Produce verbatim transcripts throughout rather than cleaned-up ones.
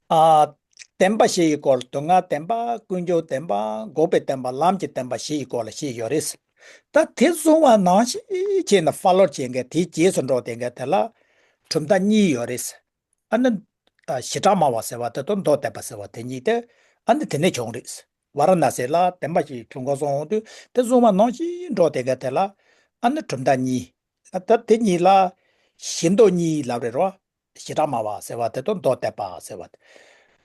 ཨ། བདེན་པ་བཞི་ཡི་སྐོར། སྡུག་བསྔལ་བདེན་པ། ཀུན་འབྱུང་བདེན་པ། འགོག་པའི་བདེན་པ། ལམ་གྱི་བདེན་པ་བཞི་ཡི་སྐོར་ལ་བཤད་ཡོད་རེད། ད་དེ་བཟུང་བ་ནང་བཞིན་བྱས་ནས་ཕ་ལོར་བྱེད་མཁན་དེའི་རྗེས་སུ་འགྲོ་བསྡད་མཁན་དེ་ལ་གྲུབ་མཐའ་གཉིས་ཡོད་རེད། ཨ་ནི། ཨ། ཞེ་དྲག་སྨྲ་བ་ཟེར་བ་དེ་དང་མདོ་སྡེ་པ་ཟེར་བ་དེ་གཉིས་དེ་ཨ་ནི་དེ་ནས་བྱུང་རེད། ཝཱ་ར་ཎ་སི་ལ་བདེན་པ་བཞིའི་གྲུབ་འགོག་གསུངས་འོང་དུས་དེ་བཟུང་བ་ནང་བཞིན་འགྲོ་བསྡད་མཁན་དེ་ལ་ཨ་ནི་གྲུབ་མཐའ་གཉིས། ད་དེ་གཉིས་ལ་ཞེ་མདོ་གཉིས་ལབ་རེད་རོ། ཞེ་དྲག་སྨྲ་བ་ཟེར་བ་དེ་དང་མདོ་སྡེ་པ་ཟེར་བ་དེ།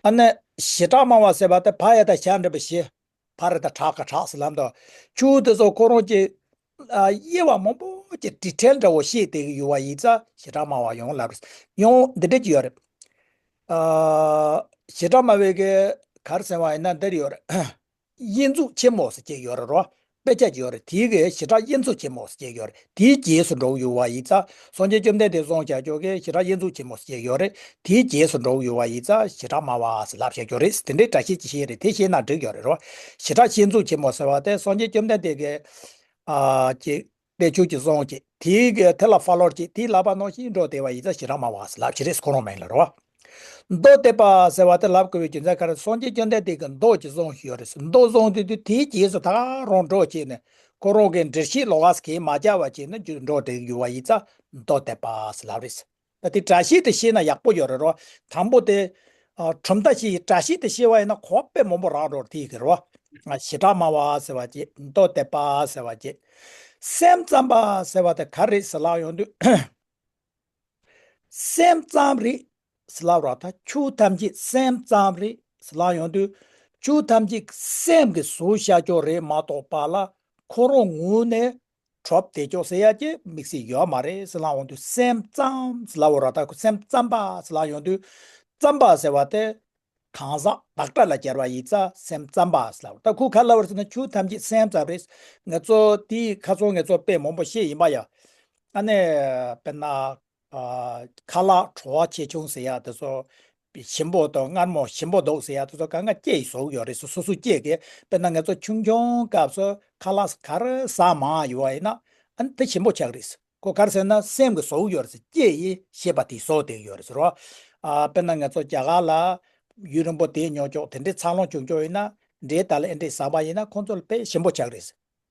ཨ་ནི་ཞེ་དྲག་སྨྲ་བ་ཟེར་བ་དེ་བ་ཡ་བཏགས་ཞ་འགྲེང་བུ་ཞེ། བ་ར་བཏགས་བྲ་ག་བྲག་ཟེར་ལབ་འདུག་ཆུ་དེ་ཚོ་ཁོ་རང་གི། ཨ། དབྱེ་བ་མང་པོ་ཅིག་ཌི་ཊེལ་འདྲ་བོ་བཤད་བསྡད་ཀྱི་ཡོད་པ་ཡིན་ཙང་ཞེ་དྲག་སྨྲ་བ་ཡོང་ལབ་རེད། ཡང་འདི་འདྲ་ཅིག་ཡོད་རེད། ཨ། ཞེ་དྲག་སྨྲ་བའི་གི་ག་རེ་ཟེར་བ་ཡིན་ན་འདིར་ཡོད་རེད། དབྱེ་འཛུགས་ཆེན་མོ་ཟེར་གྱི་ཡོད་རེད་རོ། དཔེ་ཆ་ཅིག་ཡོད་རེད། དེའི་གི་ཞེ་དྲག་དབྱེ་འཛུགས་ཆེན་མོ་ཟེར་གྱི་ཡོད་རེད། དེའི་རྗེས་སུ་འགྲོ་གི་ཡོད་པ་ཡིན་ཙང་སངས་རྒྱས་བཅོམ་ལྡན་འདས་གསུངས་བྱ་ཆོག་གི་ཞེ་དྲག་དབྱེ་འཛུགས་ཆེན་མོ་ཟེར་གྱི་ཡོད་རེད། དེའི་རྗེས་སུ་འགྲོ་གི་ཡོད་པ་ཡིན་ཙང་ཞེ་དྲག་སྨྲ་བ་ཟེར་ལབ་བྱ་རྒྱུ་རེད། དེ་འདྲའི་འགྲེལ་བཤད་ཅིག་བྱས་རེད། དེ་བཤད་ན་འགྲིག་ཡོད་རེད་རོ། ཞེ་དྲག་དབྱེ་འཛུགས་ཆེན་མོ་ཟེར་བ་དེ་སངས་རྒྱས་བཅོམ་ལྡན་འདས་ཀྱི། ཨ། ཅིག་དཔེ་ཆོས་ཀྱི་གསུང་གཅིག་དེའི་གི་དེ་ལ་ཕ་ལོར་གཅིག་དེའི་ལབ་པ་ནང་བཞིན་འགྲོ་བསྡད་པ་ཡིན་ཙང་ཞེ་དྲག་སྨྲ་བ་ཟེར་ལབ་ཀྱི་རེད། ཁོ་རང་མིང་ལ་རོ། མདོ་སྡེ་པ་ཟེར་བ་དེ་ལབ་དགོས་པའི་རྒྱུ་མཚན་ག་རེ། སངས་རྒྱས་བཅོམ་ལྡན་འདས་ཀྱིས་མདོ་ཅིག་གསུངས་ཡོད་རེད། མདོ་གསུངས་དུས་དུས་དེའི་རྗེས་སུ་ད་རུང་འགྲོ་བྱས་ནས་ཁོ་རང་གི་འགྲེལ་བཤད་ལོགས་ཀ་གང་མ་རྒྱག་པ་བྱས་ནས་རྒྱུ་འགྲོ་བསྡད་ཡོད་པ་ཡིན་ཙང་མདོ་སྡེ་པ་ཟེར་ལབ་རེད། ད་དེ་འགྲེལ་བཤད་དེ་ཤེས་ན་ཡག་པོ་ཡོད་རེད་རོ། དང་པོ་དེ། ཨ། གྲུབ་མཐའ་ཞིག་འགྲེལ་བཤད་དེ་ཤེས་པ་ཡིན་ན་གོ་བ་དཔེ་མང་པོ་རག་འགྲོ་རེད། དེ་གི་རོ། ཨ། ཞེ་དྲག་སྨྲ་བ་ཟེར་བ་ཅིག་མདོ་སྡེ་པ་ཟེར་བ་ཅིག་སེམས་ཙམ་པ་ཟེར་བ་དེ་ག་རེ་ཟེར་ལབ་ཡོང་དུས། སེམས་ཙམ་རེད་ཟེར་ལབ་ར། ད་ཆོས་ཐམས་ཅད་སེམས་ཙམ་རེད་ཟེར་ལབ་ཡོང་དུས། ཆོས་ཐམས་ཅད་སེམས་ཀྱིས་བཟོས་བཞག་ཆོག་རེད་མ་གཏོགས་པ་ལ་ཁོ་རང་ངོས་ནས་གྲུབ་བསྡད་ཆོག་ཟེར་ཡ་ཅིག་དམིགས་བསལ་ཡོད་མ་རེད་ཟེར་ལབ་འོང་དུས། སེམས་ཙམ་ཟེར་ལབ་འོ་ར། ད་ཁོ་སེམས་ཙམ་པ་ཟེར་ལབ་ཡོང་དུས། ཙམ་པ་ཟེར་བ་དེ་གང་ཟག་བདག་སྒྲ་ལ་སྦྱར་བ་ཡིན་ཙང་སེམས་ཙམ་པ་ཟེར་ལབ། ད་ཁོ་ག་ལབ་པ་རེད་ཟེར་ན་ཆོས་ཐམས་ཅད་སེམས་ཙམ་རེད། ང་ཚོ་དེའི་ཁ་སང་ང་ཚོ་དཔེ་མང་པོ་བཤད་ཡིན་པ་ཡ། ཨ་ནི། དཔེར་ན། ཨ། ཁ་ལག་བྲོ་བ་ཆེ་ཆུང་ཟེར་ཡ་དེ་ཚོ། ཞིམ་པོ་དང་མངར་མོ་ཞིམ་པོ་སྡུག་ཟེར་ཡ་དེ་ཚོ་གང་ག་སྐྱེས་བཟོ་གི་ཡོད་རེད། སོ་སོ་སོ་སྐྱེས་གི། དཔེར་ན་ང་ཚོ་ཆུང་ཆུང་སྐབས་སུ་ཁ་ལག་ག་རེ་ཟ་མང་ཡོད་པ་ཡིན་ན་ཨ་ནི་དེ་ཞིམ་པོ་ཆགས་རེད། ཁོ་ག་རེ་ཟེར་ན་སེམས་ཀྱིས་བཟོ་གི་ཡོད་རེད། སྐྱེས་ཡིན་ཤེས་པ་དེས་བཟོ་བསྡད་ཀྱི་ཡོད་རེད་ཟེར་བ། ཨ། དཔེར་ན་ང་ཚོ་རྒྱ་གར་ལ་ཡུན་རིང་པོ་བསྡད་མྱོང་ཆོག་དེ་འདྲའི་འཚར་ལོངས་བྱུང་ཆོག་ཡིན་ན་འབྲས་དང་ལ་ཨེ་འདྲས་ཟ་བ་ཡིན་ན་ཁོང་ཚོ་ལ་དཔེ་ཞིམ་པོ་ཆགས་རེད།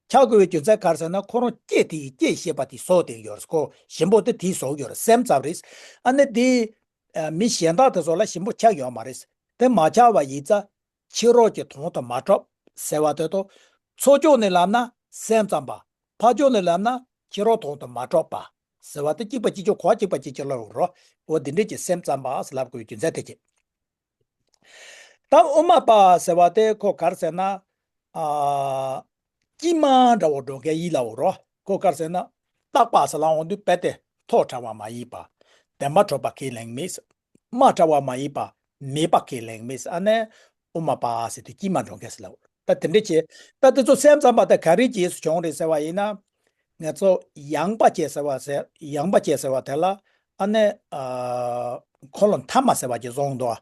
ཆགས་དགོས་པའི་རྒྱུ་མཚན་ག་རེ་ཟེར་ན་ཁོ་རང་སྐྱེས་དེ་ཡི་སྐྱེས་ཤེས་པ་དེས་བཟོ་བསྡད་ཀྱི་ཡོད་རེད། ཁོ་ཞིམ་པོ་དེ་དེས་བཟོ་གི་ཡོད་རེད། སེམས་ཙམ་རེད། ཨ་ནི་དེ། ཨ། མི་གཞན་དག་དེ་ཚོ་ལ་ཞིམ་པོ་ཆགས་ཡོད་མ་རེད། དེ་མ་ཆགས་པ་ཡིན་ཙང་ཕྱི་རོལ་གྱི་དོན་དུ་མ་གྲུབ་ཟེར་བ་དེ་དང་། ཚོགས་ཕྱོགས་ནས་ལབ་ན་སེམས་ཙམ་པ། ཕར་ཕྱོགས་ནས་ལབ་ན་ཕྱི་རོལ་དོན་དུ་མ་གྲུབ་པ་ཟེར་བ་དེ་གཅིག་པ་གཅིག་རྐྱང་གོ་བ་གཅིག་པ་གཅིག་རྐྱང་ལ་འོ་རོ། འོ་འདི་འདྲས་ཀྱི་སེམས་ཙམ་པ་ཟེར་ལབ་དགོས་པའི་རྒྱུ་མཚན་དེ་བྱེད། ད་དབུ་མ་པ་ཟེར་བ་དེ་ཁོ་ག་རེ་ཟེར་ན། ཨ། དཀྱིལ་མ་འདྲ་བོ་འགྲོ་མཁན་ཡིན་ལབ་འོ་རོ། ཁོ་ག་རེ་ཟེར་ན། རྟག་པ་ཟེར་ལབ་འོང་དུས་རྦད་དེ་ཐོག་བྲལ་བ་མ་ཡིན་པ། བདེན་པ་གྲུབ་པ་ཁས་ལེན་མེད། སྨྲ་བྲལ་བ་མ་ཡིན་པ། མེད་པ་ཁས་ལེན་མེད། ཨ་ནི་དབུ་མ་པ་ཟེར་དུས་དཀྱིལ་མ་འགྲོ་མཁན་ཟེར་ལབ་འོ། ད་དེ་འདྲས་བྱས། ད་དེ་ཚོ་སེམས་ཙམ་པ་དེ་ག་རེའི་རྗེས་སུ་བྱུང་རེད་ཟེར་བ་ཡིན་ན། ང་ཚོ་ཡངས་པ་བྱས་ཟེར་བ་ཟེར། ཡངས་པ་བྱས་ཟེར་བ་དེ་ལ་ཨ་ནི། ཨ། འཁོར་ལོ་ཐ་མ་ཟེར་བ་ཅིག་བཟུང་འདུག་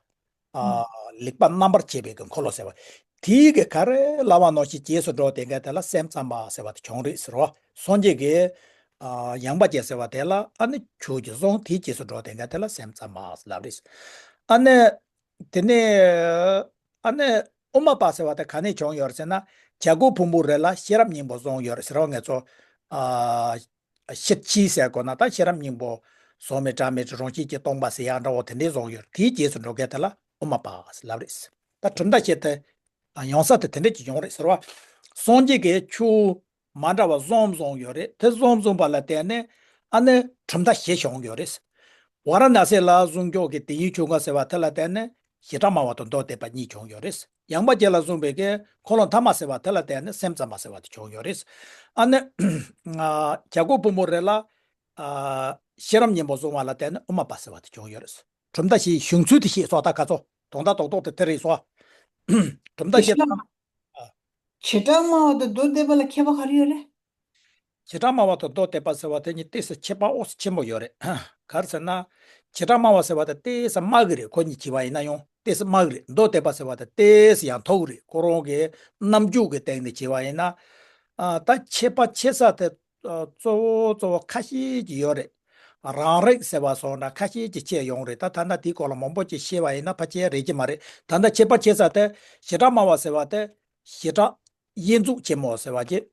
ཨ། ལེགས་པར་རྣམ་པར་དཔྱད་པའི་གི་འཁོར་ལོ་ཟེར་བ། དེའི་གི་ག་རེ་ལབ་པ་ནང་བཞིན་རྗེས་སུ་འགྲོ་བསྡད་མཁན་དེ་ལ་སེམས་ཙམ་པ་ཟེར་བ་དེ་བྱུང་རེད་ཟེར་བ། སངས་རྒྱས་ཀྱིས། ཨ། ཡངས་པ་བྱས་ཟེར་བ་དེ་ལ་ཨ་ནི་ཆོས་ཀྱི་གསུང་དེའི་རྗེས་སུ་འགྲོ་བསྡད་མཁན་དེ་ལ་སེམས་ཙམ་པ་ཟེར་ལབ་རེད། ཨ་ནི། དེ་ནས། ཨ་ནི། དབུ་མ་པ་ཟེར་བ་དེ་ག་ནས་བྱུང་ཡོད་རེད་ཟེར་ན། བྱ་རྒོད་ཕུང་པོའི་རི་ལ་ཤེས་རབ་སྙིང་པོ་བཟུང་ཡོད་རེད་ཟེར་བ། ང་ཚོ། ཨ། ཤེར་ཕྱིན་ཟེར་དགོས་ན་ད་ཤེས་རབ་སྙིང་པོ། གཟུགས་མེད་སྒྲ་མེད་རང་བཞིན་གྱིས་སྟོང་པ་ཟེར་ཡག་འདྲ་བོ་དེ་འདྲས་བཟུང་ཡོད་རེད། དེའི་རྗེས་སུ་འགྲོ་མཁན་དེ་ལ་དབུ་མ་པ་ཟེར་ལབ་རེད། ད་གྲུབ་མཐའ་བཤད་དེ། ཡོང་ས་དེ་དེ་འདྲས་ཀྱི་ཡོང་རེད་ཟེར་བ། སངས་རྒྱས་ཀྱིས་ཆོས་མ་འདྲ་བ་གསུམ་གསུངས་ཡོད་རེད། དེ་གསུམ་གསུངས་པ་ལ་བརྟེན་ནས་ཨ་ནི་གྲུབ་མཐའ་བཞི་བྱུང་ཡོད་རེད། ཝཱ་ར་ཎ་སི་ལ་གསུང་ཆོག་གི་དེ་ཡི་ཆོས་འཁོར་ཟེར་བ་དེ་ལ་བརྟེན་ནས་ཞེ་དྲག་སྨྲ་བ་དང་མདོ་སྡེ་པ་གཉིས་བྱུང་ཡོད་རེད། ཡངས་པ་བྱས་ལ་གསུངས་པའི་གི་འཁོར་ལོ་ཐ་མ་ཟེར་བ་དེ་ལ་བརྟེན་ནས་སེམས་ཙམ་པ་ཟེར་བ་དེ་བྱུང་ཡོད་རེད། ཨ་ནི། བྱ་རྒོད་ཕུང་པོའི་རི་ལ། ཨ། ཤེས་རབ་སྙིང་པོ་གསུངས་པ་ལ་བརྟེན་ནས་དབུ་མ་པ་ཟེར་བ་དེ་བྱུང་ཡོད་རེད། གྲུབ་མཐའ་བཞིའི་བྱུང་ཚུལ་དེ་ཤེས་སོང་། ད་ག་ཚོད་དོན་དག་རྡོག་རྡོག་དེ་དེ་རེད་སོང་། གྲུབ་མཐའ་བཤད་ན། བྱེ་བྲག་སྨྲ་བ་དང་མདོ་སྡེ་པ་ལ་ཁྱད་པར་ག་རེ་ཡོད་རེད། བྱེ་བྲག་སྨྲ་བ་དང་མདོ་སྡེ་པ་ཟེར་བ་དེ་གཉིས་ཏོག་ཙམ་ཁྱད་པར་ཨོ་ཙམ་ཆེན་པོ་ཡོད་རེད། ག་རེ་ཟེར་ན། བྱེ་བྲག་སྨྲ་བ་ཟེར་བ་དེ་ཏོག་ཙམ་དམའ་གི་རེད། ཁོ་གཉིས་བྱས་པ་ཡིན་ན་ཡང་ཏོག་ཙམ་དམའ་གི་རེད། མདོ་སྡེ་པ་ཟེར་བ་དེ་ཏོག་ཙམ་ཡང་མཐོ་གི་རེད། ཁོ་རང་གི་རྣམ་འགྱུར་གྱི་སྟེང་ནས་བྱས་པ་ཡིན་ན། ཨ། ད་ཁྱད་པར་ཕྱེ་ས་དེ། ཨ། གཙོ་བོ་གཙོ་བོ་ཁ་ཤས་ཀྱི་ཡོད་རེད། རང་རིག་ཟེར་བ་སོགས་འདྲ་ཁ་ཤས་ཀྱི་ཆེད་ཡོང་རེད། ད་ད་ལྟ་དེའི་སྐོར་ལ་མང་པོ་ཅིག་བཤད་པ་ཡིན་ན་ཕལ་ཆེར་རེད་ཀྱི་མ་རེད། ད་ལྟ་ཁྱད་པར་ཆེ་ས་དེ་བྱེ་བྲག་སྨྲ་བ་ཟེར་བ་དེ་བྱེ་བྲག་དབྱེ་འཛུགས་ཆེན་མོ་ཟེར་བ་ཅིག་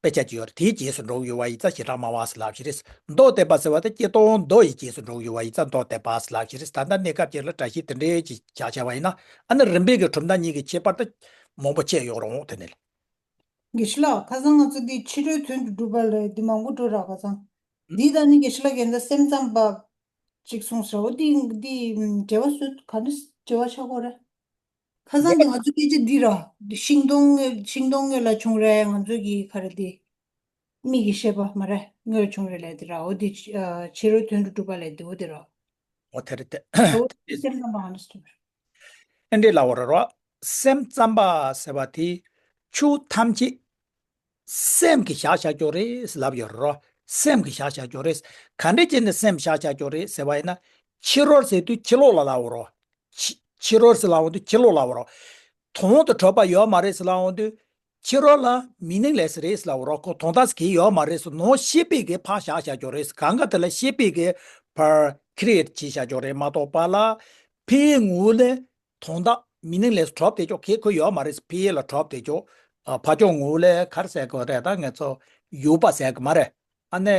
དཔེ་ཆ་ཅིག་ཡོད་རེད། དེའི་རྗེས་སུ་འགྲོ་གི་ཡོད་པ་ཡིན་ཙང་བྱེ་བྲག་སྨྲ་བ་ཟེར་ལབ་ཀྱི་རེད། མདོ་སྡེ་པ་ཟེར་བ་དེ་སྤྱིར་བཏང་མདོ་ཡི་རྗེས་སུ་འགྲོ་གི་ཡོད་པ་ཡིན་ཙང་མདོ་སྡེ་པ་ཟེར་ལབ་ཀྱི་རེད། ད་ལྟ་གནས་སྐབས་ཅིག་ལ་བཀྲ་ཤིས་དེ་འདྲའི་ཅིག་ཆ་བྱས་པ་ཡིན་ན། ཨ་ནི་རིམ་པས་ཀྱི་གྲུབ་མཐའ་གཉིས་ཀྱི་ཁྱད་པར་དེ་མང་པོ་ཕྱེ་ཡོང་རུང་དེ་ནས། དགེ་བཤེས་ལགས། ཁ་སང་ང་ཚོ་འདི་ཕྱི་རོལ་དོན་དུ་སྒྲུབ་པ་ལས་འདི་མང་པོ་འགྲོ་རག་པ་སང་། འདི་དང་ནི་དགེ་བཤེས་ལགས་ཀྱིས་འདི་སེམས་ཙམ་པ་ཅིག་གསུངས་ཟེར་བ་འདི་འདི་འབྲེལ་བ་སུ་ག་ནི་འབྲེལ་བ་ཆགས་ཀྱི་ཡོད་རེད། ཁ་སང་འདི་ང་ཚོ་སྐད་ཆ་འདི་ར། ཤིང་སྡོང་ངོས་ཤིང་སྡོང་ངོས་ལ་བྱུང་རེད། ང་ཚོ་གི་ག་རེ་འདི། མིག་གི་ཤེས་པ་མ་རེད། དངོས་བྱུང་རེད་ལས་དེ་ར། འོ་དེ་ཕྱི་རོལ་དོན་དུ་གྲུབ་པ་ལས་དེ་འོ་དེ་ར། འོ་དེ་རེད་དེ། འོ་དེ་སེམས་ཙམ་པ་ཨ་ནི་སྟོན་པ། ཨེ་འདྲས་ལབ་པ་རེད་རོ། སེམས་ཙམ་པ་ཟེར་བ་དེ་ཆོས་ཐམས་ཅད་སེམས་ཀྱིས་བཞག་བཞག་ཀྱོག་རེད་ལབ་ཡོད་རེད་རོ། སེམས་ཀྱིས་བཞག་བཞག་ཀྱོག་རེད། ག་འདྲས་བྱས་ནས་སེམས་བཞག་བཞག་ཀྱོག་རེད་ཟེར་བ་ཡིན་ན། ཕྱི་རོལ་ཟེར་དུས་ཕྱི་ལོགས་ལ་ལབ་པ་རོ། ཕྱི་ཕྱི་རོལ་ཟེར་ལབ་འོང་དུས་ཕྱི་ལོགས་ལབ་པ་རོ། དོན་དུ་གྲུབ་པ་ཡོད་མ་རེད་ཟེར་ལབ་འོང་དུས། ཕྱི་རོལ་ལ་མི་ནིང་ལེ་སི་རེད་ཟེར་ལབ་པ་རོ། ཁོ་དོན་དག་གི་ཡོད་མ་རེད་ཟེར་ནོ། ཤེས་པས་གི་ཕར་བཞག་བཞག་ཀྱོག་རེད། གང་ག་དེ་ལ་ཤེས་པས་གི་ཕར་ཁི་རི་ཨེ་ཊི་བྱས་བཞག་ཀྱོག་རེད་མ་གཏོགས་པ་ལ། ཕའི་ངོ་ལས་དོན་དག་མི་ནིང་ལེ་སི་གྲུབ་བསྡད་ཀྱོག་གི་ཁོ་ཡོད་མ་རེད། ཕའི་ལ་གྲུབ་བསྡད་ཀྱོག་ཨ་ཕར་ཕྱོགས་ངོ་ལས་ག་རེ་ཟེར་དགོས་རེད། ད་ང་ཚོ་ཡུལ་པ་ཟེར་གི་མ་རེད། ཨ་ནི།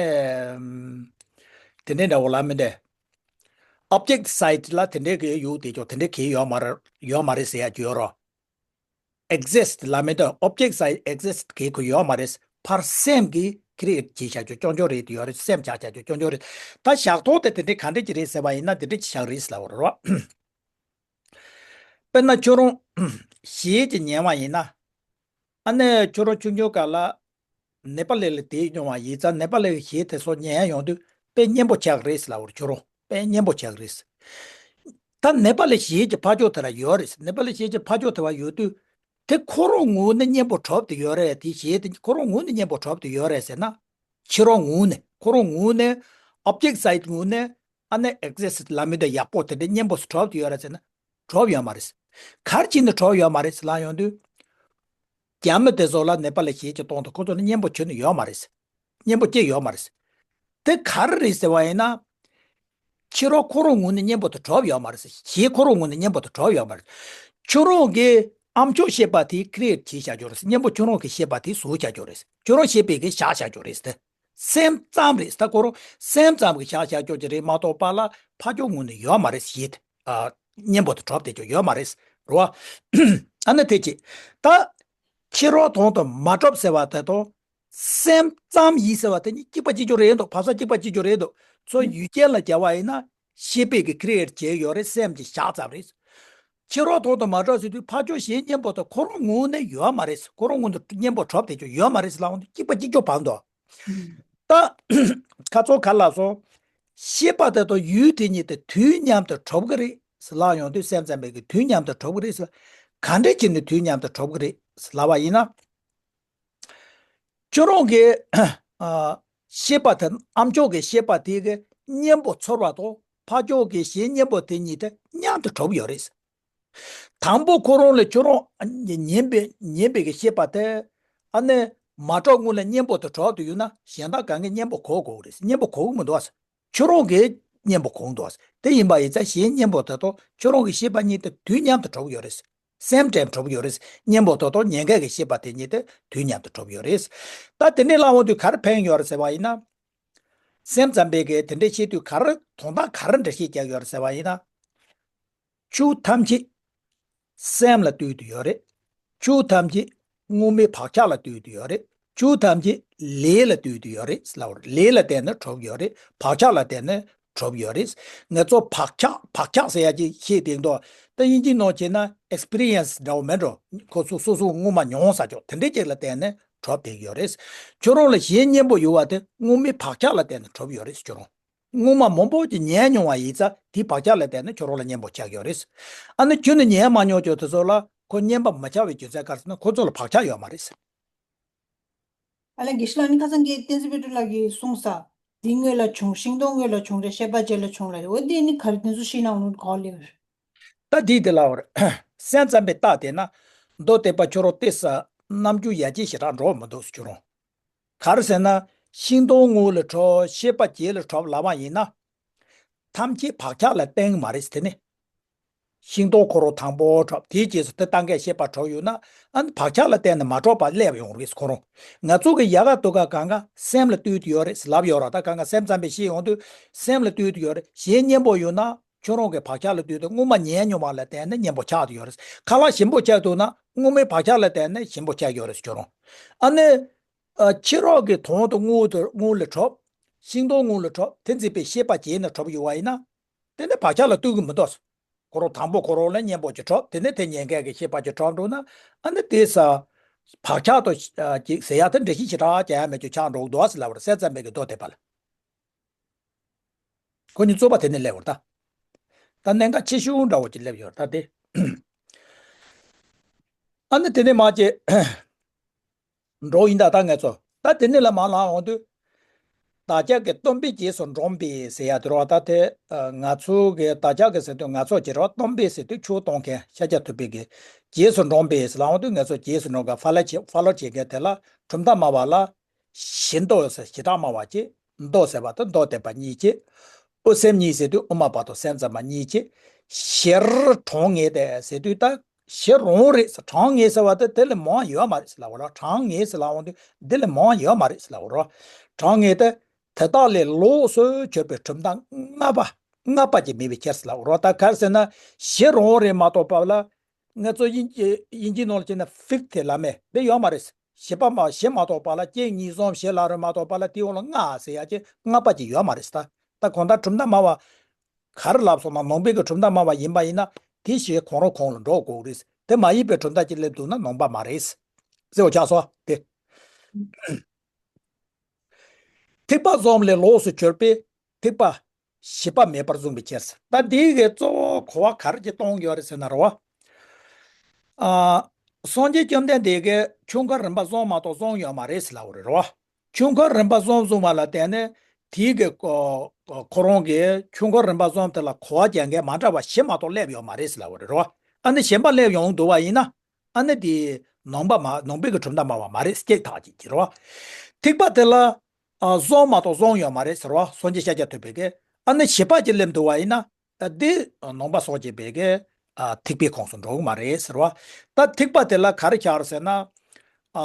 དེ་འདྲའི་འདྲ་བོ་ལ་མི་འདྲ། ཨོབ་ཇེག་སའིཌ་ལ་དེ་འདྲའི་གི་ཡུལ་དེ་ཅོག་དེ་འདྲའི་གི་ཡོད་མ་རེད། ཡོད་མ་རེད་ཟེར་ཡ་ཅིག་ཡོད་རོ། ཨེག་ཛིསྟ་ལ་མི་འདྲ། ཨོབ་ཇེག་སའིཌ་ཨེག་ཛིསྟ་གི་ཁོ་ཡོད་མ་རེད། ཕར་སེམས་ཀྱིས་ཁི་རི་ཨེ་ཊི་བྱས་བཞག་ཀྱོག་ཀྱོག་ཀྱོག་རེད་དེ་ཡོད་རེད། སེམས་བྱས་བཞག་ཀྱོག་ཀྱོག་ཀྱོག་རེད། ད་བཞག་ཐོག་དེ་དེ་འདྲའི་ག་འདྲ་ཅིག་རེད་ཟེར་བ་ཡིན་ན་དེ་འདྲ་ཅིག་བཞག་རེད་ཟེར་ལབ་པ་རོ། དཔེར་ན་ཁྱོད་རང་གཞས་ཅིག་ཉན་པ་ཡིན་ན། ཨ་ནི་ཁྱོད་རང་ཆུང་ཆུང་སྐབས་ལ་ནེ་པ་ལི་ལ་བསྡད་མྱོང་བ་ཡིན་ཙང་ནེ་པ་ལི་གི་གཞས་དེ་ཚོ་ཉན་ཡོང་དུས་དཔེ་སྙན་པོ་ཆགས་རེད་ལབ་པ་རེད། ཁྱོད་རང་དཔེ་སྙན་པོ་ཆགས་རེད། ད་ནེ་པ་ལི་གཞས་ཀྱི་ཕར་ཕྱོགས་དེ་ལ་ཡོད་རེད། ནེ་པ་ལི་གཞས་ཀྱི་ཕར་ཕྱོགས་དེ་བ་ཡོད་དུས་དེ་ཁོ་རང་ངོས་ནས་སྙན་པོ་གྲུབ་བསྡད་ཡོད་རེད། དེ་གཞས་དེ་ཁོ་རང་ངོས་ནས་སྙན་པོ་གྲུབ་བསྡད་ཡོད་རེད་ཟེར་ན། ཕྱི་རོལ་ངོས་ནས་ཁོ་རང་ངོས་ནས་ཨོབ་ཇེག་སའིཌ་ངོས་ནས། ཨ་ནི་ཨེག་ཛིསྟ་ལ་མི་འདྲ་ཡག་པོ་དེ་འདྲ་སྙན་པོ་གྲུབ་བསྡད་ཡོད་རེད་ཟེར་ན། གྲུབ་ཡོད་མ་རེད། ག་རེ་བྱས་ནས་གྲུབ་ཡོད་མ་རེད་ཟེར་ལབ་ཡོང་དུས། རྒྱ་མི་དེ་ཚོ་ལ་ནེ་པ་ལི་གཞས་ཀྱི་གཏོང་དུས་ཁོ་ཚོ་ལ་སྙན་པོ་ཁྱོན་ནས་ཡོད་མ་རེད། སྙན་པོ་སྐྱེ་ཡོད་མ་རེད། དེ་ག་རེ་རེད་ཟེར་བ་ཡིན་ན། ཕྱི་རོལ་ཁོ་རང་ངོས་ནས་སྙན་པོ་དེ་གྲུབ་ཡོད་མ་རེད། གཞས་ཁོ་རང་ངོས་ནས་སྙན་པོ་དེ་གྲུབ་ཡོད་མ་རེད། ཁྱོད་རང་གིས་ཨ་མཆོག་ཤེས་པ་དེ་ཁི་རི་ཨེ་ཊི་བྱས་བཞག་ཀྱོག་རེད། སྙན་པོ་ཁྱོད་རང་གི་ཤེས་པ་དེ་བཟོས་བཞག་ཀྱོག་རེད། ཁྱོད་རང་ཤེས་པས་གི་བཞག་བཞག་ཀྱོག་རེད་དེ། སེམས་ཙམ་རེད། ད་ཁོ་རང་སེམས་ཙམ་གྱིས་བཞག་བཞག་ཀྱོག་ཅིག་རེད་མ་གཏོགས་པ་ལ་ཕར་ཕྱོགས་ངོས་ནས་ཡོད་མ་རེད། ཞེས་ཨ་སྙན་པོ་དེ་གྲུབ་བསྡད་ཀྱོག་ཡོད་མ་རེད་རོ། ཨ་ནི་དེ་ཅི། ད་ཕྱི་རོལ་དོན་དུ་མ་གྲུབ་ཟེར་བ་དེ་དང་སེམས་ཙམ་ཡིན་ཟེར་བ་དེ་གཉིས་གཅིག་པ་གཅིག་རྐྱང་རེད་འདུག་བབས་ས་གཅིག་པ་གཅིག་རྐྱང་རེད་འདུག་ཚོ་ཡུལ་ཅན་ལ་བྱ་བ་ཡིན་ན་ཤེས་པས་ཀྱི་ཁི་རི་ཨེ་ཊི་བྱས་ཡོད་རེད། སེམས་ཀྱིས་བཞག་ཙམ་རེད། ཕྱི་རོལ་དོན་དུ་མ་གྲུབ་ཟེར་དུས་ཕར་ཕྱོགས་གཞན་སྙན་པོ་དེ་ཁོ་རང་ངོས་ནས་ཡོད་མ་རེད། ཁོ་རང་ངོས་ནས་སྙན་པོ་གྲུབ་བསྡད་ཀྱོག་ཡོད་མ་རེད་ཟེར་ལབ་འོང་དུས་གཅིག་པ་གཅིག་རྐྱང་བབས་འདུག་ད་ཁ་ཚོ་ག་ལ་སོང་། ཤེས་པ་དེ་དང་ཡུལ་དེ་གཉིས་དེ་དུས་མཉམ་དུ་གྲུབ་ཀྱི་རེད་ཟེར་ལབ་ཡོང་དུས་སེམས་ཙམ་པས་ཀྱི་དུས་མཉམ་དུ་གྲུབ་ཀྱི་རེད་ཟེར། ག་འདྲས་བྱས་ནས་དུས་མཉམ་དུ་གྲུབ་ཀྱི་རེད་ཟེར་ལབ་པ་ཡིན་ན། ཁྱོད་རང་གི་ཨ་ཤེས་པ་དེ་ཨ་མཆོག་གི་ཤེས་པ་དེ་གི་སྙན་པོ་ཚོར་བ་དང་ཕར་ཕྱོགས་ཀྱི་གཞན་སྙན་པོ་དེ་གཉིས་དེ་མཉམ་དུ་གྲུབ་ཡོད་རེད། དང་པོ་ཁོ་རང་ལ་ཁྱོད་རང་ཉན་པའི་ཉན་པའི་གི་ཤེས་པ་དེ་ཨ་ནི་མ་གྲུབ་སྔོན་ལ་སྙན་པོ་དེ་གྲུབ་ཏུ་ཡོད་ན་གཞན་དག་གང་གིས་སྙན་པོ་གོ་དགོས་རེད། སྙན་པོ་གོ་གི་མི་འདུག་ཨ། ཁྱོད་རང་གིས་སྙན་པོ་གོ་འདུག་ཨ། དེ་ཡིན་པ་ཡིན་ཙང་གཞན་སྙན་པོ་དེ་དང་ཁྱོད་རང་གི་ཤེས་པ་གཉིས་དེ་དུས་མཉམ་དུ་གྲུབ་ཡོད་རེད། སེམས་ཙམ་གྲུབ་ཡོད་རེད། སྙན་པོ་དེ་དང་ཉན་མཁན་གྱི་ཤེས་པ་དེ་གཉིས་དེ་དུས་མཉམ་དུ་གྲུབ་ཡོད་རེད། ད་དེ་འདྲས་ལབ་འོང་དུས་ག་རེ་ཕན་ཡོད་རེད་ཟེར་བ་ཡིན་ན། སེམས་ཙམ་པས་ཀྱི་དེ་འདྲས་བཤད་དུས་ག་རེ་དོན་དག་ག་རེ་འགྲེལ་བཤད་རྒྱག་ཡོད་རེད་ཟེར་བ་ཡིན་ན། ཆོས་ཐམས་ཅད་སེམས་ལ་ལྟོས་ཏེ་ཡོད་རེད། ཆོས་ཐམས་ཅད་དངོས་མེད་བག་ཆགས་ལ་ལྟོས་ཏེ་ཡོད་རེད། ཆོས་ཐམས་ཅད་ལས་ལ་ལྟོས་ཏེ་ཡོད་རེད་ལབ་པ་རེད། ལས་ལ་བརྟེན་ནས་གྲུབ་ཡོད་རེད། བག་ཆགས་ལ་བརྟེན་ནས་གྲུབ་ཡོད་རེད། ང་ཚོ་བག་ཆགས་བག་ཆགས་ཟེར་ཡ་ཅིག་བཤད་དེ་འདུག་ད་དབྱིན་ཇིའི་ནང་བྱས་ན་ཨེགས་པི་རི་ཡན་སི་འདྲ་བོ་མེད་འགྲོ། ཁོ་ཚོ་སོ་སོ་སྔོན་མ་མྱོང་ས་ཅོག་དེ་འདྲའི་ཅིག་ལ་བརྟེན་ནས་གྲུབ་བསྡད་ཡོད་རེད། ཁྱོད་རང་ལ་གཞན་སྙན་པོ་ཡོད་པ་དེ་དངོས་མེད་བག་ཆགས་ལ་བརྟེན་ནས་གྲུབ་ཡོད་རེད་ཁྱོད་རང་། སྔོན་མ་མང་པོ་ཅིག་ཉན་མྱོང་བ་ཡིན་ཙང་དེའི་བག་ཆགས་ལ་བརྟེན་ནས་ཁྱོད་རང་ལ་སྙན་པོ་ཆགས་ཡོད་རེད། ཨ་ནི་ཁྱོད་ནི་ཉན་མ་མྱོང་ཁྱོད་དེ་ཚོ་ལ་ཁོ་སྙན་པ་མ་ཆགས་པའི་རྒྱུ་མཚན་ག་རེ་ཟེར་ན་ཁོ་ཚོ་ལ་བག་ཆགས་ཡོད་མ་རེད། ཨ་ལས་དགེ་བཤེས་ལགས་ནི་ཁ་སང་གི་བསྟན་འཛིན་དཔལ་སྤྲུལ་ལགས་ཀྱིས་གསུངས་ས། འདི་སྔོན་ལ་བྱུང་ཤིང་སྡོང་སྔོན་ལ་བྱུང་རེད་ཤེས་པ་རྗེས་ལ་བྱུང་ལ་རེད། འོ་འདི་ནི་ག་རེ་དེ་ཚོ་ཤེས་ན་འོང་གོ་ལེ། ད་འདི་དེ་ལབ་པ་རེད། སེམས་ཙམ་པའི་རྟགས་དེ་ན། མདོ་སྡེ་པ་ཁྱོད་རང་ཏོག་ཙམ་རྣམ་འགྱུར་ཡ་གྱལ་ཞེ་དྲག་འགྲོ་མི་འདུག་ཁྱོད་རང་། ག་རེ་ཟེར་ན། ཤིང་སྡོང་དངུལ་ལ་གྲུབ། ཤེས་པ་བརྒྱད་ལ་གྲུབ་ལབ་པ་ཡིན་ན། ཐམས་ཅད་བག་ཆགས་ལ་བརྟེན་གྱི་མ་རེད་དེ་ནི། ཤིང་སྡོང་ཁོ་རང་དང་པོ་གྲུབ། དེའི་རྗེས་སུ་དེ་ལྟ་མཁན་ཤེས་པ་གྲུབ་ཡོད་ན། ཨ་ནི་བག་ཆགས་ལ་བརྟེན་ནས་མ་གྲུབ་པ་སླེབས་ཡོང་རེད། ཁོ་རང་ང་ཚོ་གི་ཡལ་ག་དུ་ག་གང་ག་སེམས་ལ་ལྟོས་ཏེ་ཡོད་རེད་ལབ་ཡོད་ར། ད་གང་ག་སེམས་ཙམ་པས་ཤེས་ཡོང་དུས་སེམས་ལ་ལྟོས་ཏེ་ཡོད་རེད། གཞན་གཉེན་པོ་ཡོད་ན། ཁྱོད་རང་གི་བག་ཆགས་ལ་ལྟོས་ཏེ་སྔོན་མ་ཉལ་མྱོང་བ་ལ་བརྟེན་ནས་གཉེན་པོ་ཆགས་ཏེ་ཡོད་རེད། ཁ་ལག་ཞིམ་པོ་ཆགས་འདུག་ན་སྔོན་མའི་བག་ཆགས་ལ་བརྟེན་ནས་ཞིམ་པོ་ཆགས་ཡོད་རེད་ཁྱོད་རང་། ཨ་ནི། ཨ། ཕྱི་རོལ་གྱི་དོན་དུ་དངུལ་དུ་དངུལ་ལ་གྲུབ། ཤིང་སྡོང་དངུལ་ལ་གྲུབ། དེ་འཛིན་པའི་ཤེས་པ་བརྒྱད་ནས་གྲུབ་ཡོད་པ་ཡིན་ན། དེ་ནི་བག་ཆགས་ལ་ལྟོས་ཀྱི་མི་འདུག་ཁོ་རང་དང་པོ་ཁོ་རང་ལ་གཉེན་པོ་ཅིག་གྲུབ། དེ་ནས་དེ་ཉན་མཁན་གྱི་ཤེས་པ་ཅིག་གྲུབ་འགྲོ་ན། ཨ་ནི་དེ་ས། བག་ཆགས་དང་ཅིག་ཟེར་ཡ་དེ་འགྲེལ་བཤད་ཞེ་དྲག་རྒྱག་ཡ་མེད་རྒྱུ་ཆགས་འགྲོ་གི་འདུག་ཟེར་ལབ་པ་རེད། སེམས་ཙམ་པའི་གི་མདོ་དེ་པ་ལ། ཁོ་གཉིས་རྩོད་པ་དེ་ནས་སླེབས་པ་རེད་ད། ད་གནད་འགག་ཆེ་ཤོས་འདྲ་བོ་ཅིག་སླེབས་ཡོད་ད་དེ། ཨ་ནི་དེ་ནས་མ་ཅེ། འགྲོ་ཡིན་ད་ད་ངས་ཚོ། ད་དེ་ནས་ལ་མ་ལངས་འོང་དུས། བདག་ཅག་གི་སྟོན་པའི་རྗེས་སུ་འབྲངས་པས་ཟེར་ཡ་དེ་རེད་བ། ད་དེ་ང་ཚོ་གི་བདག་ཅག་གི་ཟེར་དུས་ང་ཚོ་ཅེས་རེད་བ། སྟོན་པས་ཟེར་དུས་ཆོས་གཏོང་མཁན་ཤཱཀྱ་ཐུབ་པའི་གི་རྗེས་སུ་འབྲངས་པས་ལབ་འོང་དུས་ང་ཚོ་རྗེས་སུ་འབྲངས་མཁན་ཧྥ་ལ་བྱེད་ཧྥ་ལ་བྱེད་མཁན་དེ་ལ་གྲུབ་མཐའ་སྨྲ་བ་ལ། ཞེ་མདོ་ཟེར་ཞེ་དྲག་སྨྲ་བ་གཅིག་མདོ་ཟེར་བ་དང་མདོ་སྡེ་པ་གཉིས་གཅིག་དབུ་སེམས་གཉིས་ཟེར་དུས་དབུ་མ་པ་དང་སེམས་ཙམ་པ་གཉིས་གཅིག་གཞིར་གྲངས་ངེས་ཏེ་ཟེར་དུས་ད་གཞི་རང་རེད་ཟེར། གྲངས་ངེས་ཟེར་བ་དེ་དེ་ལས་མང་ཡོད་མ་རེད་ཟེར་ལབ་པ་རེད། གྲངས་ངེས་ཟེར་ལབ་འོང་དུས་འདི་ལས་མང་ཡོད་མ་རེད་ཟེར་ལབ་པ་རེད། གྲངས་ངེས་དེ་དེ་དག་ལས་ལོགས་སུ་གྱུར་པའི་གྲུབ་མཐའ་ལྔ་པ་ལྔ་པ་ཅིག་མེད་པའི་ཕྱིར་ཟེར་ལབ་པ་རེད། ད་ག་རེ་ཟེར་ན་གཞི་རང་རེད་མ་གཏོགས་པ་ལ། ང་ཚོ་དབྱིན་ཇི་དབྱིན་ཇིའི་ནང་ལ་བྱས་ན་ཕིག་ཐེ་ལ་མེ་དེ་ཡོད་མ་རེད། བཞི་པ་མ་བཞི་མ་གཏོགས་པ་ལ་གཅིག་གཉིས་གསུམ་བཞི་ལ་རུ་མ་གཏོགས་པ་ལ་དེའི་འོག་ལ་ལྔ་ཟེར་ཡ་ཅིག་ལྔ་པ་ཅིག་ཡོད་མ་རེད་ད། ད་གང་ལྟར་གྲུབ་མཐའ་སྨྲ་བ་ག་རེ་ལབ་སོང་ན་ནང་པའི་གི་གྲུབ་མཐའ་སྨྲ་བ་ཡིན་པ་ཡིན་ན་དེ་བཞི་གང་རུང་གང་ལ་འགྲོ་དགོས་རེད། དེ་མ་ཡིན་པའི་གྲུབ་མཐའ་ཅིག་སླེབས་འདུག་ན་ནང་པ་མ་རེད། ཟེར་བ་ཆགས་སོང་དེ། ཐེག་པ་གསུམ་ལས་ལོགས་སུ་གྱུར་པའི་ཐེག་པ་བཞི་པ་མེད་པར་བཟུང་བའི་ཕྱིར། ད་འདི་གའི་གཙོ་བོ་གོ་བ་ག་རེ་ཅིག་གཏོང་གི་ཡོད་རེད་ཟེར་ན་རེད་བ། ཨ། སངས་རྒྱས་བཅོམ་ལྡན་འདས་ཀྱིས་ཆོས་འཁོར་རིམ་པ་གསུམ་མ་གཏོགས་བཟུང་ཡོད་མ་རེད་ཟེར་ལབ་པ་རེད་རེད་བ། ཆོས་འཁོར་རིམ་པ་གསུམ་བཟུང་བ་ལ་བརྟེན་ནས་དེའི་གི་ཁོ་ཁོ་རང་གིས་ཆོས་འཁོར་རིམ་པ་གསུམ་དེ་ལ་གོ་བ་རྒྱག་མཁན་མ་འདྲ་བ་བཞི་མ་གཏོགས་སླེབས་ཡོད་མ་རེད་ཟེར་ལབ་པ་རེད་རེད་བ། ཨ་ནི་གཞན་པ་སླེབས་ཡོང་འདུག་བ་ཡིན་ན། ཨ་ནི་དེ་ནང་པ་མ་ནང་པའི་གི་གྲུབ་མཐའ་སྨྲ་བ་མ་རེད་སྐྱེས་ཐག་ཅིག་གི་རེད་བ། ཐེག་པ་དེ་ལ་ཨ་གསུམ་མ་གཏོགས་བཟུང་ཡོད་མ་རེད་ཟེར་བ། སངས་རྒྱས་ཤཱཀྱ་ཐུབ་པའི་གི་ཨ་ནི་བཞི་པ་ཅིག་སླེབས་འདུག་བ་ཡིན་ན། ཨ་དེ་ནང་པ་སངས་རྒྱས་པའི་གི་ཨ་ཐེག་པའི་ཁོངས་སུ་འགྲོ་གི་མ་རེད་ཟེར་བ། ད་ཐེག་པ་དེ་ལ་ག་རེ་ཆགས་རེད་ཟེར་ན། ཨ་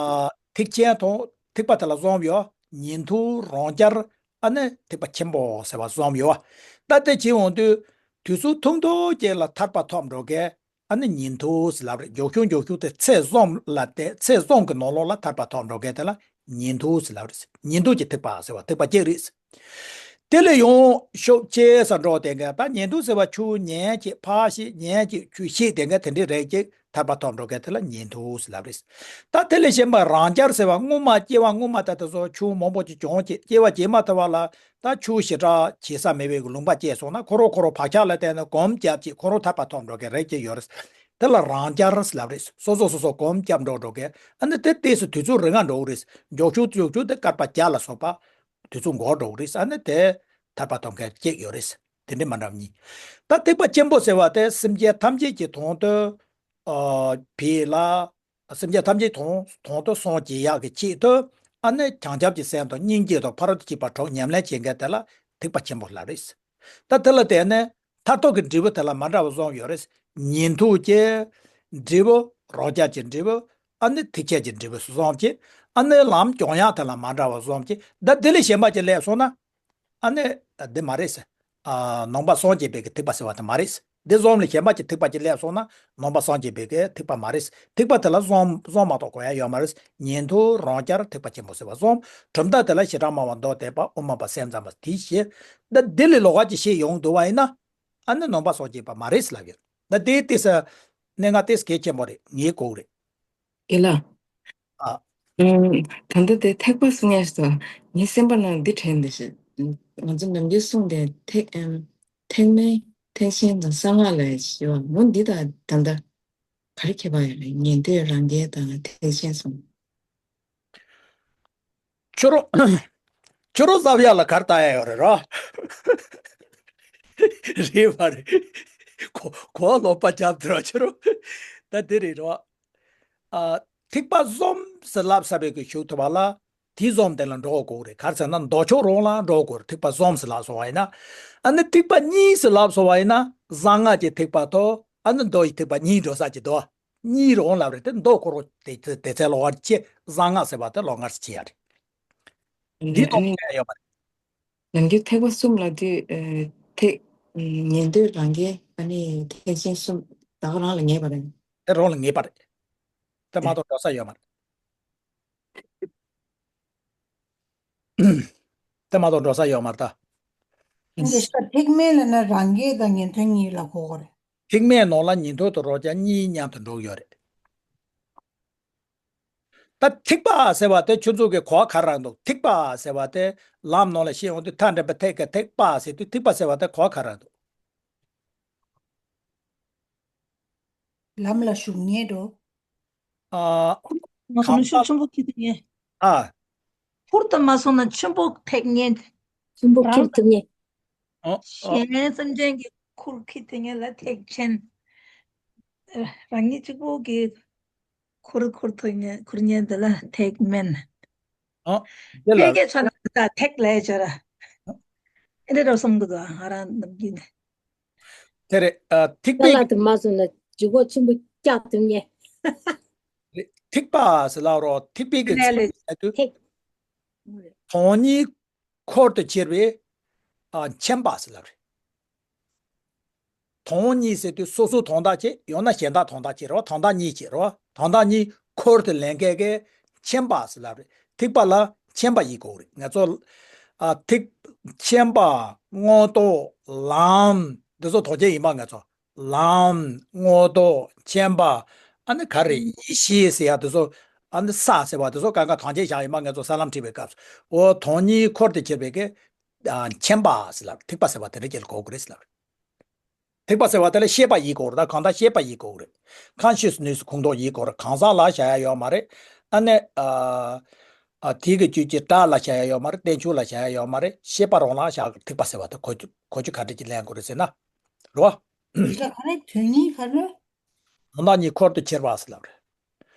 ཐེག་ཆེན་དང་ཐེག་པ་དེ་ལ་གསུམ་ཡོད། ཉན་ཐོས་རང་རྒྱལ་ཨ་ནི་ཐེག་པ་ཆེན་པོ་ཟེར་བ་གསུམ་ཡོད། ད་དེ་བྱས་འོང་དུས་དུས་ཚོད་ཐུང་ཐུང་ཅིག་ལ་ཐར་པ་ཐོབ་འགྲོ་མཁན། ཨ་ནི་ཉན་ཐོས་ཟེར་ལབ་རེད། མགྱོགས་ཤོས་མགྱོགས་ཤོས་དེ་ཚེ་གསུམ་ལ་བལྟས་ཚེ་གསུམ་གྱི་ནང་ལོགས་ལ་ཐར་པ་ཐོབ་འགྲོ་མཁན་དེ་ལ་ཉན་ཐོས་ཟེར་ལབ་རེད། ཉན་ཐོས་ཀྱི་ཐེག་པ་ཟེར་བ་ཐེག་པ་གཅིག་རེད། དེ་ལས་ཡང་ཤུགས་ཆེ་ས་འགྲོ་བསྡད་མཁན་ད་ཉན་ཐོས་ཟེར་བ་ཆོས་ཉན་ཅིག་ཕར་ཤེས་ཉན་ཅིག་ཆོས་ཤེས་བསྡད་མཁན་དེ་འདྲའི་རིགས་ཅིག་ཐར་པ་ཐོབ་འགྲོ་མཁན་དེ་ལ་ཉན་ཐོས་ཟེར་ལབ་རེད། ད་དེ་ལས་གཞན་པ་རང་རྒྱལ་ཟེར་བ་སྔོན་མ་སྐྱེ་བ་སྔོན་མ་ད་དེ་ཚོ་ཆོས་མང་པོ་ཅིག་སྦྱངས་ཅིག་སྐྱེ་བ་རྗེས་མ་ཐོབ་པ་ལ། ད་ཆོས་ཞེ་དྲག་བྱེད་ས་མེད་པའི་ལུང་པ་སྐྱེས་སོང་ན་ཁོ་རང་ཁོ་རང་བག་ཆགས་ལ་བརྟེན་ནས་གོམས་བརྒྱབ་ཅིག་ཁོ་རང་ཐར་པ་ཐོབ་འགྲོ་མཁན་རིགས་ཅིག་ཡོད་རེད། དེ་ལ་རང་རྒྱལ་ལབ་རེད། སོ་སོ་སོ་སོ་གོམས་བརྒྱབ་འགྲོ་འགྲོ་མཁན་ཨ་ནི་དེ་ཏོག་ཙམ་དུས་ཚོད་རིང་ང་འགྲོ་གི་རེད། མགྱོགས་ཤོས་མགྱོགས་ཤོས་དེ་བསྐལ་པ་བརྒྱ་ལ་སོགས་པ་དུས་ཚོད་འགོར་འགྲོ་གི་རེད། ཨ་ནི་དེ་ཐར་པ་ཐོབ་མཁན་གཅིག་ཡོད་རེད། དེ་འདྲ་མ་འདྲ་བ་གཉིས། ད་ཐེག་པ་ཆེན་པོ་ཟེར་བ་དེ་སེམས་ཅན་ཐམས་ཅད་ཀྱི་དོན་དུ་ཨ་བྱས་ལ། སེམས་ཅན་ཐམས་ཅད་དོན་དོན་དུ་སངས་རྒྱས་ཡག་གི་ཆེད་དུ་ཨ་ནི་བྱང་ཆུབ་ཀྱི་སེམས་དང་སྙིང་རྗེ་དང་ཕ་རོལ་ཏུ་ཕྱིན་པ་དྲུག་ཉམས་ལེན་བྱེད་མཁན་དེ་ལ་ཐེག་པ་ཆེན་པོ་ལབ་རེད། ད་དེ་ལ་བརྟེན་ནས་མཐར་ཐུག་གི་འབྲས་བུ་དེ་ལ་མ་འདྲ་བ་གསུམ་ཡོད་རེད། ཉན་ཐོས་ཀྱི་འབྲས་བུ། རང་རྒྱལ་གྱི་འབྲས་བུ། ཨ་ནི་ཐེག་ཆེན་གྱི་འབྲས་བུ་གསུམ་གྱི། ཨ་ནི་ལམ་སྦྱོང་ཡག་དེ་ལ་མ་འདྲ་བ་གསུམ་གྱི། ད་དེ་ལས་གཞན་པ་ཅིག་སླེབས་སོང་ན། ཨ་ནི་འདི་མ་རེད། ཨ་ནང་པ་སངས་རྒྱས་པའི་གི་ཐེག་པ་ཟེར་བ་དེ་མ་རེད། འདི་གསུམ་ལས་གཞན་པ་ཅིག་ཐེག་པ་ཅིག་སླེབས་སོང་ན་ནང་པ་སངས་རྒྱས་པའི་གི་ཐེག་པ་མ་རེད། ཐེག་པ་དེ་ལ་གསུམ་གསུམ་མ་གཏོགས་གོ་ཡ་ཡོད་མ་རེད། ཉན་ཐོས་རང་རྒྱལ་ཐེག་པ་ཆེན་པོ་ཟེར་བ་གསུམ། གྲུབ་མཐའ་དེ་ལ་བྱེ་བྲག་སྨྲ་བ་མདོ་སྡེ་པ་དབུ་མ་པ་སེམས་ཙམ་པ་དེ་བཞི། ད་འདི་ལས་ལོགས་ཀ་ཅིག་བཤད་ཡོང་འདུག་བ་ཡིན་ན། ཨ་ནི་ནང་པ་སངས་རྒྱས་པ་མ་རེད་ལབ་ཡོད། ད་དེ་ཏོག་ཙམ་གནད་འགག་ཏོག་ཙམ་གལ་ཆེན་པོ་རེད། ངའི་གོ་རེད། རྒན་ལགས། ཨ། ཨུམ། ད་ལྟ་དེ་ཐེག་པ་གསུང་ཡས་སོ། ངའི་སེམས་པ་ནང་འདི་དྲན་འདི་ཞིག་ང་ཚོ་ནམ་རྒྱུན་གསུང་དེ་ཐེག་ཨམ། ཐེག་དམན། ཐེག་ཆེན་དང་གསང་སྔགས་ལ་ཞེས་པ་འོ་འདི་དང་ད་ལྟ་ག་རེ་ཁྱད་པར་ཡོད་རེད། ཉན་ཐོས་རང་རྒྱལ་དང་ཐེག་ཆེན་གསུམ། ཁྱོད་རང་། ཁྱོད་རང་བསམ་ཡག་ལ་ག་རེ་ལྟ་ཡག་ཡོད་རེད་ར། རེད་མ་རེད། གོ་གོ་བ་ལོག་པ་རྒྱབ་འདུག་ར་ཁྱོད་རང་། ད་དེ་རེད་ར། ཨ། ཐེག་པ་གསུམ་ཟེར་ལབ་ས་བའི་གི་ཞུགས་ཐུབ་པ་ལ། དེ་བཟུམ་དེ་ལ་འགྲོ་དགོས་རེད། ག་རེ་ཟེར་ན་མདོ་ཕྱོགས་རང་ལ་འགྲོ་དགོས་རེད། ཐིགས་པ་གསུམ་ཟེར་ལབ་སོང་བ་ཡིན་ན། ཨ་ནི་ཐིགས་པ་གཉིས་ཟེར་ལབ་སོང་བ་ཡིན་ན་གསང་སྔགས་ཀྱི་ཐིགས་པ་དང་ཨ་ནི་མདོ་ཡི་ཐིགས་པ་གཉིས་འགྲོ་ས་ཀྱི་འདུག་གཉིས་རང་ལབ་རེད་དེ། མདོ་ཁོ་རང་དེ་དེ་ཚེ་ལོགས་ཀར་ཆེ། གསང་སྔགས་ཟེར་བ་དེ་ལོགས་ཀར་ཆེ་ཡ་རེད། འདི་ལྟོས་ཡ་ཡོད་པ་རེད། ནམ་རྒྱུན་ཐེག་པ་གསུམ་ལ་དུས་ཨ་ཐེག་ཉན་ཐོས་རང་རྒྱལ་ཨ་ནི་ཐེག་ཆེན་གསུམ་ད་ག་རང་ལ་ངེས་པ་རེད། དེ་རང་ལ་ངེས་པ་རེད། དེ་མ་གཏོགས་འགྲོ་ས་ཡོད་མ་རེད། དེ་མ་གཏོགས་འགྲོ་ས་ཡོད་མ་རེད་ད། འདི་ལྟར་ཐེག་དམན་ལབ་ན་རང་རྒྱལ་དང་ཉན་ཐོས་གཉིས་ལ་གོ་དགོས་རེད། ཐེག་དམན་ནང་ལ་ཉན་ཐོས་དང་རང་རྒྱལ་གཉིས་མཉམ་དུ་འགྲོ་གི་ཡོད་རེད། ད་ཐེག་པ་ཟེར་བ་དེ་ཁྱོད་ཚོ་གི་གོ་བ་ག་རེ་རག་འདུག་ཐེག་པ་ཟེར་བ་དེ་ལམ་ནང་ལ་བཤད་ཡོང་དུས་མཐའ་འདྲེན་པའི་ཐེག་གི་ཐེག་པ་ཟེར་དུས་ཐེག་པ་ཟེར་བ་དེ་གོ་བ་ག་རེ་རག་འདུག་ལམ་ལ་ཞུགས་མཁན་འགྲོ། ཨ། ང་ཚོ་གང་ཤུགས་ལ་ཆེན་པོ་ཁྱེར་ཐུབ་མཁན། ཨ། ཁུར་དུ་མ་སོང་ན་ཆེན་པོ་ཐེག་མཁན། ཆེན་པོ་ཁྱེར་ཐུབ་མཁན། ཨོ། ཨོ། གཞན་སེམས་ཅན་གྱི་ཁུར་ཁྱེར་ཐུབ་མཁན་ལ་ཐེག་ཆེན། ཨ། རང་ཉིད་གཅིག་པོ་གི་ཁུར་ཁུར་ཐུབ་མཁན། ཁུར་མཁན་དེ་ལ་ཐེག་དམན། ཨོ། དེ་ལ་ཕལ་སྐད་ཆ་ལ་ད་ཐེག་ལབ་བྱས་ར། ཨེ་འདྲ་འདྲ་བསམ་གི་འདུག་ང་རང་ནམ་རྒྱུན་ནས། དེ་རེད། ཨ། ཐེག་པའི་ལ་དུ་མ་སོང་ན་ཇུས་འགོག་ཆེན་པོ་བཀྱག་ཐུབ་མཁན། ཐེག་པ་ཟེར་ལབ་རོགས། ཐེག་པའི་གི་ལས་ལས་ཚིག་ལ་དུ་ཐེག་དོན་གཉིས་འཁོར་དུ་ཁྱེར་བའི་ཨ་མཁྱེན་པ་ཟེར་ལབ་རེད། དོན་གཉིས་ཟེར་དུས་སོ་སོའི་དོན་དག་ཅིག་ཡང་ན་གཞན་དག་དོན་དག་ཅིག་རེད་བ། དོན་དག་གཉིས་ཅིག་རེད་བ། དོན་དག་གཉིས་འཁོར་དུ་ལེན་མཁན་གྱི་མཁྱེན་པ་ཟེར་ལབ་རེད། ཐེག་པ་ལ་མཁྱེན་པ་ཡིན་དགོས་རེད། ང་ཚོ་ཨ་ཐེག་མཁྱེན་པ་མངོན་རྟོགས་ལམ་འདི་ཚོ་དོན་གཅིག་ཡིན་པ། ང་ཚོ་ལམ་མངོན་རྟོགས་མཁྱེན་པ་ཨ་ནི་ག་རེ་ཡེ་ཤེས་ཟེར་ཡ་འདི་ཚོ་ཨ་ནི་ས་ཟེར་བ་འདི་ཚོ་གང་ག་དོན་གཅིག་བཞག་ཡིན་པ། ང་ཚོ་ས་ལམ་ཁྲིད་པའི་སྐབས་སུ་འོ་དོན་གཉིས་འཁོར་དུ་ཁྱེར་བའི་གི་ཨ་མཁྱེན་པ་ཟེར་ལབ། ཐེག་པ་ཟེར་བ་དེ་རེད་ཅེས་གོ་དགོས་རེད་ཟེར་ལབ་རེད། ཐེག་པ་ཟེར་བ་དེ་ལ་ཤེས་པ་ཡིན་དགོས་རེད། ད་གང་ལྟར་ཤེས་པ་ཡིན་དགོས་རེད། ཀོན་ཤི་ཡས་ནེ་སི་ཁོངས་གཏོགས་ཡིན་དགོས་རེད། གང་ཟག་ལ་བྱ་ཡ་ཡོད་མ་རེད། ཨ་ནི་ཨ་ཨ་དེ་གི་བཅུད་ཀྱི་སྒྲ་ལ་བྱ་ཡ་ཡོད་མ་རེད། བསྟན་བཅོས་ལ་བྱ་ཡ་ཡོད་མ་རེད། ཤེས་པ་རང་ལ་བྱ། ཐེག་པ་ཟེར་བ་དེ་གོ་རྒྱུ་གོ་རྒྱུ་ག་འདྲ་ཅིག་ལེན་དགོས་རེད་ཟེར་ན། རེད་བ། ཡིན་ལ་ག་རེ་དོན་གཉིས་ག་རེ། དོན་དག་གཉིས་འཁོར་དུ་ཁྱེར་བ་ཟེར་ལབ་རེད།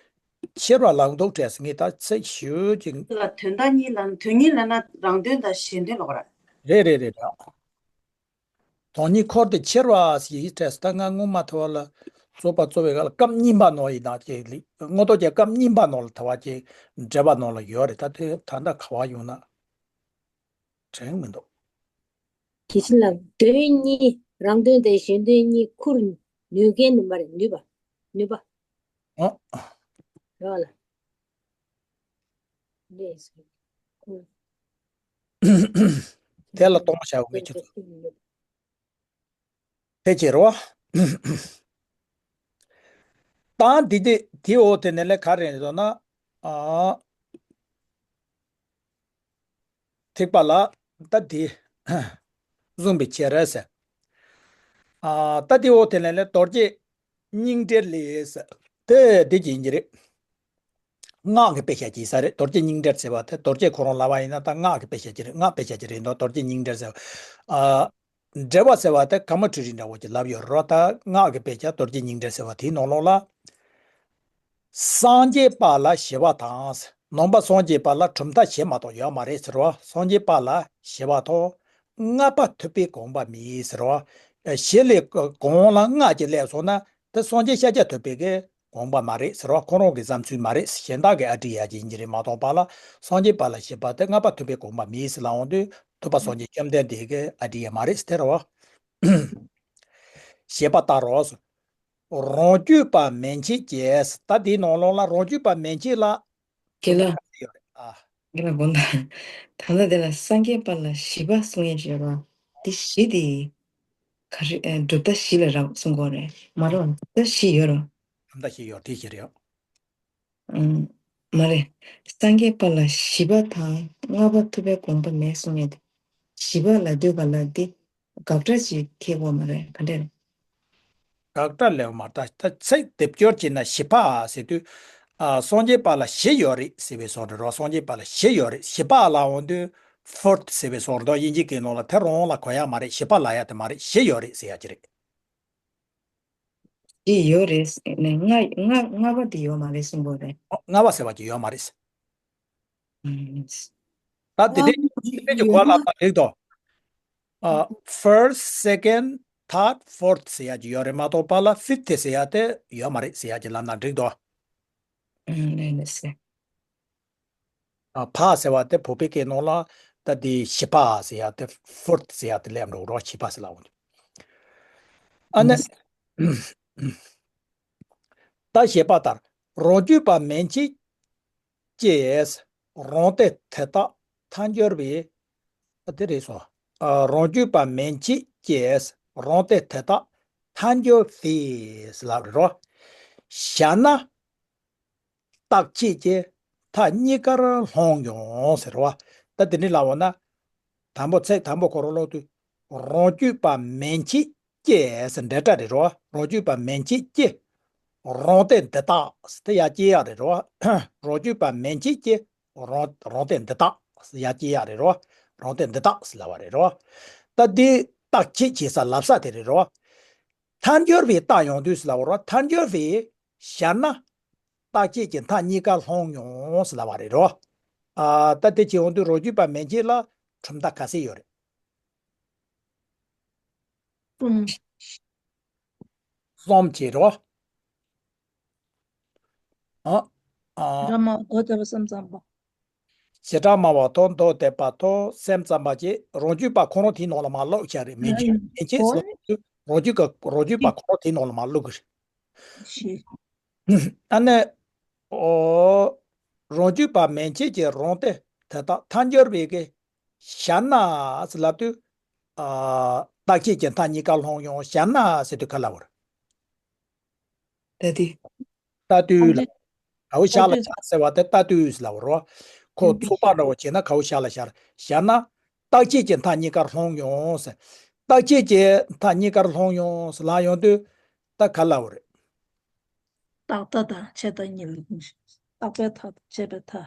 ཁྱེར་བ་ལབ་འདུག་བྲེས་ངས་ད་ཚིག་ཞུ་ཅིག་ལ་དོན་དག་གཉིས་ལ་དོན་གཉིས་ལབ་ན་རང་དོན་དང་གཞན་དོན་ལོག་ར། རེད་རེད་རེད་རེད། དོན་གཉིས་འཁོར་དུ་ཁྱེར་བ་ཞེས་བྲིས། ད་ང་ངོ་མ་ཐུབ་པ་ལ་རྩོད་པ་རྩོད་པའི་སྐབས་ལ་སྐབས་གཉིས་པ་ནང་ཡིན་ན་ཅིག་ལི་མངོན་རྟོགས་ཀྱི་སྐབས་གཉིས་པ་ནང་ལ་ཐུབ་པ་ཅིག་འགྲེལ་པ་ནང་ལ་ཡོད་རེད། ད་དེ་ད་ལྟ་ག་བ་ཡོང་ན་དྲན་མི་འདུག་དེ་བཞིན་ལ་དོན་གཉིས་རང་དོན་དང་གཞན་དོན་གཉིས་ཁུར་ནུས་མཁན་ནི་མ་རེད། ནུས་པ་ནུས་པ་ཨ་རེད་བ་ལ། དེ་ལ་གཏོང་བྱ་བའི་ཆུ་ཚོད། དེ་ཕྱིར་རོ། ད་འདི་དེ་དེའི་འོག་དེ་ནས་ལས་ག་རེ་རེད་ཟེར་ན། ཨ། ཐེག་པ་ལ་ད་དེ་བཟུང་བའི་ཕྱིར་ཟེར། ཨ། ད་དེའི་འོག་དེ་ནས་ལས་རྡོ་རྗེ་སྙིང་འགྲེལ་ལས་ཟེར། དེ་འདི་ཡིན་གྱི་རེད། སྔགས་ཀྱི་དཔེ་བཞག་གི་ས་རེད། རྡོ་རྗེ་སྙིང་འགྲེལ་ཟེར་བ་དེ་རྡོ་རྗེ་ཁོ་རང་ལབ་པ་ཡིན་ན་ད་སྔགས་ཀྱི་དཔེ་བཞག་གི་རེད། སྔགས་དཔེ་བཞག་གི་རེད་འདུག་རྡོ་རྗེ་སྙིང་འགྲེལ་ཟེར་བ། ཨ། འགྲེལ་པ་ཟེར་བ་དེ་ཀ་མ་ཊ་རི་འདྲ་བོ་ཅིག་ལབ་ཡོད་རེད། ད་སྔགས་ཀྱི་དཔེ་བཞག་རྡོ་རྗེ་སྙིང་འགྲེལ་ཟེར་བ་དེའི་ནང་ལོགས་ལ། སངས་རྒྱས་པ་ལ་ཞི་བ་དང་། ནང་པ་སངས་རྒྱས་པ་ལ་གྲུབ་མཐའ་བཞི་མ་གཏོགས་ཡོད་མ་རེད་ཟེར་བ། སངས་རྒྱས་པ་ལ་ཞི་བ་དང་། ལྔ་པ་ཐུབ་པའི་དགོངས་པ་མེད་ཟེར་བ། བཞི་ལས་གོང་ལ་ལྔ་ཅིག་སླེབས་སོང་ན་དེ་སངས་རྒྱས་ཤཱཀྱ་ཐུབ་པའི་གི་དགོངས་པ་མ་རེད་ཟེར་བ། ཁོ་རང་གི་བསམ་ཚུལ་མ་རེད། གཞན་དག་གིས་ཨ་འདྲ་ཡ་ཅིག་ཡིན་གྱི་རེད་མ་གཏོགས་པ་ལ་སངས་རྒྱས་པ་ལ་ཞི་བ་དེ་ལྔ་པ་ཐུབ་པའི་དགོངས་པ་མེད་ཟེར་ལབ་འོང་དུས་ཐུབ་པ་སངས་རྒྱས་བཅོམ་ལྡན་འདས་ཀྱི་ཨ་འདྲ་ཡ་མ་རེད་ཟེར་དེ་རེད་བ། ཞེས་པ་ལྟར་རོ། རང་རྒྱུད་པ་མན་ཆད་ཀྱིས། ད་འདིའི་ནང་ལོགས་ལ་རང་རྒྱུད་པ་མན་ཆད་ལ། དེ་ལ། ཡོད་རེད་ཨ། དེ་ལ་དགོངས་དག་ད་ལྟ་དེ་ལ་སངས་རྒྱས་པ་ལ་ཞི་བ་གསུང་ཡས་ཞེས་པ། དེ་ཞི་དེ། ག་རེ་ཨ་གྲུབ་མཐའ་བཞི་ལ་རག་གསུང་གོ་རེད་མ་རེད། གྲུབ་མཐའ་བཞི་ཡོད་རོ། གྲུབ་མཐའ་བཞི་ཡོད་དེ་ཞི་རེད། ཨང་། མ་རེད། སངས་རྒྱས་པ་ལ་ཞི་བ་དང་ལྔ་པ་ཐུབ་པའི་དགོངས་པ་མེད་གསུང་ཡས་དེ། ཞི་བ་ལབ་དུས་ག་ལ་དེ། དགག་སྒྲ་ཅིག་ཁེལ་གོ་མ་རེད། ག་འདྲ་རེད། དགག་སྒྲ་ལེའུ་མ་ད་ད་ཚིག་སྡེབ་སྦྱོར་བྱས་ན་ཞི་བ་ཟེར་དུས། ཨ། སངས་རྒྱས་པ་ལ་ཞི་ཡོད་རེད་ཟེར་བའི་བཟོ་འདྲ་རོ། སངས་རྒྱས་པ་ལ་ཞི་ཡོད་རེད། ཞི་བ་ལབ་འོང་དུས་ཕོར་ཐི་ཟེར་བའི་བཟོ་འདྲ་དབྱིན་ཇི་སྐད་ནང་ལ་དེ་རང་ལ་གོ་ཡ་མ་རེད། ཞི་བ་ལབ་ཡ་དེ་མ་རེད། ཞི་ཡོད་རེད་ཟེར་ཡ་ཅིག་རེད། ཞི་ཡོད་རེད་ཟེར་ནས་ལྔ་ལྔ་ལྔ་པ་དེ་ཡོད་མ་རེད་གསུང་གོ་རེད། ལྔ་པ་ཟེར་བ་ཅིག་ཡོད་མ་རེད། ད་དེ་དེ་དེ་ཀྱི་གོ་ལ་ད་རིགས་དོ། ཨ། first, second, third, fourth ཟེར་ཡ་ཅིག་ཡོད་རེད་མ་གཏོགས་པ་ལ་fifth ཟེར་ཡ་དེ་ཡོད་མ་རེད་ཟེར་ཡ་ཅིག་ལབ་ན་འགྲིག་དོ། ཨ། ཕ་ཟེར་བ་དེ་བོད་པའི་སྐད་ནང་ལ་ད་དེ་བཞི་པ་ཟེར་ཡ་དེ་fourth ཟེར་ཡ་དེ་སླེབས་འགྲོ་རོགས། བཞི་པ་ཟེར་ལབ་འོང་དུས། ཨ་ནི། ད་བཤད་པ་ལྟར་རང་རྒྱུད་པ་མན་ཆད་ཀྱིས་རང་སྟེ་དེ་དག་ཐལ་འགྱུར་བས། ཨ། དེ་རེད་སོ། ཨ། རང་རྒྱུད་པ་མན་ཆད་ཀྱིས་རང་སྟེ་དེ་དག་ཐལ་འགྱུར་བས་ལབ་རེད་རོ། བཞག་ན་རྟག་ཆད་ཀྱི་མཐའ་གཉིས་ཀར་ལྷུང་ཡང་ཟེར་བ། ད་དེ་ནི་ལབ་འོང་ན། དང་པོ་ཚིག་དང་པོ་ཁོ་རང་ཀློག་དུས། རང་རྒྱུད་པ་མན་ཆད་ཀྱིས་ཟེར་འབྲེལ་སྒྲ་རེད་རོ། རང་རྒྱུད་པ་མན་ཆད་ཀྱིས་རང་སྟེ་འདི་དག་ཟེར་དེ་ཡར་སྐྱེལ་ཡག་རེད་རོ། རང་རྒྱུད་པ་མན་ཆད་ཀྱིས་རང་རང་སྟེ་འདི་དག་ཟེར་ཡར་སྐྱེལ་ཡག་རེད་རོ། རང་སྟེ་འདི་དག་ཟེར་ལབ་པ་རེད་རོ། ད་འདི་རྟག་ཆད་བྱེད་ས་ལབ་ས་དེ་རེད་རོ། ཐལ་འགྱུར་བའི་རྟགས་ཡོང་དུས་ཟེར་ལབ་པ་རོ། ཐལ་འགྱུར་བའི་བཞག་ན་རྟག་ཆད་ཀྱི་མཐའ་གཉིས་ཀ་ལྷུང་ཡང་ཟེར་ལབ་པ་རེད་རོ། ཨ། ད་དེ་བྱེད་ཡོང་དུས་རང་རྒྱུད་པ་མན་ཆད་ལ་གྲུབ་མཐའ་ག་ཚད་ཡོད་རེད། གསུམ། གསུམ་བྱེད་རོ། ཨ། ཨ། སྒྲ་མ་དོ་དད་པ་སེམས་ཙམ་པ། བྱེ་བྲག་སྨྲ་བ་དང་མདོ་སྡེ་པ་དང་སེམས་ཙམ་པ་བཅས་རང་རྒྱུད་པ་ཁོ་རང་དེའི་ནང་ལ་མར་བླུགས་བཞག་རེད། མན་ཆད་མན་ཆད་ཟེར་ལབ་དུས་རང་རྒྱུད་ཀ་རང་རྒྱུད་པ་ཁོ་རང་དེའི་ནང་ལ་མར་བླུགས་གི་རེད། ཨ་ནི། ཨོ། རང་རྒྱུད་པ་མན་ཆད་ཀྱི་རང་སྟེ་དེ་དག་ཐལ་འགྱུར་བའི་གི་བཞག་ན་ཟེར་ལབ་དུས། ཨ། རྟག་ཆད་ཀྱི་མཐའ་གཉིས་ཀ་ལྷུང་ཡང་བཞག་ན་ཟེར་དུས་ག་ལབ་པ་རེད། ད་དེ། ལྟ་དུས་ལ། ག་བོ་བཞག་ལ་བཞག་ཟེར་བ་དེ་ལྟ་དུས་ལབ་པ་རོ། ཁོ་ཚུགས་པ་འདྲ་བོ་བྱས་ན་ག་བོ་བཞག་ལ་བཞག་བཞག་ན། རྟག་ཆད་ཀྱི་མཐའ་གཉིས་ཀར་ལྷུང་ཡང་ཟེར། རྟག་ཆད་ཀྱི་མཐའ་གཉིས་ཀར་ལྷུང་ཡང་ཟེར་ལབ་ཡོང་དུས། ད་ག་ལབ་པ་རེད། རྟག་མཐའ་དང་ཆད་མཐའ་གཉིས་ལ་ལྷུང་ཞིང་། རྟག་པའི་མཐའ་དང་ཆད་པའི་མཐའ།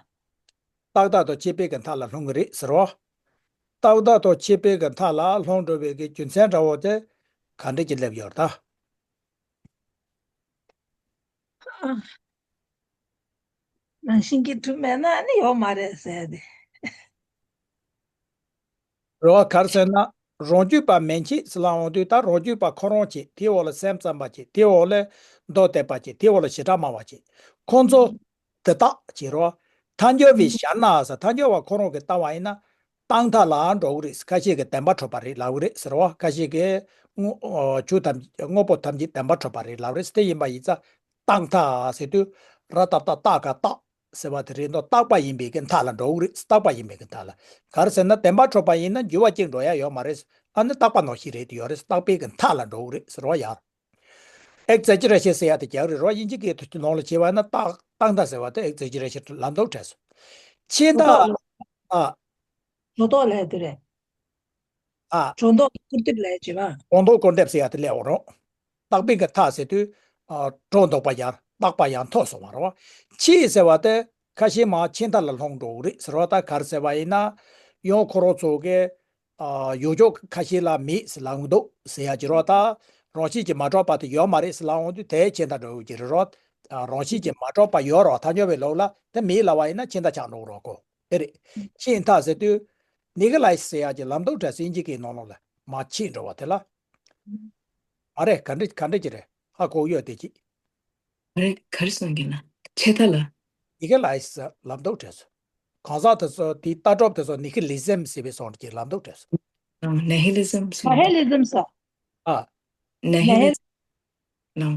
རྟག་མཐའ་དང་ཆད་པའི་གི་མཐའ་ལ་ལྷུང་གི་རེད་ཟེར་རོ། རྟག་མཐའ་དང་ཆད་པའི་གི་མཐའ་ལ་ལྷུང་འགྲོ་བའི་གི་རྒྱུ་མཚན་འདྲ་བོ་དེ་ག་འདྲ་ཅིག་སླེབས་ཡོད་རེད་ད། ཨ། རང་བཞིན་གྱིས་གྲུབ་མེད་ན་ནི་ཡོད་མ་རེད་ཟེར་ཏེ། རེད་བ། ག་རེ་ཟེར་ན། རང་རྒྱུད་པ་མན་ཆད་ཟེར་ལབ་འོང་དུས་ད་རང་རྒྱུད་པ་ཁོ་རང་བྱས། དེའི་འོག་ལ་སེམས་ཙམ་པ་བྱས། དེའི་འོག་ལ་མདོ་སྡེ་པ་བྱས། དེའི་འོག་ལ་བྱེ་བྲག་སྨྲ་བ་བྱས། ཁོང་ཚོ་འདི་དག་བྱས་རོ། ཐལ་འགྱུར་བའི་བཞག་ན་ཟེར། ཐལ་འགྱུར་བ་ཁོ་རང་གིས་བལྟས་པ་ཡིན་ན། རྟག་མཐའ་ལ་འགྲོ་གི་རེད། ཁ་ཤས་ཀྱིས་བདེན་པ་གྲུབ་པ་རེད་ལབ་ཀྱི་རེད་ཟེར་བ། ཁ་ཤས་ཀྱིས་དངོས་ཨོ་ཆོས་ཐམས་ཅད་དངོས་པོ་ཐམས་ཅད་བདེན་པ་གྲུབ་པ་རེད་ལབ་ཀྱི་རེད་ཟེར། དེ་ཡིན་པ་ཡིན་ཙང་རྟག་མཐའ་ཟེར་དུས་ར་ཏ་བཏགས་རྟ་ག་རྟག་ཟེར་བ་དེ་རེད་འདུག་རྟག་པ་ཡིན་པའི་གི་མཐའ་ལ་འགྲོ་གི་རེད། རྟག་པ་ཡིན་པའི་གི་མཐའ་ལ། ག་རེ་ཟེར་ན་བདེན་པ་གྲུབ་པ་ཡིན་ན་འགྱུར་བ་གཅིག་འགྲོ་ཡ་ཡོད་མ་རེད། ཨ་ནི་རྟག་པ་ནང་བཞིན་རེད་དེ་ཡོད་རེད། རྟག་པའི་གི་མཐའ་ལ་འགྲོ་གི་རེད་ཟེར་བ་ཡ། ཨེག་ཛེ་ཇེ་རེ་ཤན་ཟེར་ཡ་དེ་རྒྱག་རེད་རོ། དབྱིན་ཇི་སྐད་དུ་ནང་ལ་བྱས་པ་ན་རྟག་རྟག་མཐའ་ཟེར་བ་དེ་ཨེག་ཛེ་ཇེ་རེ་ཤན་ལབ་འདུག་དྲན་སོང་། ཆད་མཐའ། ཨ། སྒྲོ་འདོགས་ལབ་དེ་རེད། ཨ། སྒྲོ་འདོགས་སྐུར་འདེབས་ལབ་བྱས་པ། སྒྲོ་འདོགས་སྐུར་འདེབས་ཟེར་ཡ་དེ་སླེབས་འོང་རོགས། རྟག་པའི་གི་མཐའ་ཟེར་དུས། ཨ། སྒྲོ་འདོགས་པ་ཡང་རྟག་པ་ཡང་ཐོབ་སོང་བ་རོ། ཆད་ཟེར་བ་དེ་ཁ་ཤས་མར་ཆད་མཐའ་ལ་ལྷུང་འགྲོ་གི་རེད་ཟེར་བ། ད་ག་རེ་ཟེར་བ་ཡིན་ན། ཡང་ཁོ་རང་ཚོ་གི། ཨ། ཡོད་ཕྱོགས་ཁ་ཤས་ལ་མེད་ཟེར་ལབ་འདུག་ཟེར་ཡ་ཅིག་རོ། ད་རང་བཞིན་གྱིས་མ་གྲུབ་པ་དེ་ཡོད་མ་རེད་ཟེར་ལབ་འོང་དུས་དེ་ཆད་མཐའ་འགྲོ་གི་རེད་རོ། ཨ། རང་བཞིན་གྱིས་མ་གྲུབ་པ་ཡོད་རོ། ཐལ་འགྱུར་བའི་ལུགས་ལ་དེ་མེད་ལབ་པ་ཡིན་ན་ཆད་མཐའ་ཆགས་འགྲོ་གི་རོ་ཀོ། དེ་རེད། ཆད་མཐའ་ཟེར་དུས། ནི་ཧི་ལའི་སི་ཟེར་ཡ་ཅིག་ལབ་འདུག་དྲན་སོང་། དབྱིན་ཇི་སྐད་ནང་ལོགས་ལ་མར་ཆད་འགྲོ་བ་དེ་ལ། མ་རེད། ག་འདྲ་ག་འདྲ་ཅིག་རེད། ཧ་གོ་ཡོད་དེ་ཅིག་ག་རེ་ག་རེ་གསུང་གི་ན། ཆད་མཐའ་ལ། ནི་ཧི་ལའི་སི་ལབ་འདུག་དྲན་སོང་། གང་ཟག་དེ་ཚོ་དེའི་ལྟ་གྲུབ་དེ་ཚོ་ནི་ཧི་ལི་ཛིམ་ཟེར་བའི་བཟོ་འདྲ་ཅིག་ལབ་འདུག་དྲན་སོང་། ཨ། ནི་ཧི་ལི་ཛིམ་ཟེར། ནི་ཧི་ལི་ཛིམ་ཟེར། ཨ། ནི་ཧི་ལི་ཛིམ།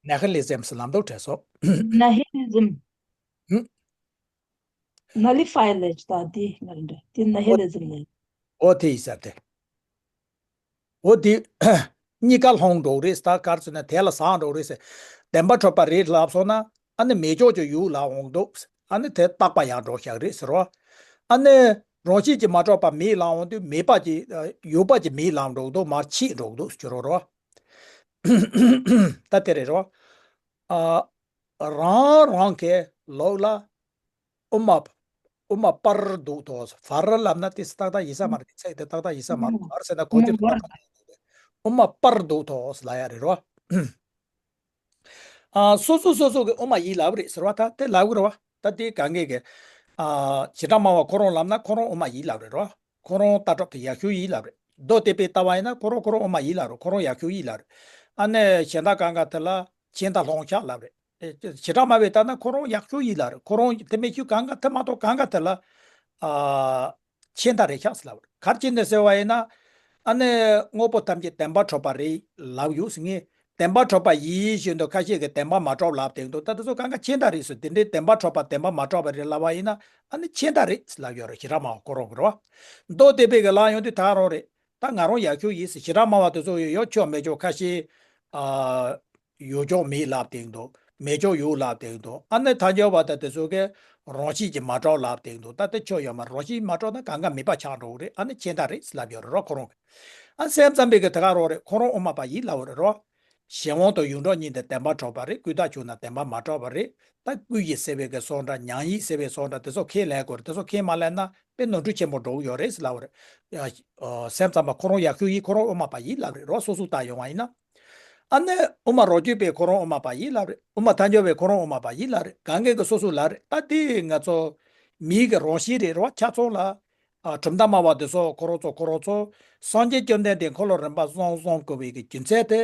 ནི་ཧི་ལི་ཛིམ་ཟེར་ལབ་འདུག་དྲན་སོང་། ནི་ཧི་ལི་ཛིམ། ཧུམ། ནུ་ལི་ཕའི་ལབ་ཀྱི་ད་དེ་ང་རང་འདྲ། དེ་ནི་ཧི་ལི་ཛིམ་ལབ། ཨོ་དེ་ཡིན་ས་རེད། འོ་དེ་གཉིས་ཀ་ལྷུང་འགྲོ་གི་རེད། ད་ག་རེ་ཟེར་ན་དེ་ལ་ཟག་འགྲོ་གི་རེད་ཟེར། བདེན་པ་གྲུབ་པ་རེད་ལབ་སོང་ན་ཨ་ནི་མེད་ཕྱོགས་ཀྱི་ཡུལ་ལ་འོང་འདུག་ཨ་ནི་དེ་རྟག་པ་ཡང་འགྲོ་བཞག་རེད་ཟེར་རོ། ཨ་ནི་རང་བཞིན་གྱིས་མ་གྲུབ་པ་མེད་ལབ་འོང་དུས་མེད་པ་ཅིག་ཡོད་པ་ཅིག་མེད་ལབ་འགྲོ་གི་འདུག་མར་ཆད་འགྲོ་གི་འདུག་ཟེར་རོ་རོ། ད་དེ་རེད་རོ། ཨ། རང་རང་གི་ལུགས་ལ། དབུ་མ། དབུ་མ་པར་འདུག་དོ། བར་ལབ་ན་དེ་ཏག་ཏག་ཡིན་ས་མ་རེད། ཚིག་དེ་ཏག་ཏག་ཡིན་ས་མ་རེད། ག་རེ་ཟེར་ན་གོ་རྒྱུ་དེ་ཏག་ཏག་ཡིན་དོ། དབུ་མ་པར་འདུག་དོ་ལབ་ཡ་རེད་རོ། ཨ། སོ་སོ་སོ་སོ་གི་དབུ་མ་ཡིན་ལབ་རེད་ཟེར་བ། ད་དེ་ལབ་གི་རེད་བ། ད་དེ་གང་གི་གི། ཨ། བྱེ་བྲག་སྨྲ་བ་ཁོ་རང་ལབ་ན་ཁོ་རང་དབུ་མ་ཡིན་ལབ་རེད་རོ། ཁོ་རང་ལྟ་གྲུབ་དེ་ཡག་ཤོས་ཡིན་ལབ་རེད། མདོ་སྡེ་པས་ལྟ་བ་ཡིན་ན་ཁོ་རང་ཁོ་རང་དབུ་མ་ཡིན་ལབ་རེད། ཁོ་རང་ཡག་ཤོས་ཡིན་ལབ་རེད། ཨ་ནི་གཞན་དག་གང་ག་དེ་ལ་མཁྱེན་དང་ལྷུང་ཤག་ལབ་རེད། ཨེ། བྱེ་བྲག་སྨྲ་བས་ལྟ་ན་ཁོ་རང་ཡག་ཤོས་ཡིན་ལབ་རེད། ཁོ་རང་དེ་མིན་ཤོས་གང་ག་དེ་མ་གཏོགས་གང་ག་དེ་ལ། ཨ། མཁྱེན་དང་རེད་ཤག་ཟེར་ལབ་རེད། ག་རེ་བྱས་ནས་ཟེར་བ་ཡིན་ན། ཨ་ནི་དངོས་པོ་ཐམས་ཅད་བདེན་པར་གྲུབ་པ་རེད་ལབ་ཡོད་ཟེར་ངས། བདེན་པར་གྲུབ་པ་ཡིན་བཞིན་དུ་ཁ་ཤས་ཀྱིས་བདེན་པར་མ་གྲུབ་ལབ་བསྡད་འདུག་ད་དེ་ཚོ་གང་ག་མཁྱེན་དང་རེད་ཟེར། དེ་འདྲའི་བདེན་པར་གྲུབ་པ་བདེན་པར་མ་གྲུབ་པ་རེད་ལབ་པ་ཡིན་ན། ཨ་ནི་མཁྱེན་དང་རེད་ཟེར་ལབ་ཡོད་རེད། བྱེ་བྲག་སྨྲ་བ་ཁོ་རང་གི་རེད་བ། མདོ་སྡེ་པའི་གི་ལབ་ཡོང་དུས་ད་རང་རེད། ད་ང་རང་ཡག་ཤོས་ཡིན་ཟེར། བྱེ་བྲག་སྨྲ་བ་དེ་ཚོ་ཡོད་ཡོད་ཆོག་མེད་ཆོག་ཁ་ཤས། ཨ། ཡོད་ཆོག་མེད་ལབ་བསྡད་འདུག་མེད་ཆོག་ཡོད་ལབ་བསྡད་འདུག་ཨ་ནི་ཐལ་འགྱུར་བ་དང་དེ་ཚོ་གིས་རང་བཞིན་གྱིས་མ་གྲུབ་ལབ་བསྡད་འདུག་ད་དེ་ཆོ་ཡོད་མ་རེད། རང་བཞིན་མ་གྲུབ་ན་གང་ག་མེད་པ་ཆགས་འགྲོ་གི་རེད། ཨ་ནི་མཁྱེན་དང་རེད་ལབ་ཡོད་རེད་རོ་ཁོ་རང་གིས། ཨ། སེམས་ཙམ་པའི་གི་དེ་ག་རང་རེད། ཁོ་རང་དབུ་མ་པ་ཡིན་ལབ་རེད་རོ། གཞན་དབང་དང་ཡོངས་གྲུབ་གཉིས་དེ་བདེན་པར་གྲུབ་པ་རེད། ཀུན་བཏགས་བྱུང་ན་བདེན་པར་མ་གྲུབ་པ་རེད། ད་ཀུན་གཞི་ཟེར་བའི་གི་སོགས་འདྲ། མྱང་ཡིག་ཟེར་བའི་སོགས་འདྲ། དེ་ཚོ་ཁས་ལེན་དགོས་རེད། དེ་ཚོ་ཁས་མ་ལེན་ན་དཔེ་ནོར་འཁྲུལ་ཆེན་པོ་འགྲོ་གི་ཡོད་རེད་ཟེར་ལབ་པ་རེད། ཡ། ཨ། སེམས་ཙམ་པ་ཁོ་རང་ཡག་ཤོས་ཡིན། ཁོ་རང་དབུ་མ་པ་ཡིན་ལབ་རེད་རོ། སོ་སོ་ལྟ་ཡོང་བ་ཡིན་ན། ཨ་ནི་དབུ་མ་རབ་བརྒྱུད་པས་ཁོ་རང་དབུ་མ་པ་ཡིན་ལབ་རེད། དབུ་མ་ཐལ་འགྱུར་བས་ཁོ་རང་དབུ་མ་པ་ཡིན་ལབ་རེད། གང་གས་ཀྱི་སོ་སོ་ལབ་རེད། ད་དེ་ང་ཚོ་མིའི་གི་རང་བཞིན་རེད་རོ། ཆ་ཚང་ལ། ཨ། གྲུབ་མཐའ་སྨྲ་བ་དེ་ཚོ་ཁོ་རང་ཚོ་ཁོ་རང་ཚོ་སངས་རྒྱས་བཅོམ་ལྡན་འདས་འཁོར་ལོ་རིམ་པ་བཟུང་བཟུང་དགོས་པའི་གི་རྒྱུ་མཚན་དེ།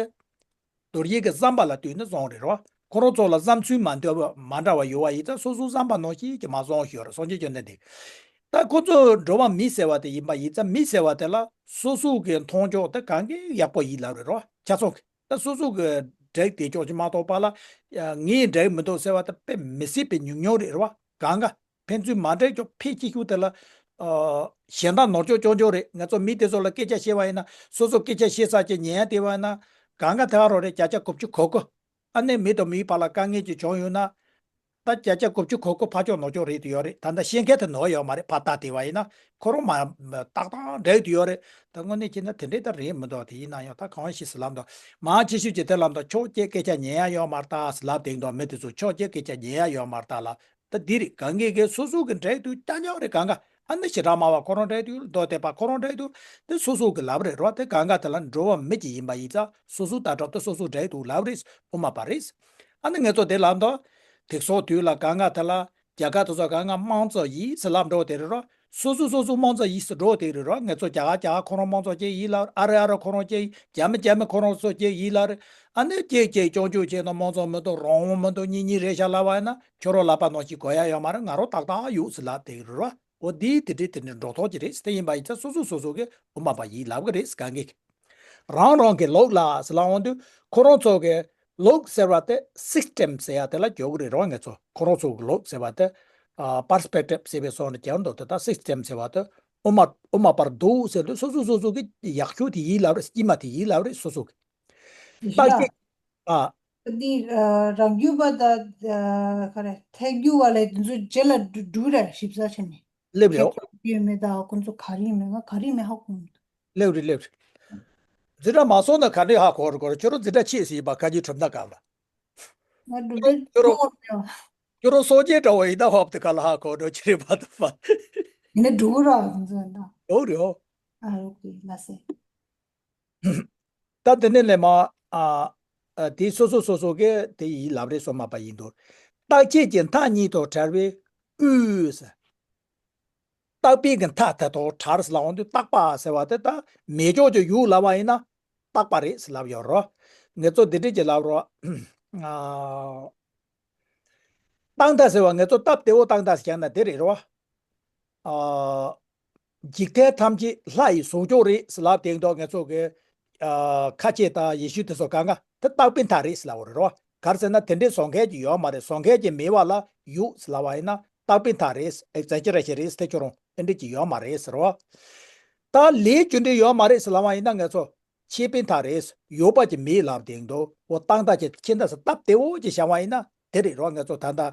རྡོ་རྗེ་གི་བསམ་པ་ལ་ལྟོས་ནས་བཟུང་རེད་རོ། ཁོ་རང་ཚོ་ལ་བསམ་ཚུལ་མ་འདྲ་བ་མ་འདྲ་བ་ཡོད་པ་ཡིན་ཙང་སོ་སོའི་བསམ་པ་ནང་བཞིན་གྱི་མ་བཟུང་ཞུ་ཡོད་རེད། སངས་རྒྱས་བཅོམ་ལྡན་འདས། ད་ཁོ་ཚོ་འགྲོ་བ་མི་ཟེར་བ་དེ་ཡིན་པ་ཡིན་ཙང་། མི་ཟེར་བ་དེ་ལ་སོ་སོ་གི་མཐོང་ཕྱོགས་དེ་གང་གས་ཡག་པོ་ཡིན་ལབ་རེད་རོ། ཆ་ཚང་གི། ད་སོ་སོ་གི་འགྲིག་བསྡད་ཕྱོགས་ཅིག་མ་གཏོགས་པ་ལ། ཡ། ངའི་འགྲིག་མི་འདུག་ཟེར་བ་དེ་དཔེ་མི་སྲིད་པའི་ཉུང་ཉུང་རེད་རོ། གང་ག་ཕན་ཚུན་མ་འགྲིག་ཕྱོགས་ཕལ་ཆེ་ཤོས་དེ་ལ། ཨ། གཞན་དག་ནོར་ཕྱོགས་ཆུང་ཆུང་རེད། ང་ཚོ་མི་དེ་ཚོ་ལ་སྐད་ཆ་བཤད་པ་ཡིན་ན། སོ་སོ་སྐད་ཆ་བཤད་ས་ཅིག་ཉན་ཡ་དེ་བ་ཡིན་ན། གང་ག་དེ་ག་རང་རེད། བརྒྱ་ཆ་དགུ་བཅུ་གོ་དགུ། ཨ་ནི་མི་དང་མིའི་བར་ལ་དཀའ་ངལ་ཅིག་བྱུང་ཡོད་ན། ད་བརྒྱ་ཆ་དགུ་བཅུ་གོ་དགུ་ཕར་ཕྱོགས་ནོར་ཕྱོགས་རེད་དུ་ཡོད་རེད། ད་ལྟ་བཤད་མཁན་དེ་ནོར་ཡོད་མ་རེད། ཕར་ལྟ་དེ་བ་ཡིན་ན་ཁོ་རང་མ་ཏག་ཏག་འགྲིག་དུ་ཡོད་རེད། ད་དངོས་གནས་བྱས་ན་དེ་འདྲས་ད་རེད་མི་འདུག་དེ་ཡིན་ན་ཡང་ད་གང་ཞིག་ཟེར་ལབ་འདུག་མང་ཆེ་ཤོས་ཀྱིས་དེ་ལབ་འདུག་ཕྱོགས་གཅིག་སྐད་ཆ་ཉན་ཡ་ཡོད་མ་རེད་ད་ཟེར་ལབ་བསྡད་འདུག་མི་དེ་ཚོ་ཕྱོགས་གཅིག་སྐད་ཆ་ཉན་ཡ་ཡོད་མ་རེད་ད་ལབ། ད་འདི་རེད། གང་གས་ཀྱི་སོ་སོ་གི་འགྲིག་དུས་རྐྱང་རྐྱང་རེད། གང་ག་ཨ་ནི་བྱེ་བྲག་སྨྲ་བ་ཁོ་རང་འགྲིག་དུས། མདོ་སྡེ་པ་ཁོ་རང་འགྲིག་དུས། དེ་སོ་སོ་གི་ལབ་རེད་རོ། དེ་གང་ག་དེ་ལ་འགྲོ་བ་མི་གཅིག་ཡིན་པ་ཡིན་ཙང་སོ་སོ་ལྟ་གྲུབ་དེ་སོ་སོ་འགྲིག་དུས་ལབ་རེད། དབུ་མ་པ་རེད། ཨ་ནི་ང་ཚོ་དེ་ལབ་འདུག་དེ་སོགས་དུས་ལ་གང་ག་དེ་ལ་རྒྱ་གར་དེ་ཚོ་གང་ག་དམངས་གཙོ་ཡིན་ཟེར་ལབ་འགྲོ་དེ་རེད་རོ། སོ་སོ་སོ་སོ་དམངས་གཙོ་ཡིན་ཟེར་འགྲོ་དེ་རེད་རོ། ང་ཚོ་རྒྱ་གར་རྒྱ་གར་ཁོ་རང་དམངས་གཙོ་གཅིག་ཡིན་ལབ། ཨ་རི་ཨ་རི་ཁོ་རང་གཅིག་ཡིན། རྒྱ་མི་རྒྱ་མི་ཁོ་རང་ཚོ་གཅིག་ཡིན་ལབ་རེད། ཨ་ནི་གཅིག་གཅིག་སྐྱོང་སྐྱོང་བྱས་ན་དམངས་གཙོ་མི་འདུག་རང་དབང་མི་འདུག་གཉིས་གཉིས་རེད་ཤག་ལབ་པ་ཡིན་ན། ཁྱོད་རང་ལབ་པ་ནང་བཞིན་གོ་ཡ་ཡོད་མ་རེད། ང་རང་ཏག་ཏག་ཡོད་ཟེར་ལབ་དེ་རེད་རོ། འོ་འདི་དེ་འདྲའི་དེ་འདྲའི་འགྲོ་ཐོག་ཅིག་རེད། དེ་ཡིན་པ་ཡིན་ཙང་སོ་སོ་སོ་སོ་གི་དབུ་མ་པ་ཡིན་ལབ་གི་རེད། གང་གི་རང་རང་གི་ལུགས་ལ་ཟེར་ལབ་འོང་དུས། ཁོ་རང་ཚོ་གི་ལུགས་ཟེར་བ་དེ་སིས་ཊེམ་ཟེར་ཡ་དེ་ལ་འཇོག་གི་རེད་རོ། ང་ཚོ་ཁོ་རང་ཚོ་གི་ལུགས་ཟེར་བ་དེ། ཨ། པར་སི་པེག་ཊིབ་ཟེར་བའི་སོགས་ནས་ཀྱང་འདུག་དེ་ལྟར་སིས་ཊེམ་ཟེར་བ་དེ་དབུ་མ་དབུ་མ་པར་འདུག་ཟེར་དུས་སོ་སོ་སོ་སོ་གི་ཡག་ཤོས་དེ་ཡིན་ལབ་རེད། དཀྱིལ་མ་དེ་ཡིན་ལབ་རེད། སོ་སོ་གི་རྟགས་ཅིག་ཨ། འདི་ཨ་རང་རྒྱུད་པ་དང་ཨ་ག་རེ་ཐལ་འགྱུར་བ་ལས་དེ་ཚོ་རྗེས་ལ་འགྲོ་འགྲོ་ར་ཞིབ་ཚགས་བྱས་ནས། སླེབས་རེད། ཐལ་འགྱུར་མེད་ད་ཁོ་ཚོ་ག་རེ་ཡིན་མེད་ང་ག་རེ་ཡིན་མེད་ཧ་གོ་མི་འདུག་སླེབས་རེད་སླེབས་རེད། འཛིན་གྲྭ་མ་སོང་ན་ག་འདྲས་ཧ་གོ་རེད་གོ་རེད། ཁྱོད་རང་འཛིན་གྲྭ་ཕྱིས་ཟིན་པ་བཀའ་བརྒྱུད་གྲུབ་མཐའ་སྐབས་ལ། ང་འགྲོ་འདུག་ཁྱོད་རང་ཁྱོད་རང་སངས་རྒྱས་འདྲ་བོ་ཡིན་ན་ཧོབ་དེ་ག་ལ་ཧ་གོ་འགྲོ་ཅི་རེད་པ་དུ་པ། ཡིན་ན་འགྲོ་ར་ཁོ་ཚོ་ད། འགྲོ་རེད་ཧོ། ཨ་རོ་ཀེ་ལ་སེ། ད་དེ་ནས་ལས་མ། ཨ། ཨ། དེ་སོ་སོ་སོ་སོ་གིས་དེ་ཡིན་ལབ་རེད་སོ་མ་པ་ཡིན་འདུག་རྟག་ཆད་ཀྱི་མཐའ་གཉིས་དང་བྲལ་བའི་དབུས་སུ། རྟག་པའི་གི་མཐའ་དེ་དང་བྲལ་ལབ་འོང་དུས་རྟག་པ་ཟེར་བ་དེ་ད་མེད་ཕྱོགས་ཀྱི་ཡུལ་ལབ་པ་ཡིན་ན་རྟག་པ་རེད་ཟེར་ལབ་ཡོད་རོ། ངེད་ཚོ་འདི་འདྲས་ཀྱི་ལབ་རོ། ཨ། རྟག་མཐའ་ཟེར་བ་ང་ཚོ་སྟབས་བདེ་བོ་རྟག་མཐའ་ཟེར་ཀྱང་ན་དེ་རེད་རོ། ཨ། འཇིག་རྟེན་ཐམས་ཅད་ལྷ་ཡི་བཟང་སྤྱོད་རེད་ཟེར་ལབ་དེང་དུ་ང་ཚོ་གི། ཨ། ཁ་ཆེ་དང་ཡེ་ཤུ་དེ་ཚོ་གང་ག་དེ་རྟག་པའི་མཐའ་རེད་ཟེར་ལབ་པ་རེད་རོ། ག་རེ་ཟེར་ན་དེ་འདྲའི་བཟོ་མཁན་གྱི་ཡོད་མ་རེད། བཟོ་མཁན་གྱི་མེད་པ་ལ་ཡོད་ཟེར་ལབ་པ་ཡིན་ན་རྟག་པའི་མཐའ་རེད། ཨེག་ཛེ་ཇེ་རེ་ཤན་རེད། དེ་ཁྱོད་རང་དེ་འདྲ་ཅིག་ཡོད་མ་རེད་ཟེར་རོ། ད་ལས་རྒྱུ་འབྲས་ཡོད་མ་རེད་ཟེར་ལབ་པ་ཡིན་ན་ང་ཚོ། ཆད་པའི་མཐའ་རེད། ཡོད་པ་ཅིག་མེད་ལབ་དེང་དུ་འོ་རྟག་མཐའ་ཅིག་ཁྱེད་འདྲ་ཟེར་སྟབས་བདེ་བོ་ཅིག་བཞག་པ་ཡིན་ན་དེ་རེད་རོ། ང་ཚོ་ད་ལྟ། ཨ།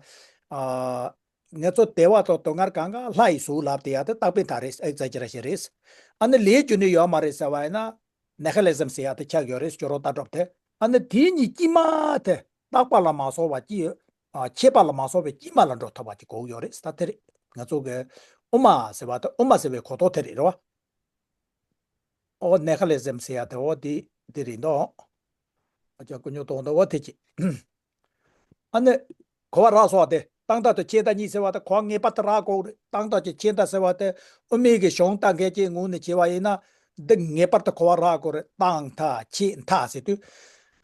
ང་ཚོ་བདེ་བ་དང་སྡུག་བསྔལ་གང་ག་ལྷ་ཡི་གཟུགས་ལབ་དེ་ཡ་དེ་རྟག་པའི་མཐའ་རེད། ཨེག་ཛེ་ཇེ་རེ་ཤན་རེད། ཨ་ནི་ལས་རྒྱུ་འབྲས་ཡོད་མ་རེད་ཟེར་བ་ཡིན་ན་ནི་ཧི་ལི་ཛམ་ཟེར་ཡ་དེ་ཆགས་ཡོད་རེད། སྐྱོ་རོ་ལྟ་གྲུབ་དེ། ཨ་ནི་དེ་གཉིས་དཀྱིལ་མ་དེ་རྟག་པ་ལ་མ་སོགས་པ་དཀྱིལ། ཨ། ཆད་པ་ལ་མ་སོགས་པའི་དཀྱིལ་མ་ལ་འགྲོ་ཐུབ་པ་ཅིག་དགོས་ཡོད་རེད། ད་དེ་རེད། ང་ཚོ་གི་དབུ་མ་ཟེར་བ་དེ་དབུ་མ་ཟེར་བའི་གོ་རྟོགས་དེ་རེད་རོ། ཨོ་ནི་ཧི་ལི་ཛམ་ཟེར་ཡ་དེ་འོ་དེ་དེ་རེད་འདུག་ཨ་ཅག་ཀུན་སྙོམས་གཏོང་འདུག་འོ་དེ་ཅི། ཨ་ནི་གོ་བ་རག་སོང་བ་དེ་ རྟག་མཐའ་དང་ཆད་མཐའ་གཉིས་ཟེར་བ་དེ་གོ་བ་ངེས་པར་དུ་རག་དགོས་རེད། རྟག་མཐའ་དང་ཆད་མཐའ་ཟེར་བ་དེ་དབུ་མའི་གི་གཞུང་ལྟ་མཁན་གྱི་ངོས་ནས་བྱས་པ་ཡིན་ན། འདི་ངེས་པར་དུ་གོ་བ་རག་དགོས་རེད། རྟག་མཐའ་ཆད་མཐའ་ཟེར་དུས།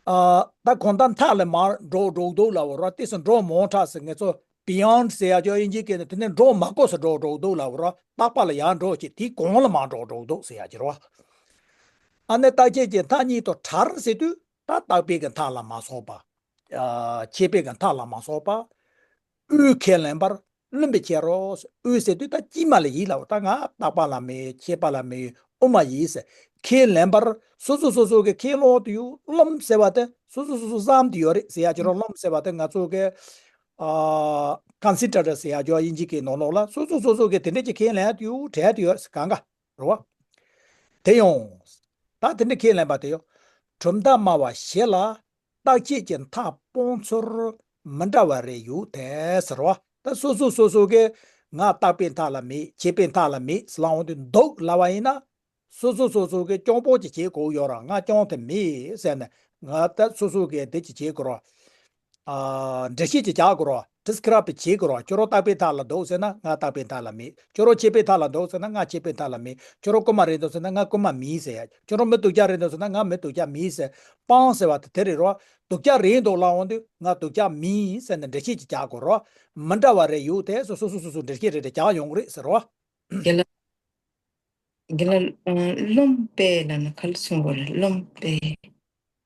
ཨ། ད་གང་ལྟར་མཐའ་ལ་མར་འགྲོ་འགྲོ་འདུག་ལབ་ར། དེ་སུ་འགྲོ་མང་དྲགས་སུ་ངེད་ཚོ་beyond ཟེར་ཡ་ཅོ་དབྱིན་ཇིའི་སྐད་ནས་དེ་ནས་འགྲོ་མ་དགོས་སུ་འགྲོ་འགྲོ་འདུག་ལབ་ར། རྟག་པ་ལ་ཡར་འགྲོ་ཅིག་དེའི་གོང་ལ་མར་འགྲོ་འགྲོ་འདུག་ཟེར་ཡ་ཅིག་རེད་བ། ཨ་ནི་རྟག་ཆད་ཀྱི་མཐའ་གཉིས་དང་བྲལ་ཟེར་དུས་ད་རྟག་པའི་གི་མཐའ་ལ་མ་སོགས་པ། ཨ། ཆད་པའི་གི་མཐའ་ལ་མ་སོགས་པ། དབུས་ཁས་ལེན་པར་རློམ་པའི་ཕྱིར་རོ། དབུས་ཟེར་དུས་ད་དཀྱིལ་མ་ལ་ཡིན་ལབ། ད་ང་རྟག་པ་ལ་མེད། ཆད་པ་ལ་མེད། དབུ་མ་ཡིན་ཟེར། ཁས་ལེན་པར་སོ་སོ་སོ་སོ་གི་ཁས་ལོང་དུ་ཡོད། རློམ་ཟེར་བ་དེ་སོ་སོ་སོ་སོ་བསམ་དུ་ཡོད་རེད་ཟེར་ཡ་ཅིག་རོ། རློམ་ཟེར་བ་དེ་ང་ཚོ་གི་ཨ། consider ཟེར་ཡ་ཅོ་དབྱིན་ཇི་གི་ནང་ལོགས་ལ་སོ་སོ་སོ་སོ་གི་དེ་འདྲ་ཅིག་ཁས་ལེན་དུ་ཡོད། དྲན་དུ་ཡོད་ཟེར་གང་ག་རེད་བ། དེ་ཡང་། ད་དེ་འདྲ་ཁས་ལེན་པ་དེ་ཡང་། གྲུབ་མཐའ་སྨྲ་བ་བཞི་ལ་རྟག་ཆད་ཀྱི་མཐའ་སྤོང་ཚུལ་མི་འདྲ་བ་རེ་ཡོད་དེ་ཟེར་བ། ད་སོ་སོ་སོ་སོ་གིས་ང་རྟག་པའི་མཐའ་ལ་མེད། ཆད་པའི་མཐའ་ལ་མེད་ཟེར་ལབ་འོང་དུས་འདུག་ལབ་པ་ཡིན་ན། སོ་སོ་སོ་སོ་གིས་རྐྱང་པོ་ཅིག་བྱེད་དགོས་ཡོད་ར། ང་རྐྱང་དེ་མེད་ཟེར་ནས་ང་ད་སོ་སོ་གིས་དེ་ཅིག་བྱེད་དགོས་ར། ཨ། འགྲེལ་བཤད་ཅིག་རྒྱག་དགོས་ར། describe བྱེད་དགོས་ར། ཁྱོད་རང་རྟག་པའི་མཐའ་ལ་འདུག་ཟེར་ན་ང་རྟག་པའི་མཐའ་ལ་མེད། ཁྱོད་རང་ཆད་པའི་མཐའ་ལ་འདུག་ཟེར་ན་ང་ཆད་པའི་མཐའ་ལ་མེད། ཁྱོད་རང་རྐུན་མ་རེད་འདུག་ཟེར་ན་ང་རྐུན་མ་མིན་ཟེར་ཡ། ཁྱོད་རང་མི་སྡུག་ཅག་རེད་འདུག་ཟེར་ན་ང་མི་སྡུག་ཅག་མིན་ཟེར། སྤང་ཟེར་བ་དེ་དེ་རེད་ར། སྡུག་ཅག་རེད་འདུག་ལབ་འོང་དུས་ང་སྡུག་ཅག་མིན་ཟེར་ནས་འགྲེལ་བཤད་ཅིག་རྒྱག་དགོས་ར། མི་འདྲ་བ་རེ་ཡོད་དེ་སོ་སོ་སོ་སོ་སོ་འགྲེལ་བཤད་རེ་རེ་རྒྱག་ཡོང་གི་རེད་ཟེར་ར། དེ་ལ། དགེ་ལགས། ཨ། རློམ་པས་ལབ་ན་ག་རེ་གསུང་དགོས་རེད། རློམ་པས།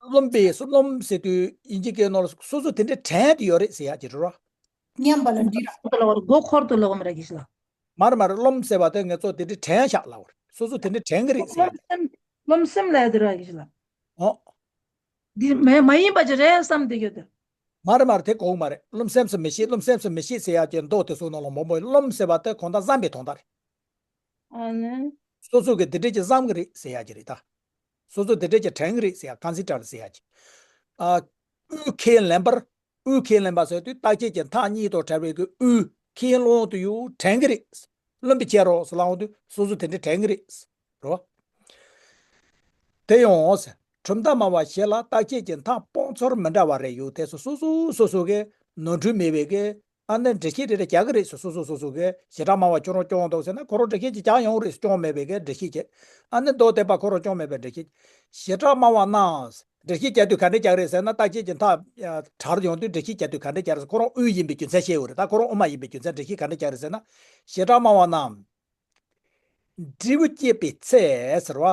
རློམ་པས་སུ། རློམ་ཟེར་དུས་དབྱིན་ཇི་སྐད་ནང་ལ་སོ་སོ་དེ་འདྲའི་དྲན་དུ་ཡོད་རེད་ཟེར་ཡག་ཅིག་རེད་རོ། སྙམ་པ་ལ་འདྲི་ར། མགོ་འཁོར་དུ་ལོག་མི་ར་གི་ཞིག་ལ། མ་རེད་མ་རེད། རློམ་ཟེར་བ་དེ་ངེད་ཚོ་དེ་འདྲའི་དྲན་བཞག་ལབ་རེད། སོ་སོ་དེ་འདྲའི་དྲན་གི་རེད་ཟེར་ཡག་ཅིག། རློམ་སེམས། རློམ་སེམས་ལ་ཡ་དེ་ར་གི་ཞིག་ལ། ཨོ། འདི་མེ་མ་ཡིན་པ་ཅིག་རེད་བསམ་བསྡད་ཡོད་དེ། མ་རེད་མ་རེད། དེ་གོ་གི་མ་རེད། རློམ་སེམས་སུ་མི་བྱེད། རློམ་སེམས་སུ་མི་བྱེད་ཟེར་ཡག་ཅིག་མདོ་དེ་ཚོ་ནང་ལ་མང་པོ་ཡོད། རློམ་ཟེར་བ་དེ་གང་ལྟར་བསམ་པའི་དོན་དག་རེད། ཨ་ནི། སོ་སོ་གིས་དེ་འདྲས་ཀྱི་བསམ་གི་རེད་ཟེར་ཡག་ཅིག་རེད་ད། སོ་སོ་དེ་འདྲས་ཀྱི་དྲན་གི་རེད་ཟེར་ཡག། ཀོན་སི་ཌར་ཟེར་ཡག་ཅིག། ཨ། དབུས་ཁས་ལེན་པར། དབུས་ཁས་ལེན་པ་ཟེར་དུས་རྟག་ཆད་ཀྱི་མཐའ་གཉིས་དང་བྲལ་བའི་གི་དབུས་ཁས་ལེན་དུ་ཡོད། དྲན་གི་རེད། རློམ་པའི་ཕྱིར་རོ་ཟེར་ལབ་འོང་དུས་སོ་སོ་དེ་འདྲས་དྲན་གི་རེད། རོ། དེ་ཡང་ཟེར། གྲུབ་མཐའ་སྨྲ་བ་བཞི་ལ་རྟག་ཆད་ཀྱི་མཐའ་སྤོང་ཚུལ་མི་འདྲ་བ་རེ་ཡོད་དེ་སོ་སོ་སོ་སོ་གི་ནོར་འཁྲུལ་མེད་པའི་གི། ཨ་ནི་འགྲེལ་བཤད་རེ་རེ་རྒྱག་གི་རེད་ཟེར། སོ་སོ་སོ་སོ་གི་བྱེ་བྲག་སྨྲ་བ་ཁྱོད་རང་སྐྱོན་འདུག་ཟེར་ན་ཁོ་རང་འགྲེལ་བཤད་ཅིག་རྒྱག་ཡོང་གི་རེད་ཟེར། སྐྱོན་མེད་པའི་གི་འགྲེལ་བཤད་ཅིག། ཨ་ནི་མདོ་སྡེ་པ་ཁོ་རང་སྐྱོན་མེད་པའི་འགྲེལ་བཤད་ཅིག། བྱེ་བྲག་སྨྲ་བ་རྣམས། འགྲེལ་བཤད་རྒྱག་དུས་ག་འདྲས་རྒྱག་གི་རེད་ཟེར་ན། རྟག་ཆད་ཀྱི་མཐའ་བྲལ་ཡོང་དུས་འགྲེལ་བཤད་རྒྱག་དུས་ག་འདྲས་རྒྱག་གི་རེད་ཟེར། ཁོ་རང་དབུས་ཡིན་པའི་རྒྱུ་མཚན་བཤད་ཡོད་རེད། ད་ཁོ་རང་དབུ་མ་ཡིན་པའི་རྒྱུ་མཚན་འགྲེལ་བཤད་ག་འདྲས་རྒྱག་གི་རེད་ཟེར་ན། བྱེ་བྲག་སྨྲ་བ་རྣམས། འབྲས་བུ་སྐྱེད་པའི་ཚེ་ཟེར་བ།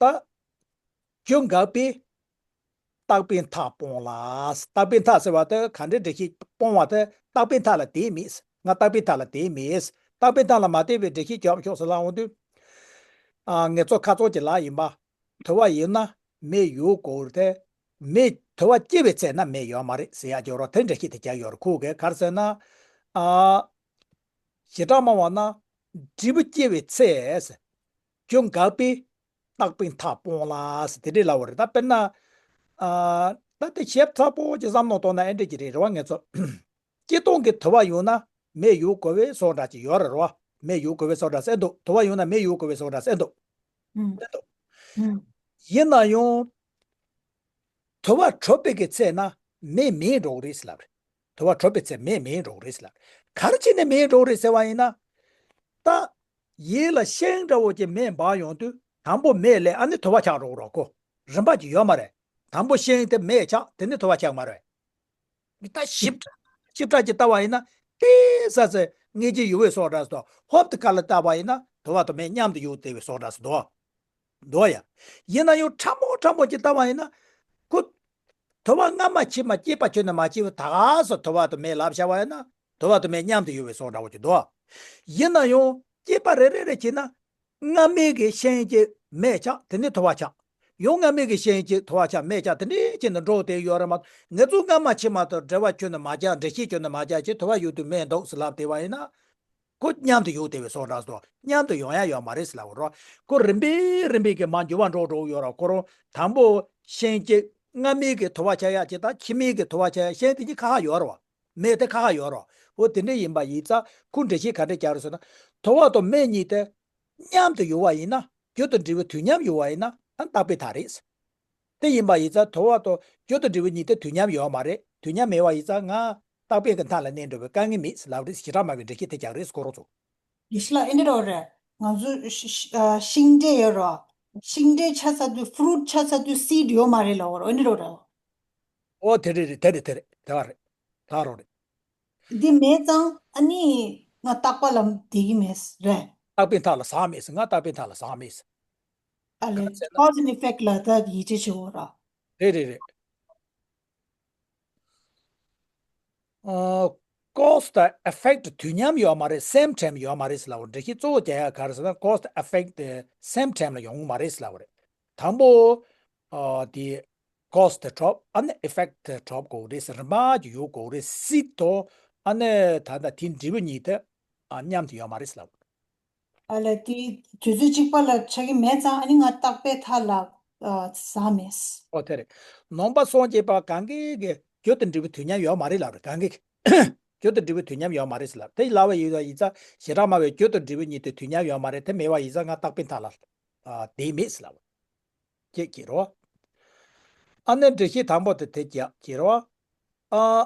ད། རྒྱུ་འགགས་པས་རྟག་པའི་མཐའ་སྤོང་ལ། རྟག་པའི་མཐའ་ཟེར་བ་དེ་ག་འདྲའི་འགྲེལ་བཤད། སྤོང་བ་དེ་རྟག་པའི་མཐའ་ལ་དེ་མེད། ང་རྟག་པའི་མཐའ་ལ་དེ་མེད། རྟག་པའི་མཐའ་ལ་མ་དེ་བའི་འགྲེལ་བཤད་རྒྱབ་ཤོག་ཟེར་ལབ་འོང་དུས། ཨ། ངེད་ཚོ་ཁ་ཚོགས་ཀྱི་ལ་ཡིན་པ། དུ་བ་ཡོད་ན་མེ་ཡོད་དགོས་རེད་དེ། མེ་དུ་བ་སྐྱེ་བའི་ཚེ་ན་མེ་ཡོད་མ་རེད་ཟེར་ཡག་ཅིག་ཡོད་རེད། དེ་འགྲེལ་བཤད་དེ་རྒྱག་ཡོད་རེད། ཁོ་གིས་ག་རེ་ཟེར་ན། ཨ། བྱེ་བྲག་སྨྲ་བ་ན། འབྲས་བུ་སྐྱེ་བའི་ཚེ། རྒྱུ་འགགས་པས། རྟག་པའི་མཐའ་སྤོང་ལ་ཟེར་དེ་འདྲས་ལབ་པ་རེད། ད་དཔེར་ན། ཨ། ད་དེ་ཞིབ་ཚགས་པོ་ཅིག་བསམ་བློ་གཏོང་ན་ཨེ་འདྲས་ཅིག་རེད། རེད་བ། ངེད་ཚོ་སྐྱེ་སྟོང་གི་དུ་བ་ཡོད་ན་མེ་ཡོད་དགོས་པའི་བཟོ་འདྲ་ཅིག་ཡོད་རེད། རེད་བ། མེ་ཡོད་དགོས་པའི་བཟོ་འདྲ་ཟེར་འདུག། དུ་བ་ཡོད་ན་མེ་ཡོད་དགོས་པའི་བཟོ་འདྲ་ཟེར་འདུག། ཨུམ། ཟེར་འདུག། ཨུམ། ཡིན་ན་ཡང་དུ་བ་གྲུབ་པའི་གི་ཚེ་ན་མེ་མེད་འགྲོ་གི་རེད་ཟེར་ལབ་རེད། དུ་བ་གྲུབ་པའི་ཚེ་མེ་མེད་འགྲོ་གི་རེད་ཟེར་ལབ་རེད། ག་རེ་བྱས་ནས་མེད་འགྲོ་གི་རེད་ཟེར་བ་ཡིན་ན། ད། ཡིད་ལ་ཤིང་འདྲ་བོ་ཅིག་མེ་འབར་ཡོང་དུས་དང་པོ་མེ་ལས་ཨ་ནི་དུ་བ་ཆགས་འགྲོ་གི་རེད་ཁོ། རིམ་པ་ཅིག་ཡོད་མ་རེད། དང་པོ་ཤིང་དེ་མེ་ཆགས། དེ་ནས་དུ་བ་ཆགས་མ་རེད། ད་ཞིབ་ཞིབ་ཕྲ་ཅིག་ལྟ་བ་ཡིན་ན། ཏེ་ས་ས་ངེས་ཀྱི་ཡོད་པའི་བཟོ་འདྲ་ཟེར་དོ། ཧོབ་ཏེ་ཁ་ལ་བལྟས་པ་ཡིན་ན་དུ་བ་དང་མེ་མཉམ་དུ་ཡོད་བསྡད་པའི་བཟོ་འདྲ་ཟེར་དོ། འདུག་ཡ། ཡིན་ན་ཡང་ཕྲ་མོ་ཕྲ་མོ་ཅིག་ལྟ་བ་ཡིན་ན། ཁོ། དུ་བ་སྔ་མ་ཕྱི་མ་སྐྱེས་པ་ཁྱོན་ནས་མ་སྐྱེས་པ་ད་ག་སོ་དུ་བ་དང་མེ་ལབ་བྱ་བ་ཡིན་ན། དུ་བ་དང་མེ་མཉམ་དུ་ཡོད་པའི་བཟོ་འདྲ་བོ་ཅིག་འདུག། ཡིན་ན་ཡང་སྐྱེས་པ་རེ་རེ་རེ་བྱས་ན། སྔ་མའི་གི་ཤིང་གཅིག་མེ་ཆགས། དེ་ནས་དུ་བ་ཆགས། ཡང་སྔ་མའི་གི་ཤིང་གཅིག་དུ་བ་ཆགས། མེ་ཆགས། དེ་འདྲའི་བྱས་ནས་འགྲོ་བསྡད་ཡོད་རེད་མ་གཏོགས། ངེད་ཚོ་སྔ་མ་ཕྱི་མ་དང་འབྲེལ་བ་ཁྱོན་ནས་མ་བྱས། འགྲེལ་བཤད་ཁྱོན་ནས་མ་བྱས་བྱས་དུ་བ་ཡོད་དུས་མེ་འདུག་ཟེར་ལབ་བསྡད་པ་ཡིན་ན། ཁོ་མཉམ་དུ་ཡོད་བསྡད་པའི་བཟོ་འདྲ་ཟེར་དོ། མཉམ་དུ་ཡོང་ཡ་ཡོད་མ་རེད་ཟེར་ལབ་རོ། ཁོ་རིམ་པས་རིམ་པས་ཀྱི་མར་འགྱུར་བ་འགྲོ་འགྲོ་ཡོད་ར། ཁོ་རང་དང་པོ་ཤིང་གཅིག། སྔ་མའི་གི་དུ་བ་ཆགས་ཡ་གཅིག་དང་ཕྱི་མའི་གི་དུ་བ་ཆགས་ཡ། ཤིང་དེ་གཉིས་ཁ་ཁ་ཡོད་ར་བ། མེ་དེ་ཁ་ཁ་ཡོད་ར་བ། འོ་དེ་འདྲ་ཡིན་པ་ཡིན་ཙང་ཁོ་འགྲེལ་བཤད་ག་འདྲ་རྒྱག་རེད་ཟེར་ན། དུ་བ་དང་མེ་གཉིས་དེ་མཉམ་དུ་ཡོད་པ་ཡིན་ན། རྒྱུ་དང་འབྲས་བུ་དུས་མཉམ་ཡོད་པ་ཡིན་ན་ཨ་རྟག་པའི་མཐའ་རེད། དེ་ཡིན་པ་ཡིན་ཙང་དུ་བ་དང་རྒྱུ་དང་འབྲས་བུ་གཉིས་དེ་དུས་མཉམ་ཡོད་མ་རེད། དུས་མཉམ་མེད་པ་ཡིན་ཙང་ང་ རྟག་པའི་གི་མཐའ་ལ་གནས་འགྲོ་བའི་དཀའ་ངལ་མེད་ཟེར་ལབ་རེད། ཞེ་དྲག་སྨྲ་བའི་འགྲེལ་བཤད་དེ་རྒྱག་རེད། ཁོ་རང་ཚོ། ཡེ་ཤེས་ལགས། ཨེ་འདྲ་རོ་རེད། ང་ཚོ་ཤ་ཤ་ཨ་ཤིང་འབྲས་ཡོད་རོ། ཤིང་འབྲས་ཆགས་ཚར་དུས། ཕུ་རུཊ་ཆགས་ཚར་དུས་སིཌ་ཡོད་མ་རེད་ལབ་རོ། ཨེ་འདྲ་རོ་རེད། ཨོ་དེ་རེད་རེད། དེ་རེད། དེ་རེད། དེ་བ་རེད། ད་རོ་རེད། འདི་མེད་ཙང་ཨ་ནི་ང་རྟག་པ་ལ་བསྡད་ཀྱི་མེད་རེད། རྟག་པའི་མཐའ་ལ་ཟག་མེད་ཟེར། ང་རྟག་པའི་མཐའ་ལ་ཟག་མེད་ཟེར། ཨ་ལས། ག་ཚད་ན། ཁོ་ཟི་ནི་ཕེག་ལ་ད་ཡིད་ཆེས་བྱེད་འོ་ར། རེད་རེད་རེད། ཨ། ཀོ་ཟི་དང་ཨེ་ཕེག་ཊི་དུས་མཉམ་ཡོད་མ་རེད། སེམ་ཊེམ་ཡོད་མ་རེད་ཟེར་ལབ་པ་རེད། འགྲེལ་བཤད་གཙོ་བོ་རྒྱག་ཡ་ག་རེ་ཟེར་ན། ཀོ་ཟི་དང་ཨེ་ཕེག་ཊི་དེ་སེམ་ཊེམ་ལ་ཡོང་གི་མ་རེད་ཟེར་ལབ་པ་རེད། དང་པོ། ཨ། དེ་ཀོ་ཟི་དེ་གྲུབ། ཨ་ནི་ཨེ་ཕེག་ཊི་དེ་གྲུབ་དགོས་རེད་ཟེར། རིམ་པ་ཅིག་ཡོད་དགོས་རེད། སིཌ་དང་ཨ་ནི་ད་ལྟ་དེ་འབྲས་བུ་གཉིས་དེ་ཨ་མཉམ་དུ་ཡོད་མ་རེད་ཟེར་ལབ། ཨ་ལས། དེ་དུས་ཚོད་གཅིག་པ་ལ་ཆགས་ཀྱི་མེད་ཙང་ཨ་ནི་ང་རྟག་པའི་མཐའ་ལ་ཨ་ཟག་མེད། ཨོ་དེ་རེད། ནང་པ་སངས་རྒྱས་པ་གང་གི་གི་རྒྱུ་དང་འབྲས་བུ་དུས་མཉམ་ཡོད་མ་རེད་ལབ་རེད། གང་གི་གི་རྒྱུ་དང་འབྲས་བུ་དུས་མཉམ་ཡོད་མ་རེད་ཟེར་ལབ། དེ་ལབ་པ་ཡིན་ཙང་ཞེ་དྲག་སྨྲ་བའི་རྒྱུ་དང་འབྲས་བུ་གཉིས་དེ་དུས་མཉམ་ཡོད་མ་རེད། དེ་མེད་པ་ཡིན་ཙང་ང་རྟག་པའི་མཐའ་ལ་ཨ་བསྡད་མེད་ཟེར་ལབ། ཁྱེད་ཀྱིས་རོ། ཨ་ནི་འགྲེལ་བཤད་དང་པོ་དེ་དེ་རྒྱག་ཁྱེད་རོ། ཨ།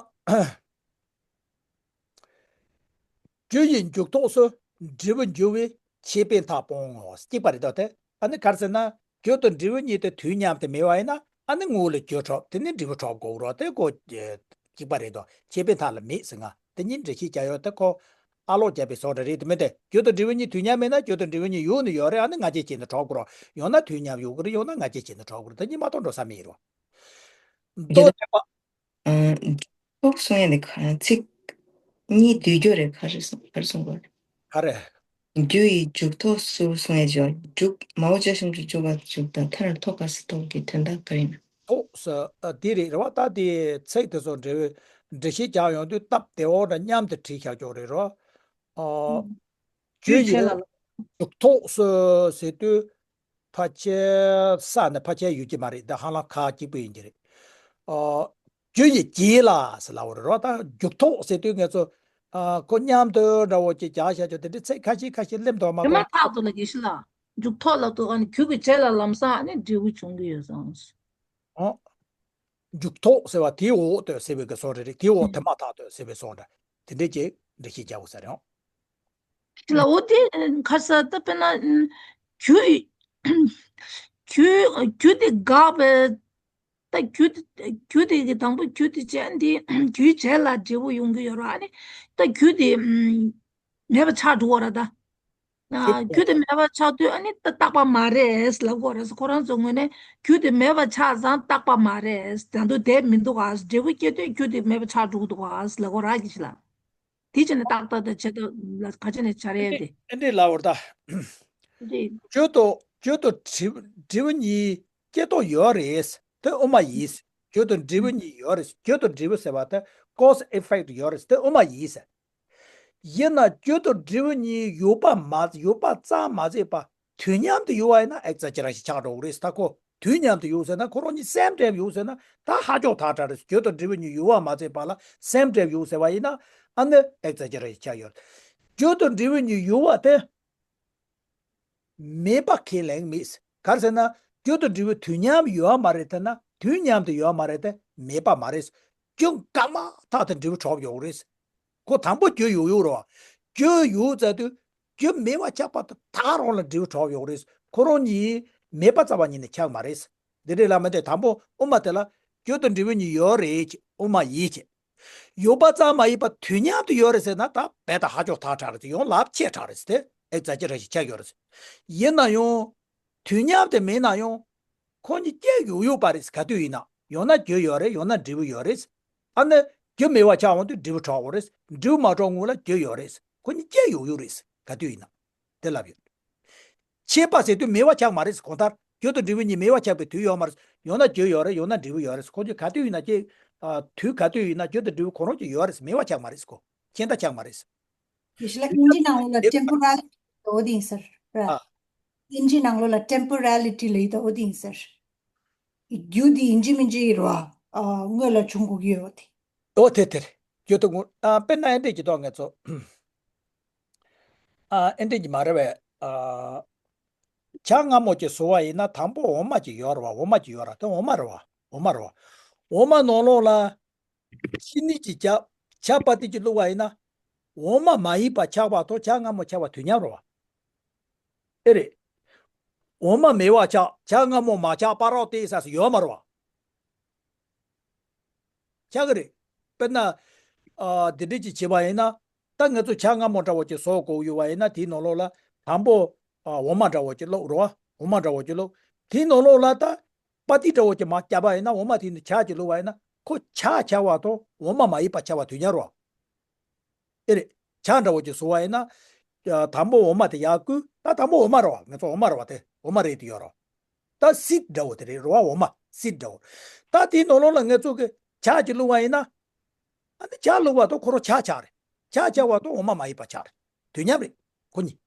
རྒྱུ་ཡི་འཇུག་ཐོགས་སུ་འབྲས་བུ་འགྱུར་བས་ཁྱད་པར་མཐའ་སྤོང་ངོ་། གཅིག་པ་རེད་དོ། དེ་ཨ་ནི་ག་རེ་ཟེར་ན། རྒྱུ་དང་འབྲས་བུ་གཉིས་དེ་དུས་མཉམ་དུ་མེད་པ་ཡིན་ན་ཨ་ནི་དངོས་ལ་རྒྱུ་གྲུབ། དེ་ནི་འབྲས་བུ་གྲུབ་དགོས་རོ། དེ་ཀོ་གཅིག་པ་རེད་དོ། ཁྱད་པར་མཐའ་ལ་མེད་ཟེར། ང་དེ་གཉིས་འགྲེལ་བཤད་རྒྱག་ཡོད། དེ་ཁོ་ཨ་ལོག་རྒྱབ་པའི་བཟོ་འདྲ་རེད། དེ་མིན་དེ་རྒྱུ་དང་འབྲས་བུ་གཉིས་དུས་མཉམ་མེད་ན་རྒྱུ་དང་འབྲས་བུ་གཉིས་ཡོད་ནི་ཡོད་རེད། ཨ་ནི་ང་རྒྱལ་བྱས་ནས་གྲུབ་དགོས་རོ། ཡོད་ན་དུས་མཉམ་ཡོད་དགོས་རེད། ཡོད་ན་ང་རྒྱལ་བྱས་ནས་གྲུབ་དགོས་རེད། དེ་གཉིས་མ་གཏོགས་འགྲོ་ས་མེད་རོ། རྒྱུ་མདོ་དང་ཐེག་པ། ཨ། འཇུག་ཐོགས་གསུང་ཡ་དེ་ག་ཚིག་གཉིས་བསྡུས་རྒྱུ་རེད། ག་རེ་གསུང་ག་རེ་གསུང་དགོས་རེད། ག་རེ། རྒྱུ་ཡི་འཇུག་ཐོགས་སུ་གསུང་ཡ་ཅིག་འཇུག་མའོ་ཅ་ཞབས་ཀྱུ་འཇུག་པ་འཇུག་དང་མཐར་ཐོགས་པ་སུ་ཐོགས་ཀྱི་དོན་དག་ག་རེ་ཡིན། ཐོགས་སུ། ཨ། དེ་རེད། རེད་བ། ད་དེ་ཚིག་དེ་ཚོ་འབྲེལ་བའི་འགྲེལ་བཤད་རྒྱག་ཡོང་དུས་སྟབས་བདེ་བོ་འདྲ་མཉམ་དུ་བྲིས་བཞག་ཆོག་རེད་རོ། ཨ། ཨུམ། རྒྱུ་རྒྱུ་ཡི་བྱས་ལ། འཇུག་ཐོགས་སུ་ཟེར་དུས། ཕལ་ཆེར་ས་ནས་ཕལ་ཆེར་ཡོད་ཀྱི་མ་རེད། འདི་ཧ་ལམ་ཁག་གཅིག་པོ་ཡིན་གྱི་རེད། ཨ། རྒྱུ་ཡི་རྗེས་ལ་ཟེར་ལབ་པ་རེད་རོ། ད་འཇུག་ཐོགས་ཟེར་དུས་ངེད་ཚོ། ཨ། ཁོ་མཉམ་དུ་འདྲ་བོ་ཅིག་རྒྱག་བཞག་ཆོག་དེ་འདྲའི་ཚིག་ཁ་ཤས་ཁ་ཤས་སླེབས་འདུག་མ་དེ་མ་གཏོགས། ཐག་ཏུ་ལ་ཡེ་ཤེས་ལགས། འཇུག་ཐོགས་ལབ་དུས་ཨ་ནི་རྒྱུ་གི་རྗེས་ལ་ལམ་སང་ཨ་ནི་འབྲས་བུ་བྱུང་གི་ཡོད་ཙང་། ཨོ། འཇུག་ཐོགས་ཟེར་བ་དེའི་འོག་ཏུ་ཟེར་བའི་གི་བཟོ་འདྲ་རེད། དེའི་འོག་དེ་མ་ཐག་ཏུ་ཟེར་བའི་བཟོ་འདྲ། དེ་འདྲའི་ཅིག་འགྲེལ་བཤད་རྒྱག་དགོས་ས་རེད། ཨོ། ལ་འོ་དེ་ཁ་ས་ད་དཔེར་ན་རྒྱུ་རྒྱུ་རྒྱུ་དེ་འགག་པའི། ད་རྒྱུ་དེ་རྒྱུ་དེ་གི་དང་པོ་རྒྱུ་དེ་ཅན་དེ་རྒྱུའི་རྗེས་ལ་འབྲས་བུ་ཡོང་གི་ཡོད་ར། ཨ་ནི་ད་རྒྱུ་དེ་མེད་པ་ཆགས་འགྲོ་བ་ར། ད་རྒྱུ་དེ་མེད་པ་ཆགས་དུས་ཨ་ནི་ད་རྟག་པ་མ་རེད་ལབ་དགོས་ར། ཁོ་རང་ཚོ་ངོས་ནས་རྒྱུ་དེ་མེད་པ་ཆགས་ཙང་རྟག་པ་མ་རེད། ད་དུང་དེ་མི་འདུག་ག་འབྲས་བུ་སྐྱེ་དུས་རྒྱུ་དེ་མེད་པ་ཆགས་འགྲོ་གི་འདུག་ག་ལབ་དགོས་ར་གི་ཆི་ལ། དེ་བྱས་ནས་ཏག་ཏག་དང་བྱེད་ཐབས་ལ་ག་བྱས་ནས་བྱ་རེད་དེ། ཨེ་འདྲས་ལབ་པ་རེད་ད། རེད། རྒྱུ་དང་རྒྱུ་དང་འབྲས་བུ་འབྲས་བུ་གཉིས་སྐྱེ་དོགས་ཡོད་རེད། དེ་དབུ་མ་ཡིན། རྒྱུ་དང་འབྲས་བུ་གཉིས་ཡོད་རེད། རྒྱུ་དང་འབྲས་བུ་ཟེར་བ་དེ་ཀོ་ཟི་ཨེ་ཕེག་ཊི་ཡོད་རེད། དེ་དབུ་མ་ཡིན། ཡིན་ན་རྒྱུ་དང་འབྲས་བུ་གཉིས་ཡོད་པ་མ། ཡོད་པ་ཙམ་མ་ཟད་པ། དུས་མཉམ་དུ་ཡོད་པ་ཡིན་ན་ཨེག་ཛ་ཇེ་རེ་ཤན་ཆགས་འགྲོ་གི་རེད། ད་ཁོ་དུས་མཉམ་དུ་ཡོད་ཟེར་ན་ཁོ་རང་གཉིས་སེམ་ཊེམ་ཡོད་ཟེར་ན་ད་ཧ་ཅང་ཐག་ཆོད་རེད། རྒྱུ་དང་འབྲས་བུ་གཉིས་ཡོད་པ་མ་ཟད་པ་ལ་སེམ་ཊེམ་ཡོད་ཟེར་བ་ཡིན་ན་ཨ་ནི་ཨེག་ཛ་ཇེ་རེ་ཤན་ཆགས་ཡོད་རེད། རྒྱུ་དང་འབྲས་བུ་གཉིས་ཡོད་པ་དེ་མེད་པ་ཁས་ལེན་མེད། ག་རེ་ཟེར་ན་རྒྱུ་དང་འབྲས་བུ་དུས་མཉམ་ཡོད་མ་རེད། དེ་ན་དུས་མཉམ་དུ་ཡོད་མ་རེད། དེ་མེད་པ་མ་རེད། རྒྱུ་འགག་མ་ཐག་ཏུ་འབྲས་བུ་གྲུབ་ཡོད་རེད། ཁོ་དང་པོ་རྒྱུ་ཡོད་ཡོད་རེད་བ། རྒྱུ་ཡོད་ཙང་དུས་རྒྱུ་མེད་པ་ཆགས་པ་དང་ད་ག་རང་ལ་འབྲས་བུ་གྲུབ་ཡོད་རེད། ཁོ་རང་གཉིས་མེད་པ་རྩ་བ་ཉིད་ནས་ཆགས་མ་རེད། འདི་འདྲའི་ལ་མ་དེ་དང་པོ་དབུ་མ་དེ་ལ་རྒྱུ་དང་འབྲས་བུ་གཉིས་ཡོད་རེད་ཅེས་དབུ་མ་ཡིན་ཅེས། ཡོད་པ་ཙམ་མ་ཡིན་པ་དུས་མཉམ་དུ་ཡོད་རེད་ཟེར་ན་ད་རྦད་དེ་ཧ་ཅང་ཐག་ཆོད་རེད། ཡང་ལབ་ཆེ་དྲགས་རེད་དེ་ཨེག་ཛ་ཇེ་རེ་ཤན་ཆགས་ཡོད་རེད། ཡིན་ན་ཡང་དུས་མཉམ་དུ་མེད་ན་ཡང་ཁོ་གཉིས་སྐྱེ་ཡོད་ཡོད་པ་རེད། ག་དུས་ཡིན་ན་ཡང་ན་རྒྱུ་ཡོད་རེད། ཡང་ན་འབྲས་བུ་ཡོད་རེད། ཨ་ནི་རྒྱུ་མེད་པ་ཆགས་འོང་དུས་འབྲས་བུ་གྲུབ་ཡོད་རེད། འབྲས་བུ་མ་གྲུབ་སྔོན་ལ་རྒྱུ་ཡོད་རེད། ཁོ་གཉིས་སྐྱེ་ཡོད་ཡོད་རེད། ག་དུས་ཡིན་ན་དེ་ལབ་ཡོད། ཆད་པ་ཟེར་དུས་མེད་པ་ཆགས་མ་རེད། གང་ལྟར་རྒྱུ་དང་འབྲས་བུ་གཉིས་མེད་པ་ཆགས་པའི་དུས་ཡོད་མ་རེད། ཡང་ན་རྒྱུ་ཡོད་རེད། ཡང་ན་འབྲས་བུ་ཡོད་རེད། ཁོ་ཚོ་ག་དུས་ཡིན་ན་ཅིག་ཨ། དུས་ག་དུས་ཡིན་ན་རྒྱུ་དང་འབྲས་བུ་ཁོ་རང་ཅིག་ཡོད་རེད། མེད་པ་ཆགས་མ་རེད་ཁོ། ཁྱད་མཐའ་ཆགས་མ་རེད། ཡེ་ཤེས་ལགས། དབྱིན་ཇི་ནང་ལོགས་ལ་ཊེམ་པོ་རལ་ཊི་ལབ་དེ་ཡིན་ཟེར། ཨ། དབྱིན་ཇི་ནང་ལོགས་ལ་ཊེམ་པོ་རལ་ཊི་ལབ་དེ་ཡིན་ཟེར། རྒྱུ་དེ་ཡིན་གཅིག་མིན་གཅིག་རེད་བ། ཨ། སྔོན་ལ་བྱུང་དགོས་ཀྱི་ཡོད་དེ། ཨོ་དེ་དེ་རེད། རྒྱུ་དང་སྔོན། ཨ། དཔེར་ན་ཨེ་འདྲས་ཀྱི་ཐོག་ངས་ཚོ། ཨ། ཨེ་འདྲས་ཀྱི་མ་རེད་པས། ཨ། བྱ་སྔ་མོ་ཅིག་བཟོ་བ་ཡིན་ན་དང་པོ་འོ་མ་ཅིག་ཡོད་རེད་བ། འོ་མ་ཅིག་ཡོད་རེད། དེ་འོ་མ་རེད་བ། འོ་མ་རེད་བ། འོ་མ་ནང་ལོགས་ལ་ཤིང་ནི་ཅིག་བརྒྱབ། ཆ་པ་ཏི་གཅིག་བླུགས་པ་ཡིན་ན། འོ་མ་མ་ཡིན་པ་ཆགས་པ་དང་ཆ་སྔ་མོ་ཆགས་པ་དུས་མཉམ་རེད་བ། ཨེ་རེད། འོ་མ་མེད་པ་ཆགས། ཆ་སྔ་མོ་མ་ཆགས་པ་རོགས་དེ་ས་སུ་ཡོད་མ་རེད་བ། ཆགས་ཀྱི་རེད། དཔེར་ན། ཨ། འདི་འདྲ་ཅིག་བྱེད་པ་ཡིན་ན། ད་ང་ཚོ་ཆ་སྔ་མོ་འདྲ་བོ་ཅིག་བཟོ་དགོས་ཡོད་པ་ཡིན་ན། དེའི་ནང་ལོགས་ལ་དང་པོ། ཨ། འོ་མ་འདྲ་བོ་ཅིག་བླུགས་རེད་བ། འོ་མ་འདྲ་བོ་ཅིག་བླུགས། དེའི་ནང་ལོགས་ལ་ད། པ་ཏི་འདྲ་བོ་ཅིག་མར་བརྒྱབ་པ་ཡིན་ན། འོ་མ་དེའི་ནང་ཆ་ཅིག་བླུགས་པ་ཡིན་ན། ཁོ་ཆ་ཆགས་པ་དང་འོ་མ་མ་ཡིན་པ་ཆགས་པ་དུས་མཉམ་རེད་བ། ཨེ་རེད། ཆ་འདྲ་བོ་ཅིག་བཟོ་བ་ཡིན་ན། ཨ། དང་པོ་འོ་མ་དེ་ཡར་བསྐོལ། ད་དང་པོ་འོ་མ་རེད་བ། ང་ཚོ་འོ་མ་རེད་བ། དེ་འོ་མ་རེད་དེ་ཡོད་རེད་བ། ད་སིད་འདྲ་བོ་དེ་རེད་རེད་བ། འོ་མ་སིད་འདྲ་བོ། ད་དེའི་ནང་ལོགས་ལ་ང་ཚོ་གི་ཆ་ཅིག་བླུགས་པ་ཡིན་ན། ཨ་ནི་ཆ་བླུགས་པ་དང་ཁོ་རང་ཆ་ཆགས་རེད། ཆ་ཆགས་པ་དང་འོ་མ་མ་ཡིན་པ་ཆགས་རེད། དུས་མཉམ་རེད། ཁོ་གཉིས།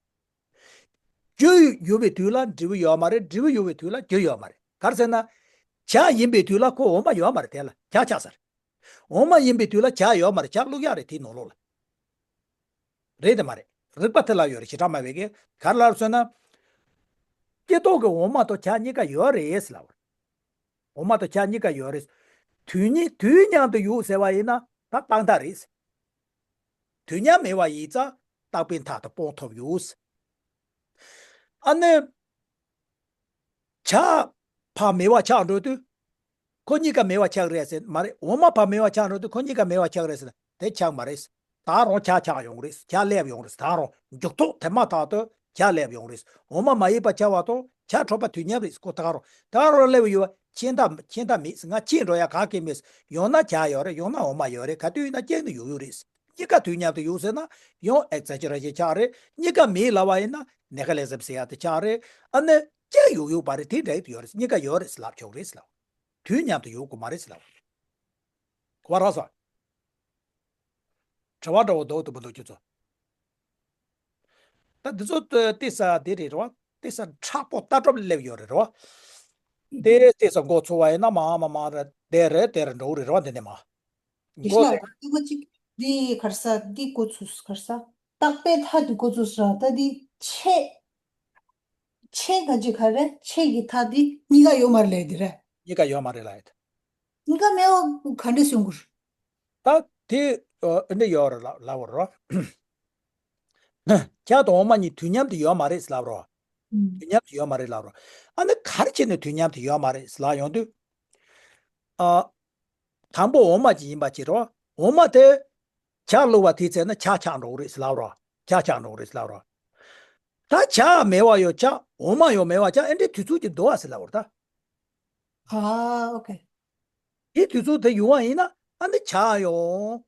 རྒྱུ་ཡོད་པའི་དུས་ལ་འབྲས་བུ་ཡོད་མ་རེད། འབྲས་བུ་ཡོད་པའི་དུས་ལ་རྒྱུ་ཡོད་མ་རེད། ག་རེ་ཟེར་ན། ཆ་ཡིན་པའི་དུས་ལ་ཁོ་འོ་མ་ཡོད་མ་རེད། དེ་ལ་ཆ་ཆགས་ས་རེད། འོ་མ་ཡིན་པའི་དུས་ལ་ཆ་ཡོད་མ་རེད། ཆ་བླུགས་ཡག་རེད། དེའི་ནང་ལོགས་ལ། རེད་དེ་མ་རེད། རིགས་པ་དེ་ལ་ཡོད་རེད། བྱེ་བྲག་སྨྲ་བའི་གི་ག་རེ་ལབ་ཟེར་ན། སྐྱེ་ཐོག་གི་འོ་མ་དང་ཆ་གཉིས་ཀ་ཡོད་རེད་ཟེར་ལབ་པ་རེད། འོ་མ་དང་ཆ་གཉིས་ཀ་ཡོད་རེད། དུས་གཉིས་དུས་མཉམ་དུ་ཡོད་ཟེར་བ་ཡིན་ན་ད་རྟག་མཐའ་རེད། དུས་མཉམ་མེད་པ་ཡིན་ཙང་རྟག་པའི་མཐའ་དེ་སྤོང་ཐུབ་ཡོད། ཨ་ནི། ཆ་ཕར་མེད་པ་ཆགས་འགྲོ་དུས། ཁོ་གཉིས་ཀ་མེད་པ་ཆགས་རེད་ཟེར་མ་རེད། འོ་མ་ཕར་མེད་པ་ཆགས་འགྲོ་དུས་ཁོ་གཉིས་ཀ་མེད་པ་ཆགས་རེད་ཟེར་ན་དེ་ཆགས་མ་རེད། ད་རུང་ཆ་ཆགས་ཡོང་རེད། ཆ་སླེབས་ཡོང་རེད། ད་རུང་མཇུག་ཐོག་དེ་མ་ཐག་ཏུ་ཆ་སླེབས་ཡོང་རེད། འོ་མ་མ་ཡིན་པ་ཆགས་པ་དང་ཆ་འཕྲོད་པ་དུས་མཉམ་རེད། ཁོ་ད་རུང་ད་རུང་སླེབས་ཡོད་པ། ཕྱིན་མཐའ་ཕྱིན་མཐའ་མེད། ང་ཕྱིན་འགྲོ་ཡ་ག་གེ་མེད། ཡང་ན་ཆ་ཡོད་རེད། ཡང་ན་འོ་མ་ཡོད་རེད། ག་དུས་ཡིན་ན་གཅིག་ཏུ་ཡོད་ཡོད་རེད། གཉིས་ཀ་དུས་མཉམ་དུ་ཡོད་ཟེར་ན་ཡང་ཨེག་ཛེ་ཇེ་རེ་ཤན་ཆགས་རེད། གཉིས་ཀ་མེད་ལབ་པ་ཡིན་ན་ནེ་ག་ལི་ཟམ་ཟེར་ཡ་དེ་ཆགས་རེད། ཨ་ནི་གཅིག་ཡོད་ཡོད་པ་རེད། དེ་འདྲ་ཡོད་རེད། གཉིས་ཀ་ཡོད་རེད་ལབ་ཆོག་རེད་ལབ། དུས་མཉམ་དུ་ཡོད་དགོས་མ་རེད་ལབ། གོ་བ་རག་སོང་། དྲི་བ་འདྲ་བོ་འདུག་འདུག་མི་འདུག་ཁྱོད་ཚོ། ད་འདི་ཚོ་ཏོ་ཏོག་ཙམ་དེ་རེད་རོ། ཏོག་ཙམ་མཁྲེགས་པོ་ལྟ་གྲུབ་སླེབས་ཡོད་རེད་རོ། དེ་ཏོག་ཙམ་མགོ་ཚོས་པ་ཡིན་ན་མར་མར་མར་དེ་རེད་དེ་རེད་འགྲོ་གི་རེད་རོ། འདི་ནས་མར། དེ་མགོ་ཤ་ལ་དེ། ལྟ་གྲུབ་ཅིག་འདི་ག་རེ་ཟ། འདི་མགོ་ཚོས་ག་རེ་ཟ། རྟག་པའི་མཐའ་འདི་མགོ་ཚོས་ཟ། ད་འདི་ཆད། ཆད་ག་ཅིག་ག་རེ། ཆད་ཀྱི་མཐའ་འདི་གཉིས་ཀ་ཡོད་མ་རེད་ལབ་ཡ་དེ་རེད། གཉིས་ཀ་ཡོད་མ་རེད་ལབ་ཡ་དེ། གཉིས་ཀ་མེད་པ་ག་འདྲ་སོང་གི་རེད། ད་དེ་ཨ་འདི་ཡོད་རེད་ལབ་ལབ་པ་རོ། ཆ་དང་འོ་མ་གཉིས་དུས་མཉམ་དུ་ཡོད་མ་རེད་ལབ་རོ། ཨུམ། དུས་མཉམ་དུ་ཡོད་མ་རེད་ལབ་རོ། ཨ་ནི་ག་རེ་བྱས་ནས་དུས་མཉམ་དུ་ཡོད་མ་རེད་ལབ་ཡོང་དུས། ཨ། དང་པོ་འོ་མ་ཅིག་ཡིན་པ་ཅིག་རོ། འོ་མ་དེ་ཆ་བླུགས་པ་དེའི་ཚེ་ན་ཆ་ཆགས་འགྲོ་གི་རེད་ལབ་རོ། ཆ་ཆགས་འགྲོ་གི་རེད་ལབ་རོ། ད་ཆ་མེད་པ་ཡང་ཆགས། འོ་མ་ཡང་མེད་པ་ཆགས། ཨེ་འདྲའི་དུས་ཚོད་ཅིག་འདུག་ཨ་ཟེར་ལབ་རོ་ད། ཨ། ཨོ་ཁེ། དེ་དུས་ཚོད་དེ་ཡོང་བ་ཡིན་ན་ཨ་ནི་ཆ་ཡང་།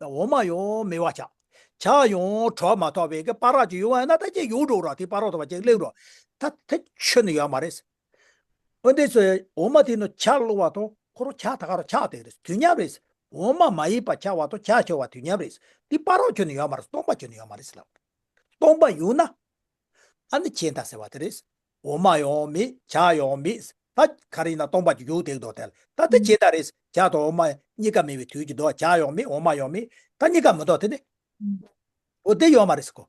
འོ་མ་ཡང་མེད་པ་ཆགས། ཆ་ཡང་འཕྲོ་མ་ཐོགས་པའི་གི་བར་ཅིག་ཡོང་བ་ཡིན་ན་ད་ཅིག་ཡོང་འགྲོ་ར། དེ་བར་དུ་བ་ཅིག་སླེབས་ར། ད་དེ་ཁྱོན་ནས་ཡོད་མ་རེད། འོ་འདི་ཚོའི་འོ་མ་དེ་ནི་ཆ་བླུགས་པ་དང་ཁོ་རང་ཆ་ད་ག་རང་ཆགས་བསྡད་རེད། དུས་མཉམ་རེད། འོ་མ་མ་ཡིན་པ་ཆགས་པ་དང་ཆ་ཆགས་པ་དུས་མཉམ་རེད། འདི་བར་ཁྱོན་ནས་ཡོད་མ་རེད། སྟོང་པ་ཁྱོན་ནས་ཡོད་མ་རེད་ཟེར་ལབ། སྟོང་པ་ཡོད་ན། ཨ་ནི་ཆད་མཐའ་ཟེར་བ་དེ་རེད། འོ་མ་ཡང་མེད། ཆ་ཡང་མེད། ད་ག་རེ་ཡིན་ན་སྟོང་པ་ཅིག་ཡོད་བསྡད་འདུག་དེ་ལ་ད་དེ་ཆད་མཐའ་རེད། ཆ་དང་འོ་མ་གཉིས་ཀ་མེད་པའི་དུས་ཀྱི་འདུག་ཆ་ཡང་མེད། འོ་མ་ཡང་མེད། ད་གཉིས་ཀ་མི་འདུག་དེ་ནི། འོ་དེ་ཡོད་མ་རེད་ཟེར་གོ།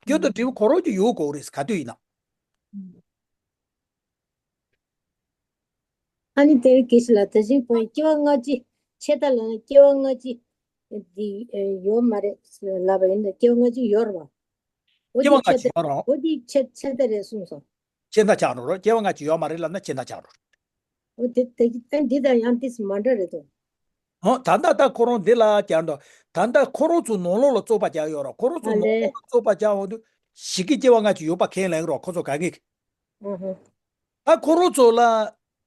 རྒྱུ་དང་འབྲས་བུ་ཁོ་རང་གིས་ཡོད་དགོས་རེད། ག་དུས་ཡིན་ན། ཨ་ནི་དེར་གེ་ཞིག་ལ་ད་གཞན་པའི་སྐྱེ་བ་སྔ་ཕྱི་ཆད་མཐའ་ལ་ན་སྐྱེ་བ་སྔ་ཕྱི་འདི་ཡོད་མ་རེད་ལབ་པ་ཡིན་ན་སྐྱེ་བ་སྔ་ཕྱི་ཡོད་རེད་བ། འོ་སྐྱེ་བ་འདི་སྔ་ཆད་ཕྱི་ཡོད་རེད། འོ་འདི་ཆད་ཆད་མཐའ་རེད་གསུངས་སོང་། ཆད་མཐའ་ཆགས་འགྲོ་རེད། སྐྱེ་བ་སྔ་ཕྱི་ཡོད་མ་རེད་ལབ་ན་ཆད་མཐའ་ཆགས་འགྲོ་རེད། འོ་དེ་དེ་ཨ་འདི་དང་ཡང་ཏིས་མ་འདྲ་རེད་དོ། ཧོ། ད་ལྟ་ད་ཁོ་རང་འདི་ལ་བསྐྱར་འདུག་ད་ལྟ་ཁོ་རང་ཚོ་ནང་ལོགས་ལ་རྩོད་པ་རྒྱག་ཡོད་ར། ཁོ་རང་ཚོ་ཨ་ནང་ལོགས་ལ་རྩོད་པ་རྒྱག་འོང་དུས་ཞིག་གི་སྐྱེ་བ་སྔ་ཕྱི་ཡོད་པ་ཁས་ལེན་རོགས། ཁོ་ཚོ་ག་གིས། ཨ་ཧ། ད་ཁོ་རང་ཚོ་ལ་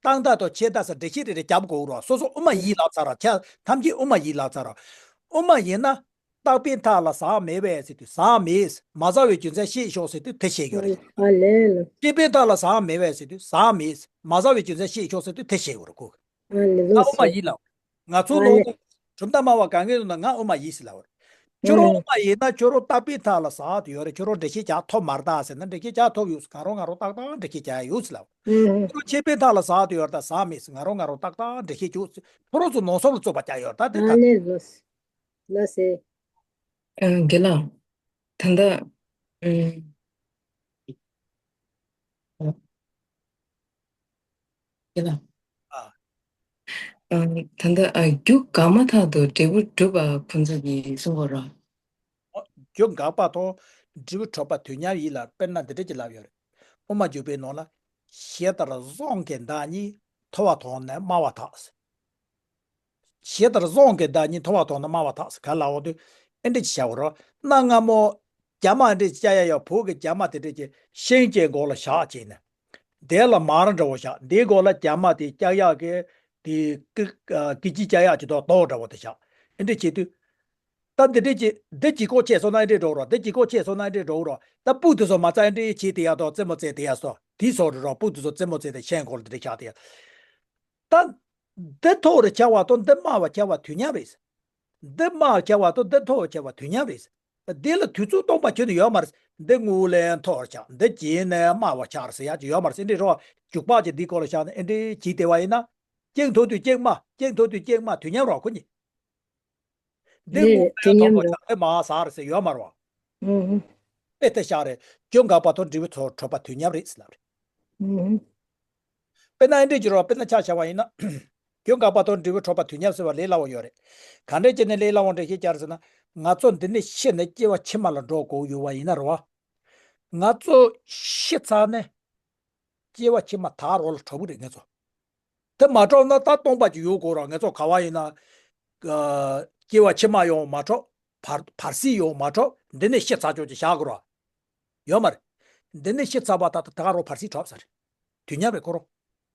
རྟག་མཐའ་དང་ཆད་མཐའ་ཟེར་འགྲེལ་བཤད་རེ་རེ་རྒྱབ་དགོས་རོགས། སོ་སོ་དབུ་མ་ཡིན་ལབ་ཚར་ར། ཆ་ཐམས་ཅད་དབུ་མ་ཡིན་ལབ་ཚར་ར། དབུ་མ་ཡིན་ན། རྟག་པའི་མཐའ་ལ་ཟག་མེད་པས་ཟེར་དུས་ཟག་མེད། མ་ཟག་པའི་རྒྱུ་མཚན་ཤེས་ཤོག་ཟེར་དུས་དེ་ཤེས་ཡོད་རེད། ཨ་ལས་ལ། སྐྱེས་པའི་མཐའ་ལ་ཟག་མེད་པས་ཟེར་དུས་ཟག་མེད། མ་ཟག་པའི་རྒྱུ་མཚན་ཤེས་ཤོག་ཟེར་དུས་དེ་ཤེས་ཡོད་རེད་ཁོ། ཨ་ལས་ལ། ཨ་དབུ་མ་ཡིན་ལ། ང་ཚོ་ཨ་ལོ་ལས། གྲུབ་མཐའ་སྨྲ་བ་གང་གིས་ན་ང་དབུ་མ་ཡིན་ཟེར་ལབ་པ་རེད། ཁྱོད་རང་ཨ་དབུ་མ་ཡིན་ན་ཁྱོད་རང་རྟག་པའི་མཐའ་ལ་ཟག་ཏུ་ཡོད་རེད། ཁྱོད་རང་འགྲེལ་བཤད་རྒྱག་ཐུབ་མ་རེད་ད་ཟེར་ན་འགྲེལ་བཤད་རྒྱག་ཐུབ་ཡོད། ང་རང་ང་རང་ཏག་ཏག་འགྲེལ་བཤད་རྒྱག་ཡོད་ཟེར་ལབ་པ་རེད། ཨ་ཁྱོད་རང་ཆད་པའི་མཐའ་ལ་ཟག་ཏུ་ཡོད་རེད་ད་ཟག་མེད་ཟེར། ང་རང་ང་རང་ཏག་ཏག་འགྲེལ་བཤད་རྒྱག་ཁྱོད་རང་ཚོ་ནང་སོབ་ལ་རྩོད་པ་རྒྱག་ཡོད་རེད་ད་དེ་ད། ཨ་ལས་ལོས། ལོས་ཟེར། ཨ། རྒན་ལགས། ད་ལྟ། ཨུམ། རྒན་ལགས། ཨ། ཨ། ད་ལྟ་ཨ་རྒྱུ་འགགས་མ་ཐག་ཏུ་འབྲས་བུ་གྲུབ་པ་ཁོ་ཚོ་གིས་གསུང་གི་རེད། རྒྱུ་འགགས་པ་དང་འབྲས་བུ་གྲུབ་པ་དུས་མཉམ་ཡིན་ལ། དཔེར་ན་འདི་འདྲ་ཅིག་ལབ་ཡོད་རེད། དབུ་མ་འཇུག་པའི་ནང་ལ། ཞེ་ལྟར་བཟང་གི་བདག་ཉིད་མཐོ་བ་དང་ནི་དམའ་བ་དག་ཞེ་ལྟར་བཟང་གི་བདག་ཉིད་མཐོ་བ་དང་ནི་དམའ་བ་དག་ཟེར་ག་ལ་འོ་དུས། ཨེ་འདྲ་ཅིག་བྱ་བ་རོ། གནའ་སྔ་མོ་རྒྱ་མ་འདྲ་ཅིག་བཅའ་ཡ་ཡོད། བོད་ཀྱི་རྒྱ་མ་དེ་འདྲ་ཅིག་ཤིང་གི་མགོ་ལ་བཞག་བྱས་ནས། དེ་ལ་མར་འདྲ་བོ་བཞག་འདིའི་མགོ་ལ་རྒྱ་མ་དེ་བཅག་ཡག་གི་དེ་ཀི་ཀི་ཅི་བཅག་ཡག་ཅིག་དང་རྡོ་འདྲ་བོ་དེ་བཞག་ཨེ་འདྲ་བྱེད་དུས། ད་འདི་འདྲ་ཅིག་འདི་ཅིག་ཁོག་ཆད་སོང་ན་ཨེ་འདྲ་འགྲོ་རོ། འདི་ཅིག་ཁོག་ཆད་སོང་ན་ཨེ་འདྲ་འགྲོ་རོ། ད་སྤུ་དེ་ཚོ་མ་རྩ་ཨེ་འདྲ་བྱེད་དེ་ཡག་དང་རྩེད་མོ་རྩེ་དེ་ཡག་སོ་དེ་སོགས་རེད་རོ། སྤུ་དེ་ཚོ་རྩེད་མོ་རྩེ་དེ་ཤིང་མགོ་ལ་འདི་འདྲ་བཞག་དེ་ཡག་ད། འདི་མཐོ་རུ་ཆགས་པ་དང་འདི་དམའ་བ་ཆགས་པ་དུས་མཉམ་རེད། འདི་དམའ་བ་ཆགས་པ་དང་འདི་མཐོ་བ་ཆགས་པ་དུས་མཉམ་རེད། འདི་ལ་དུས་ཚོད་སྟོང་པ་ཁྱོན་ནས་ཡོད་མ་རེད། འདི་སྔོན་ལ་མཐོ་བར་ཆགས། འདི་རྗེས་ནས་དམའ་བར་ཆགས་ཟེར་ཡག་ཅིག་ཡོད་མ་རེད། འདི་རོ། འཇུག་པ་ཅིག་འདི་སྐོར་ལ་བཞག་ནས་ཨེ་འདྲ་བྱས་བསྡད་པ་ཡིན་ན། གཅིག་མཐོ་དུས་གཅིག་དམའ། གཅིག་མཐོ་དུས་གཅིག་དམའ་དུས་མཉམ་རོ་ཁོ་གཉིས། འདི་རེད། སྔོན་ལ་དུས་མཐོ་མཉམ་བར་རོ། ཆགས། འདི་དམའ་ཟེར་ཟེར་ཡོད་མ་རེད་བ། ཨུ་ཧུ། དཔེ་དེ་བཞག་རེད། རྒྱུ་འགགས་པ་དང་འབྲས་བུ་ཚོ་གྲུབ་པ་དུས་མཉམ་རེད་ཟེར་ལབ་རེད། ཨུ་ཧུ། དཔེར་ན་ཨེ་འདྲས་ཀྱི་རོ། དཔེར་ན་ཆ་བཞག་པ་ཡིན་ན། རྒྱུ་འགགས་པ་དང་འབྲས་བུ་གྲུབ་པ་དུས་མཉམ་ཟེར་བ་ལས་སླ་བོ་ཡོད་རེད། ག་འདྲས་བྱས་ནས་ལས་སླ་བོ་འདྲ་ཞིག་བྱ་རེད་ཟེར་ན། ང་ཚོ་འདི་ནས་ཤི་ནས་སྐྱེ་བ་ཕྱི་མ་ལ་འགྲོ་དགོས་ཡོད་པ་ཡིན་ན་རེད་བ། ང་ཚོ་ཤི་ཚར་ནས་སྐྱེ་བ་ཕྱི་མ་ད་རོ་ལ་གྲོགས་པོ་རེད་ང་ཚོ། དེ་མ་གྲུབ་ན་ད་སྟོང་པ་ཅིག་ཡོད་དགོས་ར། ང་ཚོ་ག་བ་ཡིན་ན། ཨ། སྐྱེ་བ་ཕྱི་མ་ཡོང་མ་གྲུབ། བར་བར་སྲིད་ཡོང་མ་གྲུབ། འདི་ནས་ཤི་ཚར་ཆོག་ཅིག་བཞག་དགོས་ར། ཡོད་མ་རེད། འདི་ནས་ཤི་ཚར་བ་ད་ད་ག་རོ་བར་སྲིད་གྲུབ་ས་རེད། དུས་མཉམ་རེད་ཁོ་རང་།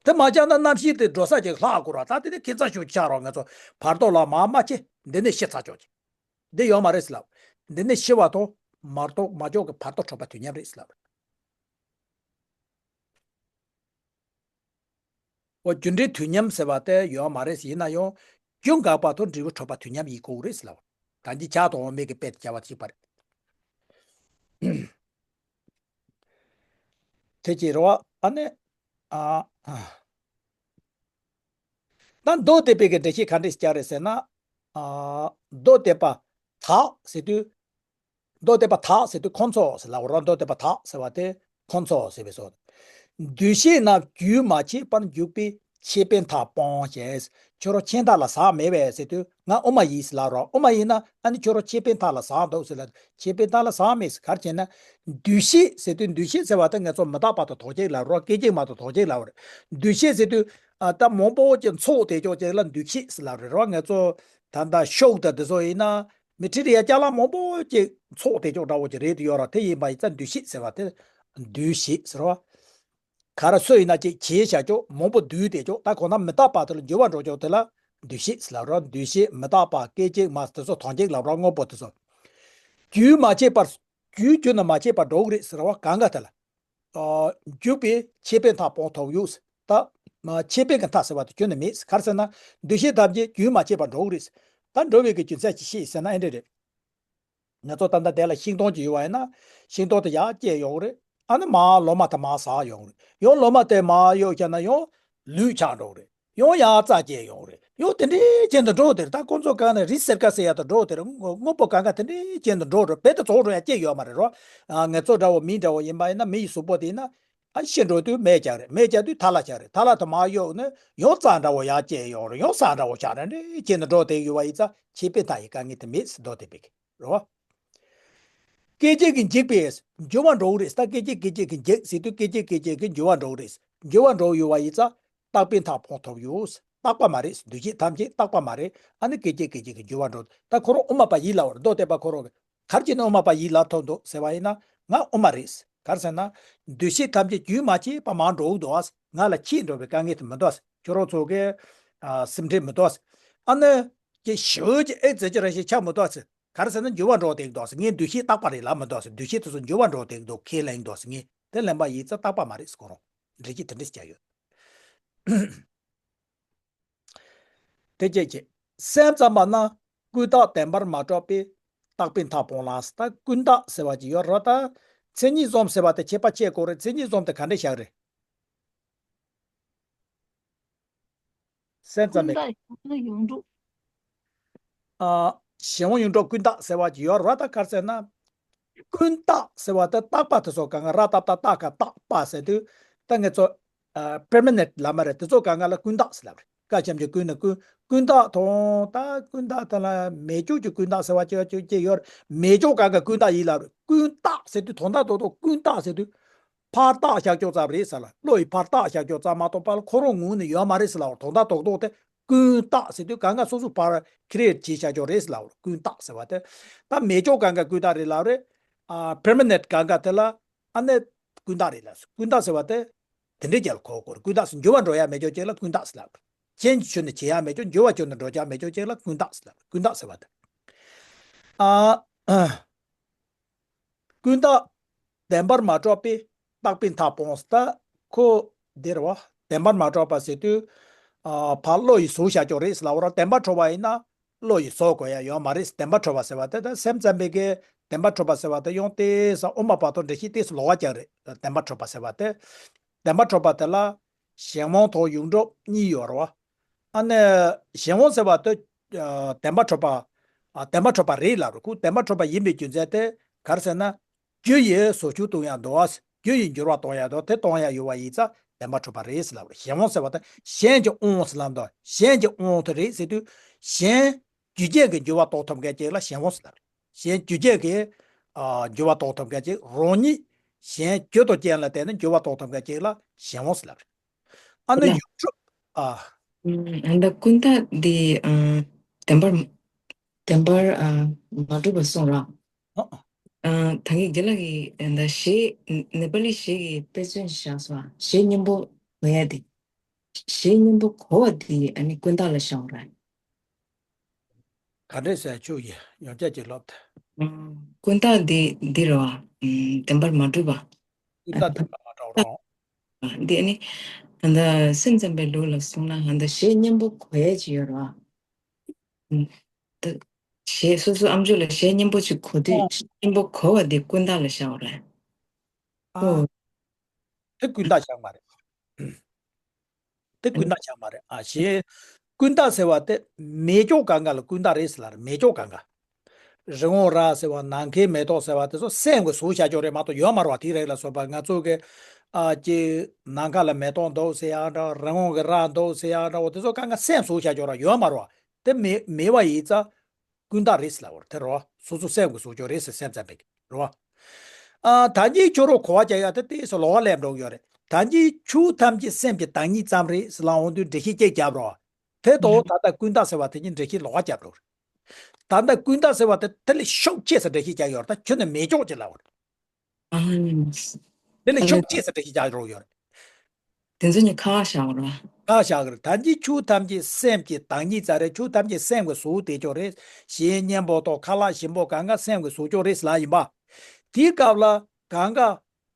དེ་མ་བྱས་ན་རྣམ་ཤེས་དེ་འགྲོ་ས་ཅིག་ལྷག་དགོས་ར། ད་དེ་ནས་ཁྱད་མཚར་ཤོས་ཆགས་རོགས། ང་ཚོ་བར་དོ་ལ་མར་མ་ཆེ། འདི་ནས་ཤི་ཚར་ཆོག་ཅིག་འདི་ཡོད་མ་རེད་ཟེར་ལབ། འདི་ནས་ཤི་བ་དང་མ་གཏོགས་མ་འཇོག་གི་བར་དོ་གྲུབ་པ་དུས་མཉམ་རེད་ཟེར་ལབ། འོ། རྒྱུ་འབྲས་དུས་མཉམ་ཟེར་བ་དེ་ཡོད་མ་རེད། ཡིན་ན་ཡང་རྒྱུ་འགགས་པ་དང་འབྲས་བུ་གྲུབ་པ་དུས་མཉམ་ཡིན་དགོས་རེད་ཟེར་ལབ། ད་འདི་ཆགས་དང་འོང་མེད་ཀྱི་དཔེ་དེ་བྱ་བ་གཅིག་པ་རེད། དེ་ཅི་རེད་བ། ཨ་ནི། ཨ། ཨ། ད་མདོ་སྡེ་པའི་གི་འགྲེལ་བཤད་ག་འདྲས་བྱས་རེད་ཟེར་ན། ཨ། མདོ་སྡེ་པ་དག་ཟེར་དུས། མདོ་སྡེ་པ་དག་ཟེར་དུས་ཁོང་ཚོ་ཟེར་ལབ་རོགས། མདོ་སྡེ་པ་དག་ཟེར་བ་དེ་ཁོང་ཚོ་ཟེར་བའི་བཟོ། འདུས་བྱས་རྣམས་རྒྱུན་མ་ཆད་པར་འཇུག་པའི་ཆད་པའི་མཐའ་སྤོང་ཞེས། ཁྱོད་རང་ཆད་མཐའ་ལ་ཟག་མེད་པས་ཟེར་དུས་ང་དབུ་མ་ཡིན་ཟེར་ལབ་རོགས། དབུ་མ་ཡིན་ན་ཨ་ནི་ཁྱོད་རང་ཆད་པའི་མཐའ་ལ་ཟག་འདུག་ཟེར་ལབ། ཆད་པའི་མཐའ་ལ་ཟག་མེད་ཟེར་ག་རེ་བྱས་ན། འདུས་བྱས་ཟེར་དུས་འདུས་བྱས་ཟེར་བ་དེ་ང་ཚོ་མི་རྟག་པ་དང་ཐོགས་བཅས་ལབ་རོགས། སྐད་ཅིག་མ་གཏོགས་ཐོགས་བཅས་ལབ་རེད། འདུས་བྱས་ཟེར་དུས། ཨ། ད་མང་པོ་ཅིག་ཚོགས་བསྡད་ཆོག་ཅིག་ལ་འདུས་བྱས་ཟེར་ལབ་རེད་རོགས། ང་ཚོ་ད་ལྟ་ཤུགས་དང་དེ་ཚོ་ཡིན་ན། མི་ཁྲི་རེ་ཡ་ཅ་ལག་མང་པོ་ཅིག་ཚོགས་བསྡད་ཆོག་འདྲ་བོ་ཅིག་རེད་དུ་ཡོད་ར། དེ་ཡིན་པ་ཡིན་ཙང་འདུས་བྱས་ཟེར་བ་དེ། འདུས་བྱས་ཟེར་བ། ག་རེ་སུ་ཡིན་ན་ཅིག་བྱས་བཞག་ཆོག་མང་པོ་འདུས་བསྡད་ཆོག་ད་གོ་ན་མི་རྟག་པ་དེ་ལ་འགྱུར་བ་འགྲོ་ཆོག་དེ་ལ་འདུས་བྱས་ཟེར་ལབ་རོགས། འདུས་བྱས། མི་རྟག་པ། སྐད་ཅིག་མ། དེ་ཚོ་ཐོགས་བཅས་ལབ་རོགས། དངོས་པོ་དེ་ཚོ། རྒྱུན་མ་ཆད་པར། རྒྱུན་རྒྱུན་ནས་མ་ཆད་པར་འགྲོ་གི་རེད་ཟེར་བ་གང་ག་དེ་ལ། ཨ། འཇུག་པའི་ཆད་པའི་མཐའ་སྤོང་ཐུབ་ཡོད། ད་ཆད་པའི་གི་མཐའ་ཟེར་བ་དེ་ཁྱོན་ནས་མེད། ག་རེ་ཟེར་ན། འདུས་བྱས་ཐམས་ཅད་རྒྱུན་མ་ཆད་པར་འགྲོ་གི་རེད། ད་འགྲོ་བའི་གི་རྒྱུ་མཚན་ཅིག་ཤེས་ཟེར་ན་ཨེ་འདྲ་རེད། ང་ཚོ་ད་ལྟ་དེ་ལ་ཤིང་སྡོང་ཅིག་ཡོད་པ་ཡིན་ན། ཤིང་སྡོང་དེ་ཡར་སྐྱེས་ཡོང་གི་རེད། ཨ་ནི་མར་ལོ་མ་དེ་མར་ཟག་ཡོང་གི་རེད། ཡང་ལོ་མ་དེ་མར་གཡུག་བྱས་ན་ཡང་ལུད་ཆགས་འགྲོ་གི་རེད། ཡང་ཡར་རྩྭ་སྐྱེས་ཡོང་གི་རེད། ཡང་དེ་འདྲའི་ཅན་དུ་འགྲོ་དེ་རེད། ད་ཁོང་ཚོ་གང་ནས་རི་སེར་ཀ་ཟེར་ཡ་དུ་འགྲོ་དེ་རེད། དངོས་པོ་གང་ག་དེ་འདྲའི་ཅན་དུ་འགྲོ་རེད། རྦད་དེ་རྫོགས་འགྲོ་ཡ་སྐྱེ་ཡོད་མ་རེད་རོ། ཨ། ང་ཚོ་འདྲ་བོ་མི་འདྲ་བོ་ཡིན་པ་ཡིན་ན། མི་ཡི་གཟུགས་པོ་དེ་ཡིན་ན། ཨ། ཤི་འགྲོ་དུས་མེ་རྒྱག་རེད། མེ་རྒྱག་དུས་ཐལ་ལ་ཆགས་རེད། ཐལ་ལ་དུ་མར་གཡུག་ནས་ཡང་རྩྭ་འདྲ་བོ་ཡར་སྐྱེས་ཡོང་རེད། ཡང་ས་འདྲ་བོ་ཆགས་རེད། འདྲའི་ཅན་དུ་འགྲོ་དེ་ཡོད་པ་ཡིན་ཙང་ཆད་པའི་མཐའ་ཡི་དཀའ་ངལ་དེ་མེད་ཟེར་མདོ་སྡེ་པའི་གི་རེད་བ། སྐད་ཅིག་གིས་འཇིག་པས། འགྱུར་བ་འགྲོ་གི་རེད། ད་སྐད་ཅིག་སྐད་ཅིག་གིས་འཇིག་ཟེར་དུས་སྐད་ཅིག་སྐད་ཅིག་གིས་འགྱུར་བ་འགྲོ་གི་རེད། འགྱུར་བ་འགྲོ་ཡོད་པ་ཡིན་ཙང་རྟག་པའི་མཐའ་སྤོང་ཐུབ་ཡོད། རྟག་པ་མ་རེད། འདུས་བྱས་ཐམས་ཅད་རྟག་པ་མ་རེད། ཨ་ནི་སྐད་ཅིག་སྐད་ཅིག་གིས་འགྱུར་བ་འགྲོ། ད་ཁོ་རང་དབུ་མ་པ་ཡིན་ལབ་པ་རེད། མདོ་སྡེ་པ་ཁོ་རང་གིས་ག་རེ་བྱས་ནས་དབུ་མ་པ་ཡིན་ལབ་ཐུབ་འདུག་ཟེར་བ་ཡིན་ན། ང་དབུ་མ་རེད། ག་རེ་ཟེར་ན། འདུས་བྱས་ཐམས་ཅད་རྒྱུན་མ་ཆད་པ་མར་འགྲོ་གི་འདུག་ཨ། ང་ལ་ཆད་འགྲོ་བའི་དཀའ་ངལ་དེ་མི་འདུག་ཨ། ཁྱོད་རང་ཚོ་གི། ཨ། སེམས་ཁྲལ་མི་འདུག་ཨ། ཨ་ནི། ཀྱི་ཞི་བའི་ཀྱི་ཨེ་ཙི་ཅི་ར་ཞིག་ཆགས་མི་འདུག་ཨ། ག་རེ་ཟེར་ན་འགྱུར་བ་འགྲོ་བསྡད་འདུག་ཟེར། ངས་འདུས་བྱས་རྟག་པ་རེད་ལབ་མི་འདུག་ཟེར། འདུས་བྱས་དེ་ཚོ་འགྱུར་བ་འགྲོ་བསྡད་འདུག་ཁས་ལེན་འདུག་ཟེར། ངས་དེ་ལེན་པ་ཡིན་ཙང་རྟག་པ་མ་རེད་ཟེར། ཁོ་རང་འགྲེལ་བཤད་དེ་འདྲ་ཞིག་བྱས་ཡོད། དེ་སྐད་ཅེས། སེམས་ཙམ་པ་ན་ཀུན་བརྟགས་བདེན་པར་མ་གྲུབ་པས་རྟག་པའི་མཐའ་སྤོང་ལ། ད་ཀུན་བརྟགས་ཟེར་བ་ཅིག་ཡོད་རེད། ད་མཚན་ཉིད་གསུམ་ཟེར་བ་དེ་ཁྱད་པར་ཕྱེ་དགོས་རེད། མཚན་ཉིད་གསུམ་དེ་ག་འདྲ་བཞག་རེད། སེམས་ཙམ་པའི། ཀུན་བརྟགས་གཞན་དབང་ཡོངས་གྲུབ། ཨ། གཞན་དབང་ཡོངས་གྲུབ་ཀུན་བརྟགས་ཟེར་བ་ཅིག་ཡོད་རེད། ད་ག་རེ་ཟེར་ན། ཀུན་བརྟགས་ཟེར་བ་དེ་རྟག་པ་དེ་ཚོ་གང་ག་ར་བཏགས་པ་རྟག་ག་རྟག་པ་ཟེར་དུས། ད་ང་ཚོ། ཨ། པེར་མ་ནེན་ཊི་ལབ་མ་རེད། དེ་ཚོ་གང་ག་ལ་ཀུན་བརྟགས་ཟེར་ལབ་རེད། ཀ་ཞབས་ཀྱུ་ཀུན་ནི་ཀུན། ཀུན་བརྟགས་དང་། ད་ཀུན་བརྟགས་དེ་ལ་མེད་ཕྱོགས་ཀྱི་ཀུན་བརྟགས་ཟེར་བ་ཅིག་ཅིག་ཅིག་ཡོད་རེད། མེད་ཕྱོགས་གང་ག་ཀུན་བརྟགས་ཡིན་ལབ་རེད། ཀུན་བརྟགས་ཟེར་དུས་དོན་དག་རྡོག་རྡོག་ཀུན་བརྟགས་ཟེར་དུས། ཕར་བརྟགས་བཞག་ཕྱོགས་ཙམ་རེད་ཟེར་ལ། བློ་ཡིས་ཕར་བརྟགས་བཞག་ཕྱོགས་ཙམ་མ་གཏོགས་པ་ལ་ཁོ་རང་ངོས་ནས་ཡོད་མ་རེད་ཟེར་ལབ་རེད། དོན་དག་རྡོག་རྡོག་དེ་ཀུན་བརྟགས་ཟེར་དུས་གང་ག་སོ་སོ་ཕར་ཁི་རེ་ཨེ་ཊི་བྱས་བཞག་ཕྱོགས་རེད་ཟེར་ལབ་རེད། ཀུན་བརྟགས་ཟེར་བ་དེ། ད་མེད་ཕྱོགས་གང་ག་ཀུན་བརྟགས་རེད་ལབ་རེད། ཨ་པར་མ་ནེན་ཊི་གང་ག་དེ་ལ་ཨ་ནི་ཀུན་བརྟགས་རེད་ལབ། ཀུན་བརྟགས་ཟེར་བ་དེ་དེ་འདྲའི་རྒྱལ་ཁོ་ཁོར་ཀུན་བརྟགས་ཟེར། འགྱུར་བ་འགྲོ་ཡ་མེད་ཕྱོགས་ཅིག་ལ་ཀུན་བརྟགས་ཟེར་ལབ་རེད། རྐྱེན་གྱིས་ཆོད་ནས་བྱེད་ཡ་མེད་ཕྱོགས། འགྱུར་བ་བྱུང་ནས་འགྲོ་ཡ་མེད་ཕྱོགས་ཅིག་ལ་ཀུན་བརྟགས་ཟེར་ལབ་རེད། ཀུན་བརྟགས་ཟེར་བ་དེ། ཨ། ཀུན་བརྟགས་བདེན་པར་མ་གྲུབ་པས་རྟག་པའི་མཐའ་སྤངས། ད་ཁོ་འདི་རེད་བ། བདེན་པར་མ་གྲུབ་པ་ཟེར་དུས། ཨ་ཕར་བློ་ཡིས་བཟོས་བཞག་ཕྱོགས་རེད་ཟེར་ལབ་ར། བདེན་པར་གྲུབ་པ་ཡིན་ན་བློ་ཡིས་བཟོ་དགོས་ཡ་ཡོད་མ་རེད། བདེན་པར་གྲུབ་པ་ཟེར་བ་དེ། ད་སེམས་ཙམ་པའི་གི་བདེན་པར་གྲུབ་པ་ཟེར་བ་དེ་ཡང་ཏོག་ཙམ་དབུ་མ་བར་དོ་འགྲེལ་བཤད་ཏོག་ཙམ་ལོགས་ཀ་ཅིག་རེད། བདེན་པར་གྲུབ་པ་ཟེར་བ་དེ། བདེན་པར་གྲུབ་པ་དེ་ལ་གཞན་དབང་དང་ཡོངས་གྲུབ་གཉིས་ཡོད་རེད་བ། ཨ་ནི་གཞན་དབང་ཟེར་བ་དེ། ཨ་བདེན་པར་གྲུབ་པ། ཨ་བདེན་པར་གྲུབ་པ་རེད་ལབ་རེད། ཁོ་བདེན་པར་གྲུབ་པ་ཡིན་པའི་རྒྱུ་མཚན་དེ་ག་རེ་ཟེར་ན། རྒྱུ་ཡིས་བཟོ་བཅོས་གཏོང་ཡ་འདུག་བ། རྒྱུ་ཡིས་འགྱུར་བ་གཏོང་ཡ་འདུག་དེ་གཏོང་ཡ་ཡོད་པ་ཡིན་ཙང་བདེན་པར་གྲུབ་པ་རེད་ཟེར་ལབ་རེད། གཞན་དབང་ཟེར་བ་དེ་གཞན་གྱི་དབང་ཟེར་ལབ་འདུག་གཞན་གྱི་དབང་དེ་རེད་ཟེར་དུས། གཞན་རྒྱུ་རྐྱེན་གྱིས་འགྱུར་བ་གཏོང་ཐུབ་མཁན་ཅིག་ལ་གཞན་དབང་ཟེར་ལབ་རེད། གཞན་རྒྱུ་རྐྱེན་གྱིས་ཨ་འགྱུར་བ་གཏོང་ཐུབ་མཁན་ཅིག་རང་ཉིད་གཞན་རྒྱུ་དང་རྐྱེན་ལ་བརྟེན་ནས་འགྱུར་བ་གཏོང་ཐུབ་མཁན་ཅིག་ལ་གཞན་དབང་ཟེར་ལབ་རེད། ཨ་ནི་ཡོངས་གྲུབ། ཨ། ཨ་ད་ཀུན་བརྟགས་འདི་ཨ་བདེན་པར་བདེན་པར་ཨ་མ་གྲུབ་པ་གསུངས་ར། ཨ། ཨ་ད་གིན་རྒན་ལགས་ཀྱིས་ཨ་ད་གཞས་ནེ་པ་ལི་གཞས་ཀྱི་དཔེ་མཚོན་བཞག་སོང་། གཞས་སྙན་པོ་གོ་ཡ་དེ། གཞས་སྙན་པོ་གོ་བ་དེ་ཨ་ནི་ཀུན་བརྟགས་ལ་བཞག་ར། ག་འདྲས་ཟེར་ཆུ་ཡི་ཡང་བསྐྱར་གྱི་ལབ་དེ། ཀུན་བརྟགས་འདི་འདི་རེད་བ། བདེན་པར་མ་གྲུབ་པ། ཀུན་བརྟགས་བདེན་པར་མ་གྲུབ་རང་། འདི་ཨ་ནི། ཨ་ད་སེམས་ཙམ་པའི་ལུགས་ལ་གསུངས་ན་ཨ་ད་གཞས་སྙན་པོ་གོ་ཡས་ཅིག་ཡོད་རེད་བ། ད་གཞས་སོ་སོ་ཨམ་ཅོག་ལ་གཞས་སྙན་པོ་ཅིག་གོ་དུས་ཨ་སྙན་པོ་གོ་བ་འདི་ཀུན་བརྟགས་ལ་བཞག་རེད། ཨ། ཨོ། དེ་ཀུན་བརྟགས་བཞག་མ་རེད། དེ་ཀུན་བརྟགས་ཆགས་མ་རེད། ཨ་གཞན། ཀུན་བརྟགས་ཟེར་བ་དེ་མེད་ཕྱོགས་གང་ག་ལ་ཀུན་བརྟགས་རེད་ཟེར་ལབ་རེད། མེད་ཕྱོགས་གང་ག་རི་བོང་རྭ་ཟེར་བ། ནམ་མཁའི་མེ་ཏོག་ཟེར་བ་དེ་ཚོ་སེམས་ཀྱིས་བཟོས་བཞག་ཕྱོགས་རེད་མ་གཏོགས་ཡོད་མ་རེད་བ། དེ་རིགས་ལ་སོགས་པ་ང་ཚོ་གི་ཨ་ཅེ་ནམ་མཁའ་ལ་མེ་ཏོག་འདུག་ཟེར་ཡག་འདྲ། རི་བོང་གི་རྭ་འདུག་ཟེར་ཡག་འདྲ་བོ་དེ་ཚོ་གང་ག་སེམས་བཟོས་བཞག་ཕྱོགས་ར་ཡོད་མ་རེད་བ། དེ་མེད་མེད་པ་ཡིན་ཙང་། ཀུན་བརྟགས་རེད་ཟེར་ལབ་པ་རེད། དེ་རེད་བ། སོ་སོ་སེམས་ཀྱིས་བཟོས་ཕྱོགས་རེད་ཟེར། སེམས་ཙམ་པའི་གི་རེད་བ། ཨ་ད་གིན་ཁྱོད་རང་གོ་བ་རྒྱག་ཡ་དེ་ཏོག་ཙམ་ལོགས་ཀ་སླེབས་འགྲོ་གི་ཡོད་རེད། ད་གིན་ཆོས་ཐམས་ཅད་སེམས་ཀྱི་བདག་ཉིད་ཙམ་རེད་ཟེར་ལབ་འོང་དུས་འགྲེལ་བཤད་གཅིག་རྒྱབ་རོགས། དེ་དང་ད་ལྟ་ཀུན་བརྟགས་ཟེར་བ་དེ་གཉིས་འགྲེལ་བཤད་ལོགས་ཀ་རྒྱབ་འགྲོ་གི་རེད། ད་ལྟ་ཀུན་བརྟགས་ཟེར་བ་དེ་དེ་ལས་ཤུགས་ཆེ་ཙམ་འགྲེལ་བཤད་རྒྱག་ཡོད་རེད། ད་ཁྱོད་ནི་མེད་ཕྱོགས་ཅིག་ལབ་པ་རེད། ཨ་ནི། དེ་ལས་ཤུགས་ཆེ་ཙམ་འགྲེལ་བཤད་རྒྱག་རོགས་ཡོད་རེད། དེ་ཚོ་གཉིས་ཁ་བཞག་ར། ཁ་བཞག་གི་རེད། ད་གིན་ཆོས་ཐམས་ཅད་སེམས་ཀྱི་བདག་ཉིད་ཙམ་རེད། ཆོས་ཐམས་ཅད་སེམས་ཀྱིས་བཟོས་བསྡད་ཕྱོགས་རེད། གཞས་སྙན་པོ་དང་ཁ་ལག་ཞིམ་པོ་གང་ག་སེམས་ཀྱིས་བཟོས་ཕྱོགས་རེད་ཟེར་ལབ་ཡིན་པ། དེའི་སྐབས་ལ་གང་ག་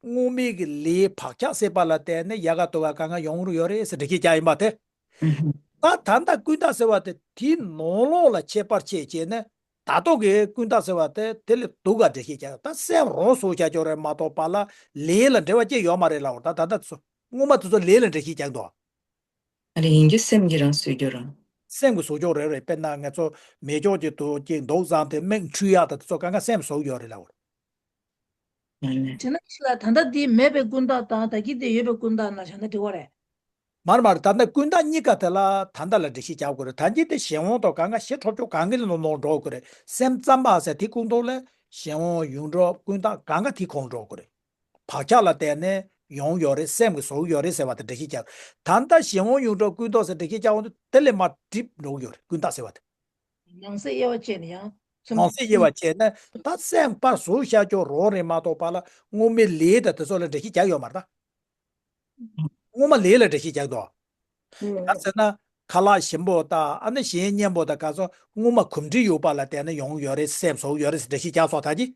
དངོས་མེད་ཀྱི་ལས་བག་ཆགས་སད་པ་ལ་བརྟེན་ནས་ཡལ་ག་དུ་བ་གང་ག་ཡོང་གི་ཡོད་རེད་ཟེར་འགྲེལ་བཤད་རྒྱག་ཡིན་པ་དེ། ད་ད་ལྟ་ཀུན་བརྟགས་ཟེར་བ་དེ་དེའི་ནང་ལོགས་ལ་ཁྱད་པར་ཕྱེ་བྱས་ནས། ད་ལྟ་གི་ཀུན་བརྟགས་ཟེར་བ་དེ་དེ་ལས་སྡུག་ག་འགྲེལ་བཤད་རྒྱག་ད་སེམས་རང་བཟོས་བཞག་ཕྱོགས་རེད་མ་གཏོགས་པ་ལ་ལས་ལ་འབྲེལ་བ་ཅི་ཡོད་མ་རེད་ལབ་པ། ད་ད་ལྟ་ཚོ་སྔོན་མ་དེ་ཚོ་ལས་ལ་འགྲེལ་བཤད་རྒྱག་འདུག་ཨ་རེ་ཡིན་རྒྱུ་སེམས་ཀྱིས་རང་བཟོས་རྒྱུ་རང་། སེམས་ཀྱིས་བཟོས་ཕྱོགས་རེད་རེད། དཔེར་ན་ང་ཚོ་མེད་ཕྱོགས་ཀྱི་དུ་ཅིག་འདུག་བསམ་དེ་མིག་འཁྲུལ་ཡག་དང་དེ་ཚོ་གང་ག་སེམས་བཟོས་ཡོད་རེད་ལབ་པ། ཨ་ནི། དེ་ན་ཁྱི་ལ་ད་ལྟ་འདི་མེད་པའི་ཀུན་བརྟགས་དང་ད་གིན་དེ་ཡོད་པའི་ཀུན་བརྟགས་ན་བྱ་ན་འགྲིག་པ་རེད། མར་མར་ད་ལྟ་ཀུན་བརྟགས་གཉིས་ཀ་དེ་ལ་ད་ལྟ་ལ་འགྲེལ་བཤད་རྒྱག་དགོས་རེད། ད་གིན་དེ་གཞན་དབང་དང་གང་ག་གཞི་ཁྲོབ་ཕྱོགས་གང་གི་ལ་ནོར་ནོར་འགྲོ་དགོས་རེད། སེམས་ཙམ་པ་ཟེར་དེ་ཁོངས་གཏོགས་ལ་གཞན་དབང་ཡོངས་གྲུབ་ཀུན་བརྟགས་གང་ག་དེ་ཁོངས་འགྲོ་དགོས་རེད། བག་ཆགས་ལ་བརྟེན་ནས་ཡོང་ཡོད་རེད། སེམས་ཀྱིས་བཟོས་ཡོད་རེད་ཟེར་བ་དེ་འགྲེལ་བཤད་རྒྱག་ད་ལྟ་གཞན་དབང་ཡོངས་གྲུབ་ཀུན་བརྟགས་ཟེར་འགྲེལ་བཤད་རྒྱག་འོང་དུས་དེ་ལས་མར་འགྲིབ་འགྲོ་གི་ཡོད་རེད། ཀུན་བརྟགས་ཟེར་བ་དེ། ནང་གསེས་དབྱེ་བ་བྱས་ནས་ཡང་། ནང་གསེས་དབྱེ་བ་བྱས་ན་ད་སེམས་པར་བཟོས་བཞག་ཕྱོགས་རང་རེད་མ་གཏོགས་པ་ལ་དངོས་མེད་ལས་དང་དེ་ཚོ་ལ་འགྲེལ་བཤད་རྒྱག་ཡོད་མ་རེད་ད། དངོས་མ་ལས་ལ་འགྲེལ་བཤད་རྒྱག་འདུག་ཨ། ག་རེ་ཟེར་ན་ཁ་ལག་ཞིམ་པོ་དང་ཨ་ནི་གཞས་སྙན་པོ་དང་ག་ཚོད་དངོས་མ་གོམས་འདྲིས་ཡོད་པ་ལ་བརྟེན་ནས་ཡོང་ཡོད་རེད། སེམས་བཟོས་ཡོད་རེད་ཟེར་འགྲེལ་བཤད་རྒྱག་སོང་ད་ཅི།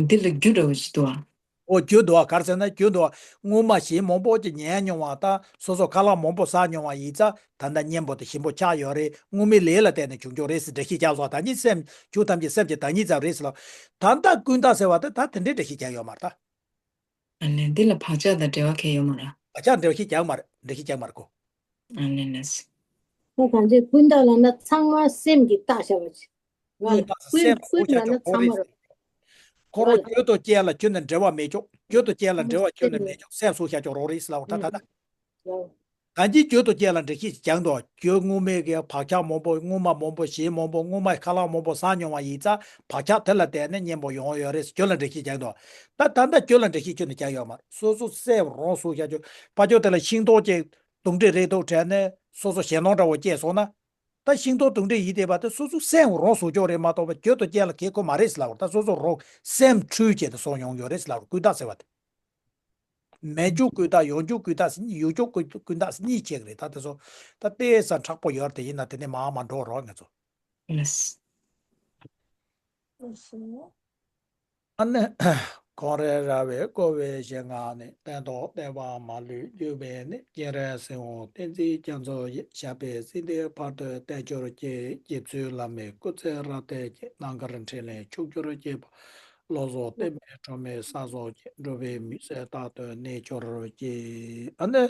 འདི་ལ་རྒྱུ་འདྲ་བོ་ཞིག་འདུག་ཨ། ཨོ་རྒྱུ་འདུག་ཨ། ག་རེ་ཟེར་ན་རྒྱུ་འདུག་ཨ། སྔོན་མ་གཞས་མང་པོ་ཅིག་ཉན་མྱོང་བ་དང་སོ་སོ་ཁ་ལག་མང་པོ་ཟ་མྱོང་བ་ཡིན་ཙང་ད་ལྟ་སྙན་པོ་དང་ཞིམ་པོ་ཆགས་ཡོད་རེད། དངོས་མེད་ལས་ལ་བརྟེན་ནས་བྱུང་ཆོག་རེད་ཟེར་འགྲེལ་བཤད་རྒྱག་སོང་། ད་གིན་སེམས་ཆོས་ཐམས་ཅད་སེམས་ཀྱི་བདག་ཉིད་ཙམ་རེད་ཟེར་ལ། ད་ལྟ་ཀུན་བརྟགས་ཟེར་བ་དེ་ད་དེ་འདྲའི་འགྲེལ་བཤད་རྒྱག་ཡོད་མ་རེད་ད། ཨ་ནི་འདི་ལ་བག་ཆགས་དང་འབྲེལ་བ་གང་ཡང་ཡོད་མ་རེད། བག་ཆགས་འབྲེལ་བཤད་རྒྱག་མ་རེད། འགྲེལ་བཤད་རྒྱག་མ་རེད་གོ། ཨ་ནི་ནས། ད་གང་ཅི་ཀུན་བརྟགས་ལབ་ན་ཚང་མ་སེམས་ཀྱིས་བརྟགས་བཞག་པ་ཅིག་ལ་ཀུན་བརྟགས་ཀུན་སེམས་ཀུན་བཟོས་བཞག་ལབ་ན་ཕྱོགས་ཚང་མ་རེད། རེད། ཁོ་རང་རྒྱུ་དང་རྐྱེན་ལ་ཁྱོད་ནི་འབྲེལ་བ་མེད་ཆོག་རྒྱུ་དང་རྐྱེན་ལ་འབྲེལ་བ་ཁྱོད་ནི་མེད་ཆོག་སེམས་བཟོས་བཞག་ཕྱོགས་རང་རེད་ཟེར་ལབ་པ་ད་ད་ད། ལ། གང་ཅིའི་རྒྱུ་དང་རྐྱེན་ལ་འགྲེལ་བཤད་ཅིག་སྦྱངས་འདུག་རྒྱུ་སྔོན་མའི་གི་བག་ཆགས་མང་པོ། སྔོན་མ་མང་པོ་བྱས། མང་པོ་སྔོན་མའི་ཁ་ལག་མང་པོ་ཟ་མྱོང་བ་ཡིན་ཙང་བག་ཆགས་དེ་ལ་བརྟེན་ནས་གཉེན་པོ་ཡོང་ཡོད་རེད། རྒྱུ་ལ་འགྲེལ་བཤད་སྦྱངས་འདུག་ད་ད་ལྟ་རྒྱུ་ལ་འགྲེལ་བཤད་ཁྱོན་ནས་རྒྱག་ཡོད་མ་རེད། སོ་སོ་སེམས་རང་བཟོ་བྱ་རྒྱུ། ཕ་ཆོས་དེ་ལ་ཤིང་ཏོག་ཅིག་དུག་འདྲེ་རེག་དུག་དྲན་ནས་སོ་སོ་ཞེད་སྣང་འདྲ་བོ་སྐྱེས་སོང་ན། ད་ཤིང་ཏོག་དུག་འདྲེ་ཡིན་བསྡད་པ་དེ་སོ་སོ་སེམས་རང་བཟོ་ཀྱོག་རེད་མ་གཏོགས་པ་རྒྱུ་དང་རྐྱེན་ལ་གལ་ཁོ་མ་རེད་ཟེར་ལབ་པ་རེད། ད་སོ་སོ་རང་སེམས་འཁྲུལ་བྱས་ཏེ་སོང་ཡོང་ཡོད་རེད་ཟེར་ལབ་པ་རེད། ཀུན་བརྟགས་ཟེར་བ་དེ། མེད་རྒྱུ་ཀུན་བརྟགས། ཡོད་རྒྱུ་ཀུན་བརྟགས། ཡོད་རྒྱུ་ཀུན་ཀུན་བརྟགས་གཉིས་ཆགས་ཀྱི་རེད། ད་དེ་ཚོ་ད་ལྟས་ས་མཁྲེགས་པོ་ཡོད་རེད། དེ་ཡིན་ན་དེ་ནས་མར་མར་འགྲོ་རོགས་ང་ཚོ། ཨ་ནི། གངས་རི་ར་བས་བསྐོར་བའི་ཞིང་ཁམས་ནས། སྟོན་ཐོག་བསྟན་པ་མ་ལུས་རྒྱས་པའི་གནས། སྤྱན་རས་གཟིགས་དབང་བསྟན་འཛིན་རྒྱ་མཚོ་ཡི། ཞབས་པད་སྲིད་མཐའི་བར་དུ་བརྟན་གྱུར་ཅིག་རྗེ་བཙུན་བླ་མའི་སྐུ་ཚེ་རབ་བརྟན་ཅིག་རྣམ་དཀར་འཕྲིན་ལས་ཕྱུག་གྱུར་ཅིག་བློ་བཟང་བསྟན་པའི་སྒྲོན་མེ་གསལ་སོང་ཅིག་འགྲོ་བའི་མུན་སེལ་རྟག་ཏུ་གནས་གྱུར་ཅིག་ཨ་ནི།